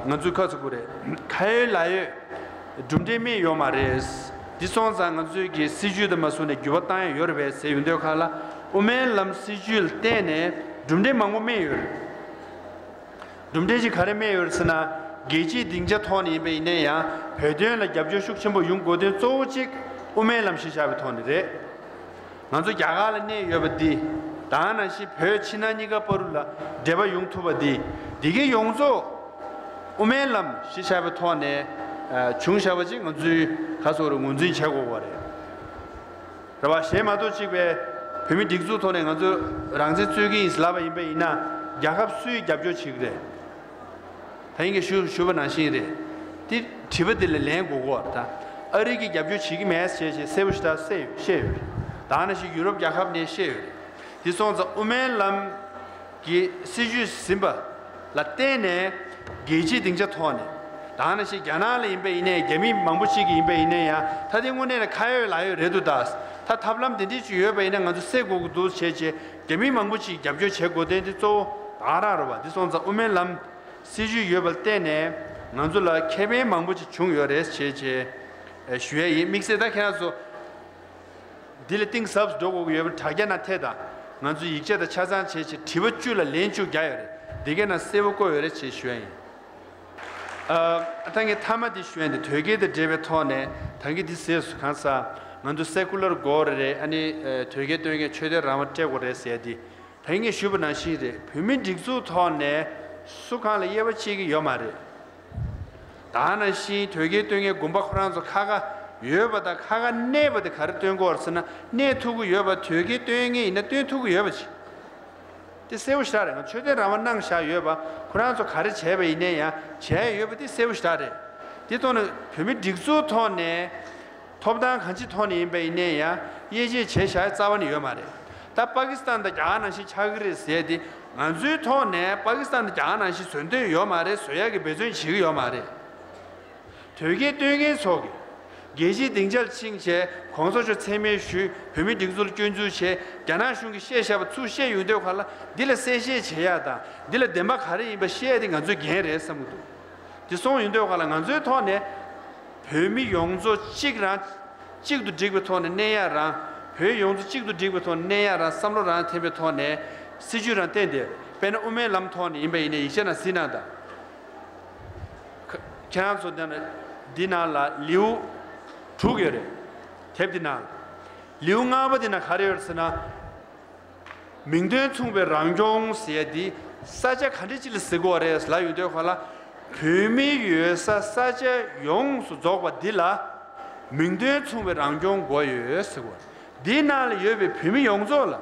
ང་ཚོའི་ཁ་ཚུགས་རེད། ཁ་ཡོད་ལག་ཡོད་གྲུབ་འབྲས་སྨིན་ཡོད་མ་རེད། འདི་སོང་ཙང་ང་ཚོའི་གི་སྲིད་བྱུས་དང་མ་བཟུང་ནས་འགྱུར་བ་བཏང་ཡ་ཡོད་རེད་པས་ཟེར་ཡོང་དུས་ཁ་ལ་དབུ་མའི་ལམ་སྲིད་བྱུས་ལ་བརྟེན་ནས་གྲུབ་འབྲས་མང་པོ་སྨིན་ཡོད་རེད། གྲུབ་འབྲས་ཅིག་ག་རེ་སྨིན་ཡོད་ཟེར་ན། རྒྱལ་སྤྱིའི་སྡིངས་ཆ་ཐོག་ནས་ཡིན་པ་ཡིན་ན་ཡང་བོད་དོན་ལ་རྒྱབ་སྐྱོར་ཤུགས་ཆེན་པོ་ཡོང་དགོས་དོན་གཙོ་བོ་གཅིག་དབུ་མའི་ལམ་གཞི་བཞག་པའི་ཐོག་ནས་རེད། ང་ཚོ་རྒྱ་གར་ལ་གནས་ཡོད་པ་འདི་དང་ནང་བཞིན་བོད་ཕྱི་ནང་གཉིས་ཀ་བར་ལ་འབྲེལ་བ་ཡོང་ཐུབ་པ་འདི་འདི་གའི་ཡོངས་རྫོགས་དབུ་མའི་ལམ་གཞི་བཞག་པའི་ཐོག་ནས་བྱུང་བཞག་པ་ཅིག་ང་ཚོའི་ག་སོགས་རུ་ངོས་འཛིན་བྱེད་དགོས་པ་རེད། རེད་བ། གཞན་མ་གཏོགས་གཅིག་པའི་བོད་མི་སྒྲིག་འཛུགས་ཐོག་ནས་ང་ཚོས་རང་བཙན་རྩོད་ཀྱི་ཡིན་ལབ་པ་ཡིན་པ་ཡིན་ན་རྒྱལ་ཁབ་སུས་རྒྱབ་སྐྱོར་བྱེད་ཀྱི་རེད། ད་ཡིན་གྱི་ཞུ་ཞུ་བ་ནང་བཞིན་རེད། དེ་དྲི་བ་དེ་ལ་ལན་དགོས་གོ་ད་ཨ་རི་གིས་རྒྱབ་སྐྱོར་བྱེད་ཀྱི་མེད་ཟེར་བྱས་གསལ་པོ་ཞེ་དྲག་གསལ་ཡོད་བཤད་ཡོད་རེད། ད་ནང་བཞིན་ཡུ་རོབ་རྒྱལ་ཁབ་ནས་བཤད་ཡོད་རེད། དེ་སོང་ཙང་དབུ་མའི་ལམ་གྱི་སྲིད་བྱུས་ཟིན་པ་ལ་བརྟེན་ནས་རྒྱལ་སྤྱིའི་སྡིངས་ཆ་ཐོག་ནས་ད་ནང་བཞིན་རྒྱ་ནག་ལ་ཡིན་པ་ཡིན་ནའི་རྒྱ་མི་མང་པོ་ཞིག་གིས་ཡིན་པ་ཡིན་ནའི་ཡང་ད་ལྟའི་དངོས་གནས་ལ་ཁ་ཡོད་ལག་ཡོད་རེད་འདུག་ད་ད་ཐབས་ལམ་དེ་འདྲས་ཅིག་ཡོད་པ་ཡིན་ན་ང་ཚོ་སེལ་དགོས་ཀྱི་འདུག་བྱས་བྱས་རྒྱ་མི་མང་པོ་ཞིག་རྒྱབ་སྐྱོར་བྱེད་དགོས་དོན་དེ་གཙོ་བོ་ད་ག་རང་རེད་བ། འདི་སོང་ཙང་དབུ་མའི་ལམ་སྲིད་བྱུས་ཡོད་པ་ལ་བརྟེན་ནས་ང་ཚོ་ལ་ཁེ་ཕན་མང་པོ་ཅིག་བྱུང་ཡོད་རེད་བྱས་བྱས་ཞུ་ཡས་ཡིན། དམིགས་བསལ་ད་ཁྱེད་རང་ཚོ་འདི་ལ་གཏིང་ཟབ་འགྲོ་དགོས་ཀྱི་ཡོད་པ་དྲ་རྒྱ་ནང་ཐད་དང་ང་ཚོ་ཡིག་ཆ་དང་ཆ་ཚང་བྱས་བྱས་དྲི་བ་བཅུ་ལ་ལན་བཅུ་བརྒྱ་ཡོད་རེད། འདི་གའི་ནང་གསལ་པོ་བཀོད་ཡོད་རེད་བྱས་ཞུ་ཡས་ཡིན། ཨ་ད་ངས་མཐའ་མ་འདི་ཞུ་ཡས་འདི་དོལ་རྒྱལ་དང་འབྲེལ་བའི་ཐོག་ནས་ད་གིན་འདི་ཟེར་སོང་གང་ཟག་ང་ཚོ་སེ་ཀུ་ལར་དགོས་རེད། ཨ་ནི་དོལ་རྒྱལ་སྟོན་མཁན་ཆོས་དད་རང་དབང་སྤྲད་དགོས་རེད་ཟེར་ཡས་འདི། ད་ངས་ཞུས་པ་ནང་བཞིན་རེད། བོད་མི་སྒྲིག་འཛུགས་ཐོག་ནས་སུ་གང་ལ་དབྱེ་བ་ཕྱེ་གི་ཡོད་མ་རེད། ད་ནང་བཞིན་དོལ་རྒྱལ་སྟོན་མཁན་དགོན་པ་ཁོ་རང་ཚོ་ཁ་ཁ་ཡོད་པ་དང་ཁ་ཁ་གནས་པ་དེ་ག་རེ་སྟོན་གི་ཡོད་རེད་ཟེར་ན། གནས་ཐུབ་ཀྱི་ཡོད་པ་དོལ་རྒྱལ་སྟོན་མཁན་ཡིན་ན་སྟོན་ཐུབ་ཀྱི་ཡོད་པ་ཅིག་དེ་གསལ་པོ་ཞེ་དྲག་རེད། ང་ཆོས་དད་རང་དབང་གནང་བཞག་ཡོད་པ་ཁོ་རང་ཚོ་ག་རེ་བྱས་པ་ཡིན་ནའི་ཡང་བྱས་ཡོད་པ་དེ་གསལ་པོ་ཞེ་དྲག་རེད། དེ་ཐོག་ནས་བོད་མི་སྒྲིག་འཛུགས་ཐོག་ནས། ཐོབ་ཐང་གང་ཅིའི་ཐོག་ནས་ཡིན་པ་ཡིན་ནའི་ཡང་དབྱེ་འབྱེད་བྱས་བཞག་རྩ་བ་ནས་ཡོད་མ་རེད། ད་པ་ཀི་སི་ཐན་དང་རྒྱ་གར་ནང་བཞིན་ཆགས་ཀྱི་རེད་ཟེར་ཏེ་ང་ཚོའི་ཐོག་ནས་པ་ཀི་སི་ཐན་དང་རྒྱ་གར་ནང་བཞིན་བཟོ་འདོད་ཡོད་མ་རེད། བཟོ་ཡག་གི་འབད་བརྩོན་བྱེད་ཀྱི་ཡོད་མ་རེད། དོལ་རྒྱལ་སྟོན་མཁན་ཚོ་གིས་རྒྱལ་སྤྱིའི་སྡིངས་ཆར་ཕྱིན་བྱས་གོང་ས་མཆོག་མཚན་སྨད་ཞུས། བོད་མིའི་སྒྲིག་འཛུགས་ལ་སྐྱོན་འཛུགས་བྱས། རྒྱ་ནག་གཞུང་གིས་བཤད་བཞག་པ་ཚུར་བཤད་ཡོང་དུས་ག་ལ་འདི་ལ་གསལ་བཤད་བྱེད་ཡག་དང་འདི་ལ་བདེན་པ་ག་རེ་ཡིན་པ་བཤད་ཡག་དེ་ང་ཚོའི་འགན་རེད་བསམ་གྱི་འདུག་དེ་སོང་ཡོང་དུས་ག་ལ་ང་ཚོའི་ཐོག་ནས་བོད་མི་ཡོངས་རྫོགས་གཅིག་རང་གཅིག་ཏུ་བསྒྲིལ་བའི་ཐོག་ནས་གནས་ཡག་རང་། བོད་ཡོངས་རྫོགས་གཅིག་ཏུ་བསྒྲིལ་བའི་ཐོག་ནས་གནས་ཡག་རང་བསམ་བློ་རང་འཐེན་པའི་ཐོག་ནས་སྲིད་ཇུས་རང་བཏིང་སྟེ། དཔེར་ན་དབུ་མའི་ལམ་ཐོག་ནས་ཡིན་པ་ཡིན་ན་ཡིག་ཆ་ནང་གཟིགས་གནང་དང་། ཁ་ཁྱེད་རང་ཚོ་འདི་ན་འདི་ནང་ལ་ལེའུ་དྲུག་ཡོད་རེད། དེབ་འདི་ནང་ལ་ལེའུ་ལྔ་པ་འདི་ན་ག་རེ་ཡོད་རེད་ཟེར་ན། མིང་དོན་མཚུངས་པའི་རང་སྐྱོང་ཟེར་ཡ་འདི་ས་ཆ་ག་འདྲ་ཅིག་ལ་ཟེར་དགོས་རེད་ལབ་ཡོང་དུས་ག་ལ། བོད་མི་ཡོད་ས་ས་ཆ་ཡོངས་སུ་རྫོགས་པ་འདི་ལ་མིང་དོན་མཚུངས་པའི་རང་སྐྱོང་དགོས་ཡོད་ཟེར་དགོས། འདིའི་ནང་ལ་ཡོད་པའི་བོད་མི་ཡོངས་རྫོགས་ལ་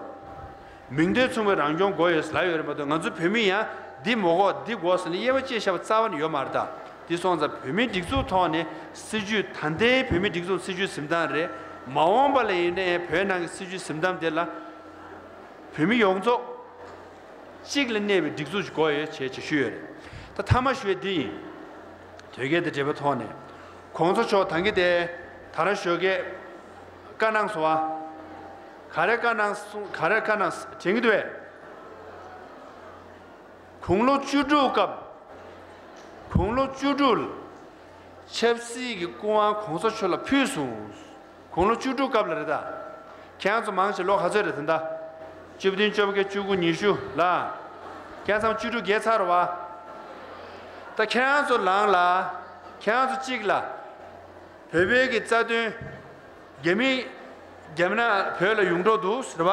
མིང་དོན་མཚུངས་པའི་རང་སྐྱོང་དགོས་ཡོད་ལབ་ཡོད་རེད་མ་གཏོགས། ང་ཚོ་བོད་མི་ཡང་འདི་མ་དགོས་འདི་དགོས་ཟེར་ནས་དབྱེ་བ་དཔྱད་བཞག་པ་རྩ་བ་ནས་ཡོད་མ་རེད་ད། འདི་སོང་ཙང་བོད་མིའི་སྒྲིག་འཛུགས་ཐོག་ནས་སྲིད་ཇུས་ད་ལྟའི་བོད་མིའི་སྒྲིག་འཛུགས་སྲིད་ཇུས་འཛིན་སྟངས་རེད། མ་འོངས་པ་ལ་ཡིན་ནའི་བོད་ནང་གི་སྲིད་ཇུས་འཛིན་སྟངས་དེ་ལ་བོད་མི་ཡོངས་རྫོགས་གཅིག་ལ་གནས་པའི་སྒྲིག་འཛུགས་ཤིག་དགོས་ཡོད་ཅེས་ཅེས་ཞུས་ཡོད་རེད། ད་མཐའ་མ་ཞུ་ཡས་འདི་ཡིན། དོལ་རྒྱལ་དང་འབྲེལ་བའི་ཐོག་ནས་གོང་ས་མཆོག་ད་གིན་དེ་ད་ར་ཞོགས་ཀས་བཀའ་གནང་སོང་བ། ག་རེ་བཀའ་གནང་སོང་། ག་རེ་བཀའ་གནང་དྲན་གྱི་འདུག་བས། དགུང་ལོ་བཅུ་དྲུག་སྐབས། དགུང་ལོ་བཅུ་དྲུག་ལ་ཆབ་སྲིད་ཀྱི་སྐུ་དབང་གོང་ས་མཆོག་ལ་ཕུལ་སོང་། དགུང་ལོ་བཅུ་དྲུག་སྐབས་ལ་རེད་ད། ཁྱེད་རང་ཚོ་མང་ཆེ་ལོ་ག་ཚོད་རེད་ད་ལྟ། བཅུ་བདུན་བཅོ་བརྒྱད་བཅུ་དགུ་ཉི་ཤུ་ལ། ཁྱེད་རང་ཚོ་བཅུ་དྲུག་བརྒལ་ཚར་བ། ད་ཁྱེད་རང་ཚོ་ལང་ལ། ཁྱེད་རང་ཚོ་གཅིག་ལ། བོད་པའི་གི་རྩ་དོན། རྒྱ་མི། རྒྱ་མི་ན་བོད་ལ་ཡོང་འགྲོ་འདུག་ཟེར་བ།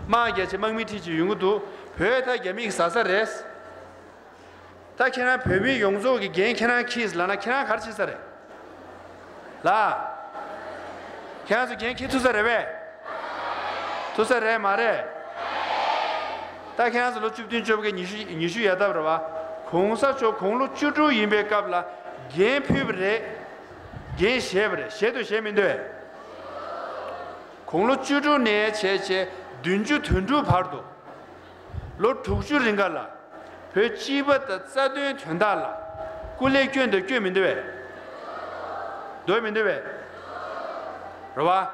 དམག་རྒྱག་ཆེད་དམག་མི་ཁྲིད་ཅིག་ཡོང་གི་འདུག་བོད་ད་རྒྱ་མི་གི་ཟ་ས་རེད། ད་ཁྱེད་རང་བོད་མི་ཡོངས་རྫོགས་ཀྱི་འགན་ཁྱེད་རང་འཁྱེར་ལབ་ན་ཁྱེད་རང་ག་རེ་བྱེད་ས་རེད། ལ། ཁྱེད་རང་ཚོ་འགན་འཁྱེར་ཐུབ་ས་རེད་པས། ཐུབ་ས་རེད་མ་རེད། ད་ཁྱེད་རང་ཚོ་ལོ་བཅུ་བདུན་བཅོ་བརྒྱད་ཉི་ཤུ་ཉི་ཤུ་ཡར་བཏབ་རེད་བ། གོང་ས་མཆོག་དགུང་ལོ་བཅུ་དྲུག་ཡིན་པའི་སྐབས་ལ་འགན་ཕུལ་བ་རེད། འགན་བཞེས་པ་རེད། བཞེས་འདུག་བཞེས་མི་འདུག་བས། དགུང་ལོ་བཅུ་དྲུག་ནས་བྱས་བྱས་བདུན་ཅུ་དོན་དྲུག་བར་དུ། ལོ་དྲུག་ཅུ་རིང་ག་ལ། བོད་སྤྱི་པ་དང་རྩ་དོན་དོན་དག་ལ། སྐུ་ལས་བསྐྱོན་དང་བསྐྱོན་མི་འདུག་བས། འདུག་མི་འདུག་བས། རེད་བ།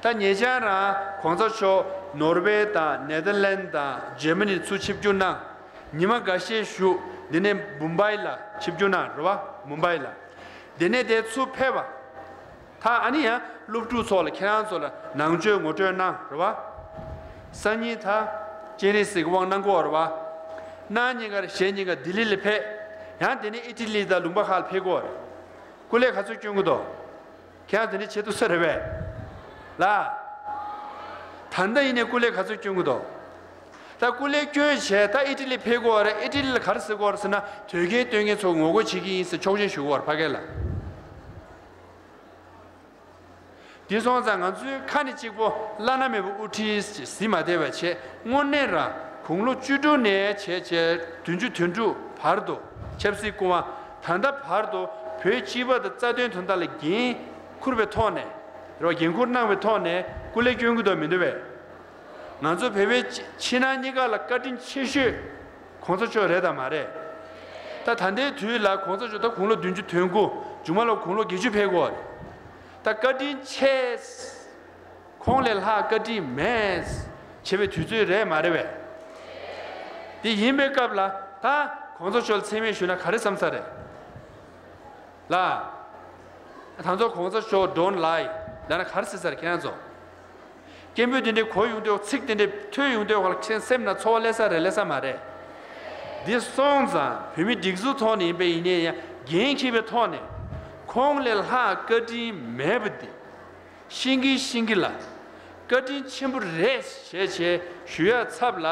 ད་ཉེ་ཆར་རང་གོང་ས་མཆོག་ནོར་ཝེ་དང་ནེ་དར་ལན་དང་འཇར་མ་ནི་ཚུར་ཆིབས་བསྒྱུར་གནང་། ཉི་མ་འགའ་ཤས་བཞུགས། འདི་ནས་མུམ་བྷའི་ལ་ཆིབས་བསྒྱུར་གནང་རེད་བ། མུམ་བྷའི་ལ། འདི་ནས་དེ་ཚུར་ཕེབས་པ། ད་ཨ་ནི་ཡང་སློབ་ཕྲུག་ཚོ་ལ་ཁྱེད་རང་ཚོ་ལ་ནང་ཆོས་ངོ་སྤྲོད་གནང་རེད་བ། སང་ཉིན་ད་སྤྱན་རས་གཟིགས་ཀྱི་དབང་གནང་གི་ཡོད་རེད་བ། གནངས་ཉིན་ཀ་རེད། གཞེས་ཉིན་ཀ་ལྡི་ལི་ལ་ཕེབས། ཡང་དེ་ནས་ཨི་ཊ་ལི་དང་ལུང་པ་ཁག་ལ་ཕེབས་ཀྱི་ཡོད་རེད། སྐུ་ལས་ག་ཚོད་བསྐྱོན་གྱི་འདུག་ཁྱེད་རང་དེ་འདྲ་བྱེད་ཐུབ་ས་རེད་པས། ལ། ད་ལྟ་ཡིན་ནའི་སྐུ་ལས་ག་ཚོད་བསྐྱོན་གྱི་འདུག་ད་སྐུ་ལས་བསྐྱོན་བྱས་ད་ཨི་ཊ་ལི་ཕེབས་ཀྱི་ཡོད་རེད། ཨི་ཊ་ལི་ལ་ག་རེ་ཟེར་གྱི་ཡོད་རེད་ཟེར་ན། དོལ་རྒྱལ་སྟོན་མཁན་ཚོ་ངོ་རྒོལ་བྱེད་ཀྱི་ཡིན་ཟེར་ཆོག་མཆན་ཞུ་གི་ཡོད་རེད་ཕ་གི་ལ། དེ་སོང་ཙང་ང་ཚོའི་ཁ་ནས་གཅིག་པོ་བླ་ན་མེད་པའི་དབུ་ཁྲིད་ཟེར་མ་བསྡད་པ་བྱས། དངོས་གནས་རང་དགུང་ལོ་བཅུ་དྲུག་ནས་བྱས་བྱས་བདུན་ཅུ་དོན་དྲུག་བར་དུ། ཆབ་སྲིད་སྐུ་དབང་ད་ལྟ་བར་དུ་བོད་སྤྱི་པ་དང་རྩ་དོན་དོན་དག་ལ་འགན་འཁུར་བའི་ཐོག་ནས། རེད་བ། འགན་འཁུར་གནང་བའི་ཐོག་ནས་སྐུ་ལས་བསྐྱོན་གྱི་འདུག་མི་འདུག་པས། ང་ཚོ་བོད་པའི་ཕྱི་ཕྱི་ནང་གཉིས་ཀ་ལ་བཀའ་དྲིན་ཆེ་ཤོས་གོང་ས་མཆོག་རེད་དམ་མ་རེད། ད་ད་ལྟའི་དུས་ལ་གོང་ས་མཆོག་ད་དགུང་ལོ་བདུན་ཅུ་དོན་དགུ། མཇུག་མ་ལོ་དགུང་ལོ་བརྒྱད་ཅུ་ཕེབས་ཀྱི་ཡོད་རེད། ད་བཀའ་དྲིན་ཆེ། ཁོང་ལས་ལྷག་བཀའ་དྲིན་མེད། བྱེད་པའི་དུས་ཚོད་རེད་མ་རེད་པས། དེ་ཡིན་པའི་སྐབས་ལ་ད་གོང་ས་མཆོག་ལ་མཚན་སྨད་ཞུས་ན་ག་རེ་བསམ་ས་རེད། ལ། ད་ཚོ་གོང་ས་མཆོག་don't lie ལབ་ན་ག་རེ་ཟེར་ས་རེད་ཁྱེད་རང་ཚོ། སྐད་འབོད་དེ་འདྲའི་གོ་ཡོང་དུས། ཚིག་དེ་འདྲའི་ཐོས་ཡོང་དུས་ཁོ་ལ་ཁྱེད་སེམས་ནང་ཚོར་བ་སླེབས་ས་རེད་སླེབས་ས་མ་རེད། འདི་སོང་ཙང་བོད་མི་སྒྲིག་འཛུགས་ཐོག་ནས་ཡིན་པ་ཡིན་ནའི་ཡང་འགན་འཁྱེར་བའི་ཐོག་ནས་ཁོང་ལས་ལྷག་བཀའ་དྲིན་མེད་པ་འདི། ཤེས་ཀྱིན་ཤེས་ཀྱིན་ལ། བཀའ་དྲིན་ཆེན་པོ་རེད་ཞེས་བྱས་ཞུ་ཡག་ཚབ་ལ།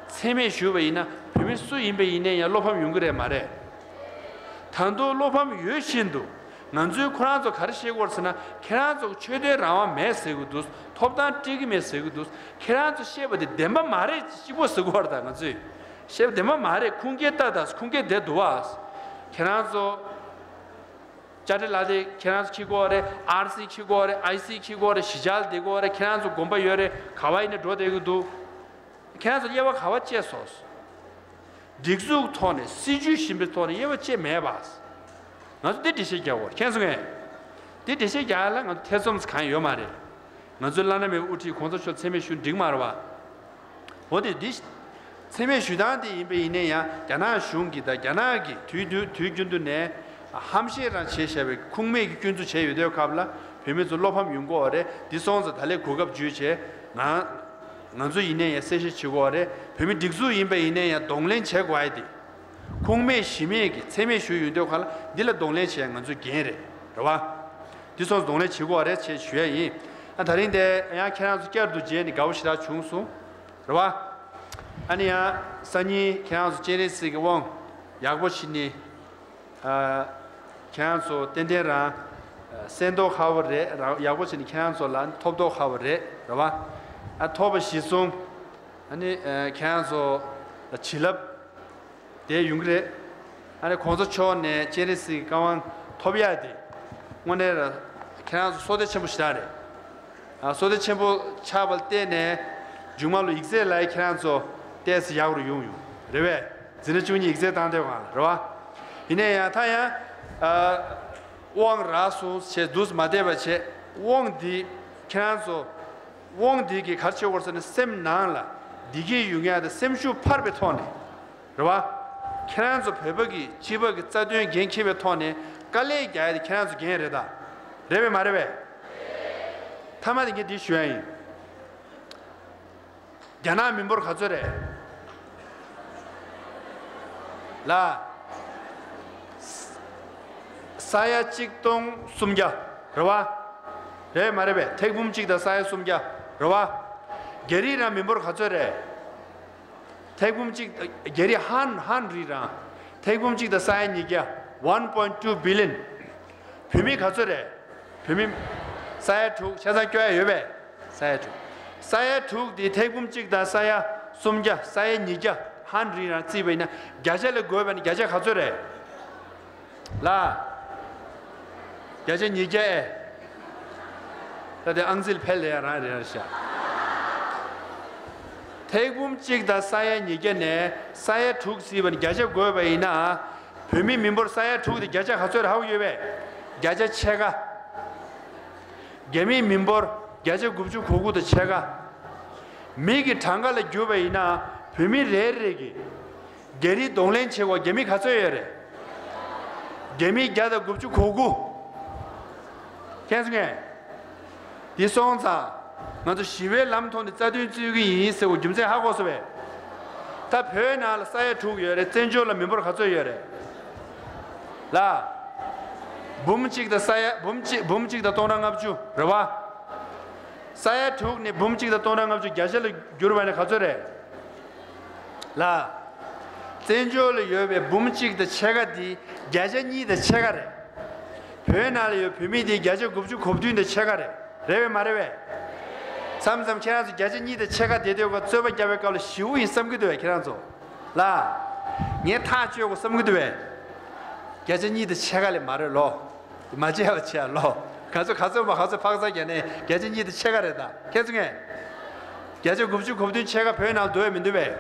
མཚན་སྨད་ཞུས་པ་ཡིན་ན་བོད་མི་སུ་ཡིན་པ་ཡིན་ནའི་ཡང་བློ་ཕམ་ཡོང་གི་རེད་མ་རེད། ད་དུང་བློ་ཕམ་ཡོད་བཞིན་དུ། ང་ཚོས་ཁོ་རང་ཚོ་ག་རེ་བཤད་ཀྱི་ཡོད་རེད་ཟེར་ན། ཁྱེད་རང་ཚོ་ཆོས་དད་རང་དབང་མེད་ཟེར་གྱི་འདུག་ཐོབ་ཐང་སྤྲད་ཀྱི་མེད་ཟེར་གྱི་འདུག་ཁྱེད་རང་ཚོ་བཤད་པ་དེ་བདེན་པ་མ་རེད་གཅིག་པོ་ཟེར་གྱི་ཡོད་རེད། ད་ང་ཚོས་བཤད་པ་བདེན་པ་མ་རེད། ཁུངས་སྐྱེལ་ལྟ་དང་ཁུངས་སྐྱེལ་བསྡད་འདུག་བ། ཁྱེད་རང་ཚོ། དཔྱ་ཁྲལ་ལག་དེབ་ཁྱེད་རང་ཚོ་འཁྱེར་དགོས་རེད། ཨར་སི་འཁྱེར་དགོས་རེད། ཨའི་སི་འཁྱེར་དགོས་རེད། གཞིས་ཆགས་ལ་བསྡད་དགོས་རེད། ཁྱེད་རང་ཚོ་དགོན་པ་ཡོད་རེད། ག་བ་ཡིན་ན་འགྲོ་བསྡད་ཀྱི་འདུག་ཁྱེད་རང་ཚོ་དབྱེ་བ་ག་བ་བཅད་སོང་། སྒྲིག་འཛུགས་ཐོག་ནས་སྲིད་ཇུས་བཞིན་པའི་ཐོག་ནས་དབྱེ་བ་བཅད་མེད་པ། ང་ཚོ་འདི་འགྲེལ་བཤད་རྒྱག་དགོས་རེད། མཁྱེན་སོང་ངས། འདི་འགྲེལ་བཤད་རྒྱག་ཡ་ལ་ང་ཚོ་ཐེ་ཚོམ་གང་ཡོད་མ་རེད། ང་ཚོའི་བླ་ན་མེད་པའི་དབུ་ཁྲིད་གོང་ས་མཆོག་མཚན་སྨད་ཞུ་འགྲིག་མ་རེད་བ། འོ་དེ་འདི། མཚན་སྨད་ཞུ་སྟངས་དེ་ཡིན་པ་ཡིན་ནའི་ཡང་རྒྱ་ནག་གཞུང་གིས་དང་རྒྱ་ནག་གིས་དུས་དུས་དུས་རྒྱུན་དུ་ནས་ཧམ་བཤད་རང་བྱས་བཞག་པའི་ཁུངས་མེད་ཀྱི་སྐྱོན་འཛུགས་བྱས་ཡོད་དུས་སྐབས་ལ་བོད་མི་ཚོ་བློ་ཕམ་ཡོང་གི་ཡོད་རེད། འདི་སོང་ཙང་ད་ལས་གོ་སྐབས་བརྒྱུད་བྱས་ང་ང་ཚོ་ཡིན་ནའི་ཡང་གསལ་བཤད་བྱེད་དགོས་རེད། བོད་མི་སྒྲིག་འཛུགས་ཡིན་པ་ཡིན་ནའི་ཡང་གདོང་ལེན་བྱེད་དགོས་ཡ་དེ། ཁུངས་མེད་གཞི་མེད་ཀྱི་མཚན་སྨད་ཞུས་ཡོད་དུས་སྐབས་ལ་འདི་ལ་གདོང་ལེན་བྱེད་ཡ་ང་ཚོའི་འགན་རེད། རེད་བ། འདི་སོང་ཙང་གདོང་ལེན་བྱེད་དགོས་རེད་ཅེས་ཞུ་ཡ་ཡིན། ཨ་ད་རིང་དེ་ཡང་ཁྱེད་རང་ཚོ་བསྐྱར་དུ་མཇལ་ནས་དགའ་བོ་ཞེ་དྲག་བྱུང་སོང་། རེད་བ། ཨ་ནི་ཡང་སང་ཉིན་ཁྱེད་རང་ཚོ་སྤྱན་རས་གཟིགས་ཀྱི་དབང་ཡག་པོ་ཞིག་ནི། ཨ། ཁྱེད་རང་ཚོ་ཏན་ཏན་རང་། ཨ། གསན་མདོག་ཁ་པོ་རེད། རང་ཡག་པོ་བྱས་ནས་ཁྱེད་རང་ཚོ་ལ་ཐོབ་མདོག་ཁ་པོ་རེད། རེད་བ། ཨ། ཐོབ་པ་གཞི་བཟུང་། ཨ་ནི། ཨ། ཁྱེད་རང་ཚོ་ལ་བྱིན་རླབས་དེ་ཡོང་གི་རེད། ཨ་ནི་གོང་ས་མཆོག་ནས་སྤྱན་རས་གཟིགས་ཀྱི་བཀའ་དབང་ཐོབ་ཡག་དེ་དངོས་གནས་ར་ཁྱེད་རང་ཚོ་བསོད་བདེ་ཆེན་པོ་ཞེ་དྲག་རེད། ཨ། བསོད་བདེ་ཆེན་པོ་ཆགས་པ་ལ་བརྟེན་ནས་མཇུག་མ་ལ་ཡིག་ཚད་ལ་ཁྱེད་རང་ཚོ་ཏོག་ཙམ་ཡག་རུ་ཡོང་ཡོང་རེད་བས། འཛིན་གྲྭ་བཅུ་གཉིས་ཡིག་ཚད་བཏང་དེ་གང་ལ་རེད་བ། ཡིན་ནའི་ཡང་ད་ཡང་། ཨ། དབང་རག་སོང་ཞེས་འདུག་མ་བསྡད་པ་བྱས། དབང་འདི་ཁྱེད་རང་ཚོ། དབང་འདི་གིས་ག་རེ་བྱེད་དགོས་ཟེར་ན་སེམས་ནང་ལ་བདེ་སྐྱིད་ཡོང་ཡག་དང་སེམས་ཤུགས་འཕར་བའི་ཐོག་ནས། རེད་བ། ཁྱེད་རང་ཚོ་བོད་པ་གི་སྤྱི་པ་གི་རྩ་དོན་འགན་འཁྱེར་བའི་ཐོག་ནས་དཀའ་ལས་རྒྱག་ཡ་དེ་ཁྱེད་རང་ཚོ་འགན་རེད་ད། རེད་པས་མ་རེད་པས། ད་ མཐའ་མ་དེ་ངས་འདི་ཞུ་ཡ་ཡིན། རྒྱ་ནག་མི་འབོར་ག་ཚོད་རེད། ལ། ས་ཡ་གཅིག་སྟོང་སུམ་བརྒྱ་རེད་བ། རེད་མ་རེད་པས། ཐེར་འབུམ་གཅིག་དང་ས་ཡ་སུམ་བརྒྱ་རེད་བ། རྒྱ་རིགས་རང་མི་འབོར་ག་ཚོད་རེད། ཐེར་འབུམ་གཅིག་རྒྱ་རིགས་ཧན་ཧན་རིགས་རང་། ཐེར་འབུམ་གཅིག་དང་ས་ཡ་ཉིས་བརྒྱ། One point two billion། བོད་མི་ག་ཚོད་རེད། བོད་མི་ས་ཡ་དྲུག་ཆ་ཚང་སྐྱོ་ཡ་ཡོད་པས། ས་ཡ་དྲུག་ས་ཡ་དྲུག་དེ་ཐེར་འབུམ་གཅིག་དང་ས་ཡ་སུམ་བརྒྱ། ས་ཡ་ཉིས་བརྒྱ་ཧན་རིགས་རང་བརྩིས་པ་ཡིན་ན། བརྒྱ་ཆ་ལ་བགོས་པ་ཡིན་ན་བརྒྱ་ཆ་ག་ཚོད་རེད། ལ། བརྒྱ་ཆ་ཉིས་བརྒྱ་ཨེ། ད་དེ་ཨང་རྩིས་ལ་ཕལ་ལ་ཡ་རང་རེད་རེད་ཤག་ཐེར་འབུམ་གཅིག་དང་ས་ཡ་ཉིས་བརྒྱ་ནས་ས་ཡ་དྲུག་བརྩིས་པ་ནི་བརྒྱ་ཆ་བགོས་པ་ཡིན་ན། བོད་མིའི་མི་འབོར་ས་ཡ་དྲུག་དེ་བརྒྱ་ཆ་ག་ཚོད་རེད་ཧ་གོ་ཡོད་པས། བརྒྱ་ཆ་ཕྱེད་ཀ་རྒྱ་མིའི་མི་འབོར་བརྒྱ་ཆ་དགུ་བཅུ་གོ་དགུ་དང་ཕྱེད་ཀ་མི་གི་གྲངས་ཀ་ལ་བསྒྱུར་བ་ཡིན་ན། བོད་མི་རེ་རེ་གི་རྒྱ་རིགས་གདོང་ལེན་བྱེད་དགོས་རྒྱ་མི་ག་ཚོད་ཡོད་རེད། རྒྱ་མི་བརྒྱ་དང་དགུ་བཅུ་གོ་དགུ། མཁྱེན་སོང་ངས། འདི་སོང་ཙང་། ང་ཚོ་ཞི་བའི་ལམ་ཐོག་ནས་རྩ་དོན་རྩོད་ཀྱི་ཡིན་ཟེར་བའི་རྒྱུ་མཚན་ཧ་གོ་སོང་བས། ད་བོད་ནང་ལ་ས་ཡ་དྲུག་ཡོད་རེད། བཙན་བྱོལ་ལ་མི་འབོར་ག་ཚོད་ཡོད་རེད། ལ། འབུམ་གཅིག་དང་ས་ཡ་འབུམ་གཅིག་འབུམ་གཅིག་དང་སྟོང་ཕྲག་ལྔ་བཅུ་རེད་བ། ས་ཡ་དྲུག་ནས་འབུམ་གཅིག་དང་སྟོང་ཕྲག་ལྔ་བཅུ་བརྒྱ་ཆ་ལ་བསྒྱུར་བ་ནི་ག་ཚོད་རེད། ལ། བཙན་བྱོལ་ལ་ཡོད་པའི་འབུམ་གཅིག་དང་ཕྱེད་ཀ་འདི་བརྒྱ་ཆ་གཉིས་དང་ཕྱེད་ཀ་རེད། བོད་ནང་ལ་ཡོད་བོད་མི་འདི་བརྒྱ་ཆ་དགུ་བཅུ་གོ་བདུན་དང་ཕྱེད་ཀ་རེད། རེད་པས་མ་རེད་པས། མཚམས་མཚམས་ཁྱེད་རང་ཚོ་བརྒྱ་ཆ་གཉིས་དང་ཕྱེད་ཀ་དེ་དུས་ཀ་རྩོད་པ་རྒྱག་པའི་སྐབས་ལ་ཞེ་པོ་ཡིན་བསམ་གྱི་འདུག་པས་ཁྱེད་རང་ཚོ། ལ། ངས་ཐག་གཅོད་དགོས་བསམ་གྱི་འདུག་པས། བརྒྱ་ཆ་གཉིས་དང་ཕྱེད་ཀ་ལས་མ་རེད་ལོ། མ་བྱས་པ་བྱས་ལོ། ག་ཚོད་ག་ཚོད་མ་ག་ཚོད་ཕག་ཚ་རྒྱག་ནས་བརྒྱ་ཆ་གཉིས་དང་ཕྱེད་ཀ་རེད་ད། ཁྱེད་ཚོ་ངས། བརྒྱ་ཆ་དགུ་བཅུ་གོ་བདུན་ཕྱེད་ཀ་བོད་ནང་འདུག་པས་མི་འདུག་པས།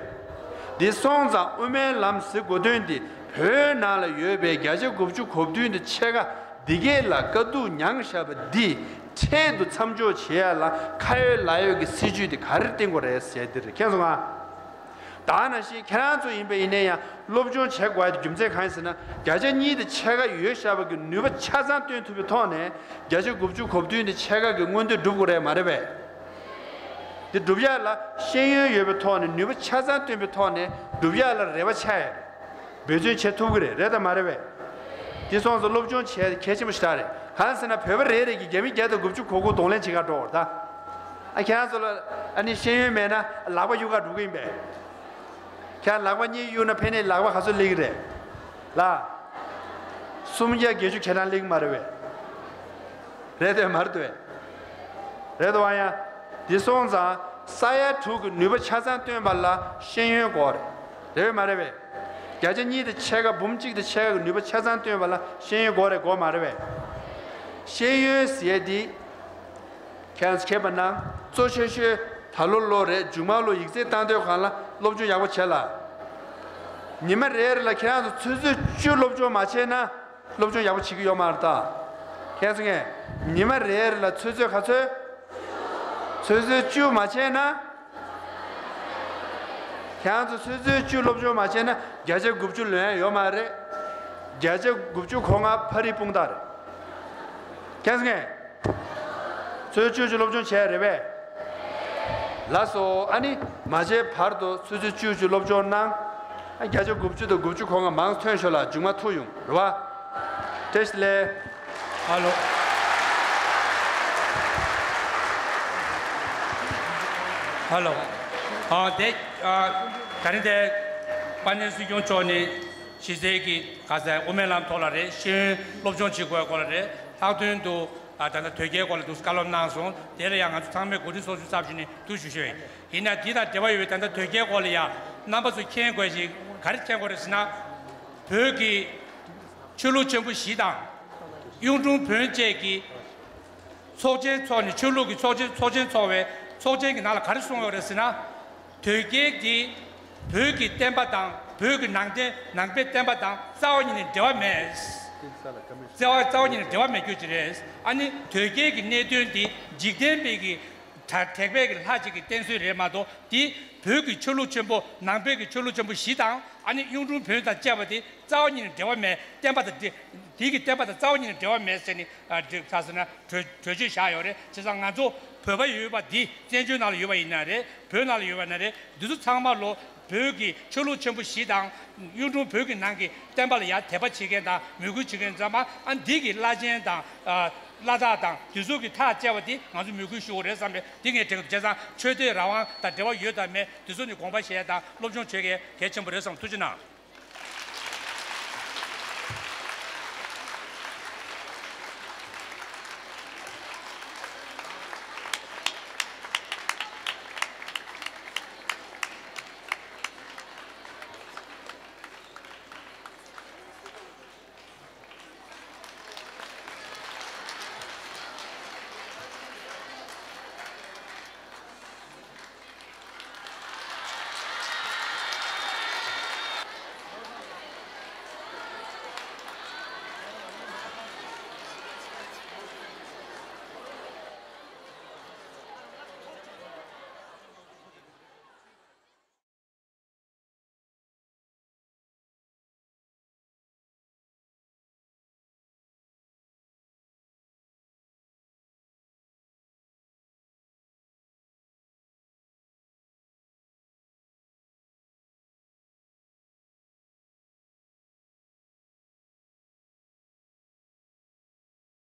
འདི་སོང་ཙང་དབུ་མའི་ལམ་ཟེར་དགོས་དོན་འདི་བོད་ནང་ལ་ཡོད་པའི་བརྒྱ་ཆ་དགུ་བཅུ་གོ་བདུན་དང་ཕྱེད་ཀ་འདི་གས་ལ་དཀའ་སྡུག་མྱངས་བཞག་པ་འདི་འཕྲལ་དུ་མཚམས་འཇོག་བྱེད་ཡ་ལ་ཁ་ཡོད་ལག་ཡོད་ཀྱི་སྲིད་ཇུས་འདི་ག་རེ་བཏིང་དགོས་རེད་ཟེར་འདི་རེད། མཁྱེན་སོང་ང་། ད་ནང་བཞིན་ཁྱེད་རང་ཚོ་ཡིན་པ་ཡིན་ན་ཡང་སློབ་སྦྱོང་བྱེད་དགོས་ཡ་དེ་རྒྱུ་མཚན་གང་ཡིན་ཟེར་ན། བརྒྱ་ཆ་གཉིས་དང་ཕྱེད་ཀ་ཡོད་བཞག་པ་གི་ནུས་པ་ཆ་ཚང་བཏོན་ཐུབ་པའི་ཐོག་ནས་བརྒྱ་ཆ་དགུ་བཅུ་གོ་བདུན་དང་ཕྱེད་ཀ་གི་མངོན་འདོད་སྒྲུབ་དགོས་རེད་མ་རེད་པས། དེ་སྒྲུབ་ཡ་ལ་ཤེས་ཡོན་ཡོད་པའི་ཐོག་ནས་ནུས་པ་ཆ་ཚང་བཏོན་པའི་ཐོག་ནས་སྒྲུབ་ཡ་ལ་རེ་བ་ཆགས་ཡ་རེད། འབད་བརྩོན་བྱེད་ཐུབ་ཀྱི་རེད། རེད་དམ་མ་རེད་པས། དེ་སོང་ཙང་སློབ་སྦྱོང་བྱས་གལ་ཆེན་པོ་ཞེ་དྲག་རེད། གང་ཟེར་ན་བོད་པ་རེ་རེ་གིས་རྒྱ་མི་བརྒྱ་དང་དགུ་བཅུ་གོ་དགུ་གདོང་ལེན་བྱེད་གར་འགྲོ་བར་ད། ཨ་ཁྱེད་རང་ཚོ་ལ་ཨ་ནི་ཤེས་ཡོན་མེད་ན་ལག་པ་གཡུག་གར་འགྲོ་གི་ཡིན་པས། ཁྱེད་རང་ལག་པ་གཉིས་གཡུག་ན་ཕན་ནི་ལག་པ་ག་ཚོད་སླེབས་ཀྱི་རེད། ལ། སུམ་བརྒྱ་བརྒྱད་ཅུ་ཁྱེད་རང་སླེབས་ཀྱི་མ་རེད་པས། རེད་དེ་མ་རེད་དེ། རེད་དོ་ཨ་ཡ། འདི་སོང་ཙང་ས་ཡ་དྲུག་གི་ནུས་པ་ཆ་ཚང་བཏོན་པ་ལ་ཤེས་ཡོན་དགོས་རེད། རེད་པས་མ་རེད་པས། བརྒྱ་ཆ་གཉིས་དང་ཕྱེད་ཀ་འབུམ་གཅིག་དང་ཕྱེད་ཀ་གི་ནུས་པ་ཆ་ཚང་བཏོན་པ་ལ་ཤེས་ཡོན་དགོས་རེད་དགོས་མ་རེད་པས། ཤེས་ཡོན་ཟེར་ཡ་འདི། ཁྱེད་རང་ཚོ་མཁྱེན་པ་ན་གཙོ་ཆེ་ཤོས་ད་ལོ་ལོ་རེད། མཇུག་མ་ལོ་ཡིག་ཚད་བཏང་དུས་སྒང་ལ་སློབ་སྦྱོང་ཡག་པོ་བྱེད་ལ། ཉི་མ་རེ་རེ་ལ་ཁྱེད་རང་ཚོ་ཆུ་ཚོད་བཅུ་སློབ་སྦྱོང་མ་བྱས་ན། སློབ་སྦྱོང་ཡག་པོ་བྱེད་ཀྱི་ཡོད་མ་རེད་ད། ཁྱེད་ཚོ་ངས། ཉི་མ་རེ་རེ་ལ་ཆུ་ཚོད་ག་ཚོད། ཆུ་ཚོད་བཅུ་མ་བྱས་ན། ཁྱེད་ཚོ་ཆུ་ཚོད་བཅུ་སློབ་སྦྱོང་མ་བྱས་ན་བརྒྱ་ཆ་དགུ་བཅུ་ལོན་ཡ་ཡོད་མ་རེད། བརྒྱ་ཆ་དགུ་བཅུ་གོ་ལྔ་ཕ་རི་དཔུང་རྟགས་རེད། ཁྱེད་ཚོ་ངས། ཆུ་ཚོད་བཅུ་བཅུ་སློབ་སྦྱོང་བྱས་རེད་པས། ལགས་སོ། ཨ་ནི་མ་བྱས་བར་དུ་ཆུ་ཚོད་བཅུ་བཅུ་སློབ་སྦྱོང་གནང་། ཨ་བརྒྱ་ཆ་དགུ་བཅུ་དང་དགུ་བཅུ་གོ་ལྔ་མང་ཐོན་ཤོག་ལ་མཇུག་མ་ཐུག་ཡོང་རེད་བ། བཀྲ་ཤིས་བདེ་ལེགས། ཧ་ལོ། ཧ་ལོ། ཨ་དེ་ཨ་ད་རིང་དེ་དཔལ་ལྡན་སྲིད་སྐྱོང་མཆོག་ནས་གཞི་རྩའི་གི་ག་ས་དབུ་མའི་ལམ་ཐོག་ལ་རེད། ཤེས་ཡོན་སློབ་སྦྱོང་བྱེད་དགོས་སྐོར་ལ་རེད། ལྷག་དོན་དུ་ཨ་ད་ལྟ་དོལ་རྒྱལ་སྐོར་ལ་འདུག་བཀའ་སློབ་གནང་སོང་། དེ་ལ་ཡང་ང་ཚོ་ཚང་མས་གོ་སྒྲིག་ཚོགས་ཆུང་ཚབ་ཞུས་ནས་ཐུགས་ཞུ་ཞུ་ཡིན། ཡིན་ན་འདི་དང་འབྲེལ་བ་ཡོད་པའི་ད་ལྟ་དོལ་རྒྱལ་སྐོར་ལ་ཡང་རྣམ་པ་ཚོ་མཁྱེན་དགོས་ཤིང་ག་རེ་མཁྱེན་དགོས་རེད་ཟེར་ན། བོད་ཀྱི་ཆོས་ལུགས་ཆེན་པོ་བཞི་དང་། གཡུང་དྲུང་བོན་བཅས་ཀྱི་ཚོགས་ཆེན་འཚོགས་ནས་ཆོས་ལུགས་ཀྱི་ཚོགས་ཆེན་ཚོགས་ཆེན་ཚོགས་པའི་ཚོགས་ཆེན་གྱི་ནང་ལ་ག་རེ་གསུངས་ཡོད་རེད་ཟེར་ན། དོལ་རྒྱལ་འདི་བོད་ཀྱི་བསྟན་པ་དང་བོད་ཀྱི་ནང་བསྟན་ནང་པའི་བསྟན་པ་དང་རྩ་བ་ཉིད་ནས་འབྲེལ་བ་མེད། རྩ་བ་རྩ་བ་ཉིད་ནས་འབྲེལ་བ་མེད་རྒྱུ་ཅིག་རེད། ཨ་ནི་དོལ་རྒྱལ་གྱི་གནད་དོན་འདི་འཇིག་རྟེན་པའི་གི་ ད་དེ་བས་ཀྱི་ལྷ་ཅིག་གི་བསྟན་སྲོལ་རེད་མ་གཏོགས། དེ་བོད་ཀྱི་ཆོས་ལུགས་ཆེན་པོ། ནང་པའི་གི་ཆོས་ལུགས་ཆེན་པོ་བཞི་དང་། ཨ་ནི་གཡུང་དྲུང་བོན་དང་བཅས་པ་དེ་རྩ་བ་ཉིད་ནས་འབྲེལ་བ་མེད། བསྟན་པ་དང་འདི་དེ་གི་བསྟན་པ་དང་རྩ་བ་ཉིད་ནས་འབྲེལ་བ་མེད་ཟེར་ནས། ཨ་འདི་ག་ཟེར་ན། གྲོས་གྲོས་ཆོད་བཞག་ཡོད་རེད། བྱས་ཙང་ང་ཚོ་བོད་པ་ཡོད་པ་འདི། བཙན་བྱོལ་ནང་ལ་ཡོད་པ་ཡིན་ན་རེད། བོད་ནང་ལ་ཡོད་པ་ན་རེད། འདི་ཚོ་ཚང་མ་ལོ་བོད་ཀྱི་ཆོས་ལུགས་ཆེན་པོ་བཞི་དང་། གཡུང་དྲུང་བོན་གྱི་ནང་གི་བསྟན་པ་ལ་ཡར་དད་པ་བྱེད་མཁན་དང་མོས་གུས་བྱེད་མཁན་ཚང་མ། ཨ་འདི་གི་བླ་ཆེན་དང་། ཨ་བླ་དྭགས་དང་དེ་ཚོ་གི་ཐག་བཅད་པ་དེ་ང་ཚོ་མོས་གུས་ཞུ་དགོས་རེད་བསམ་པས། དེ་ངས་དྲན་གི་འདུག་བྱས་ཙང་ཆོས་དད་རང་དབང་དང་འབྲེལ་བ་ཡོད་དང་མེད། དེ་ཚོ་ནི་དགོངས་པ་བཞེས་ཡ་དང་སློབ་སྦྱོང་བྱེད་ཡ་གལ་ཆེན་པོ་རེད་བསམ། ཐུགས་རྗེ་གནང་།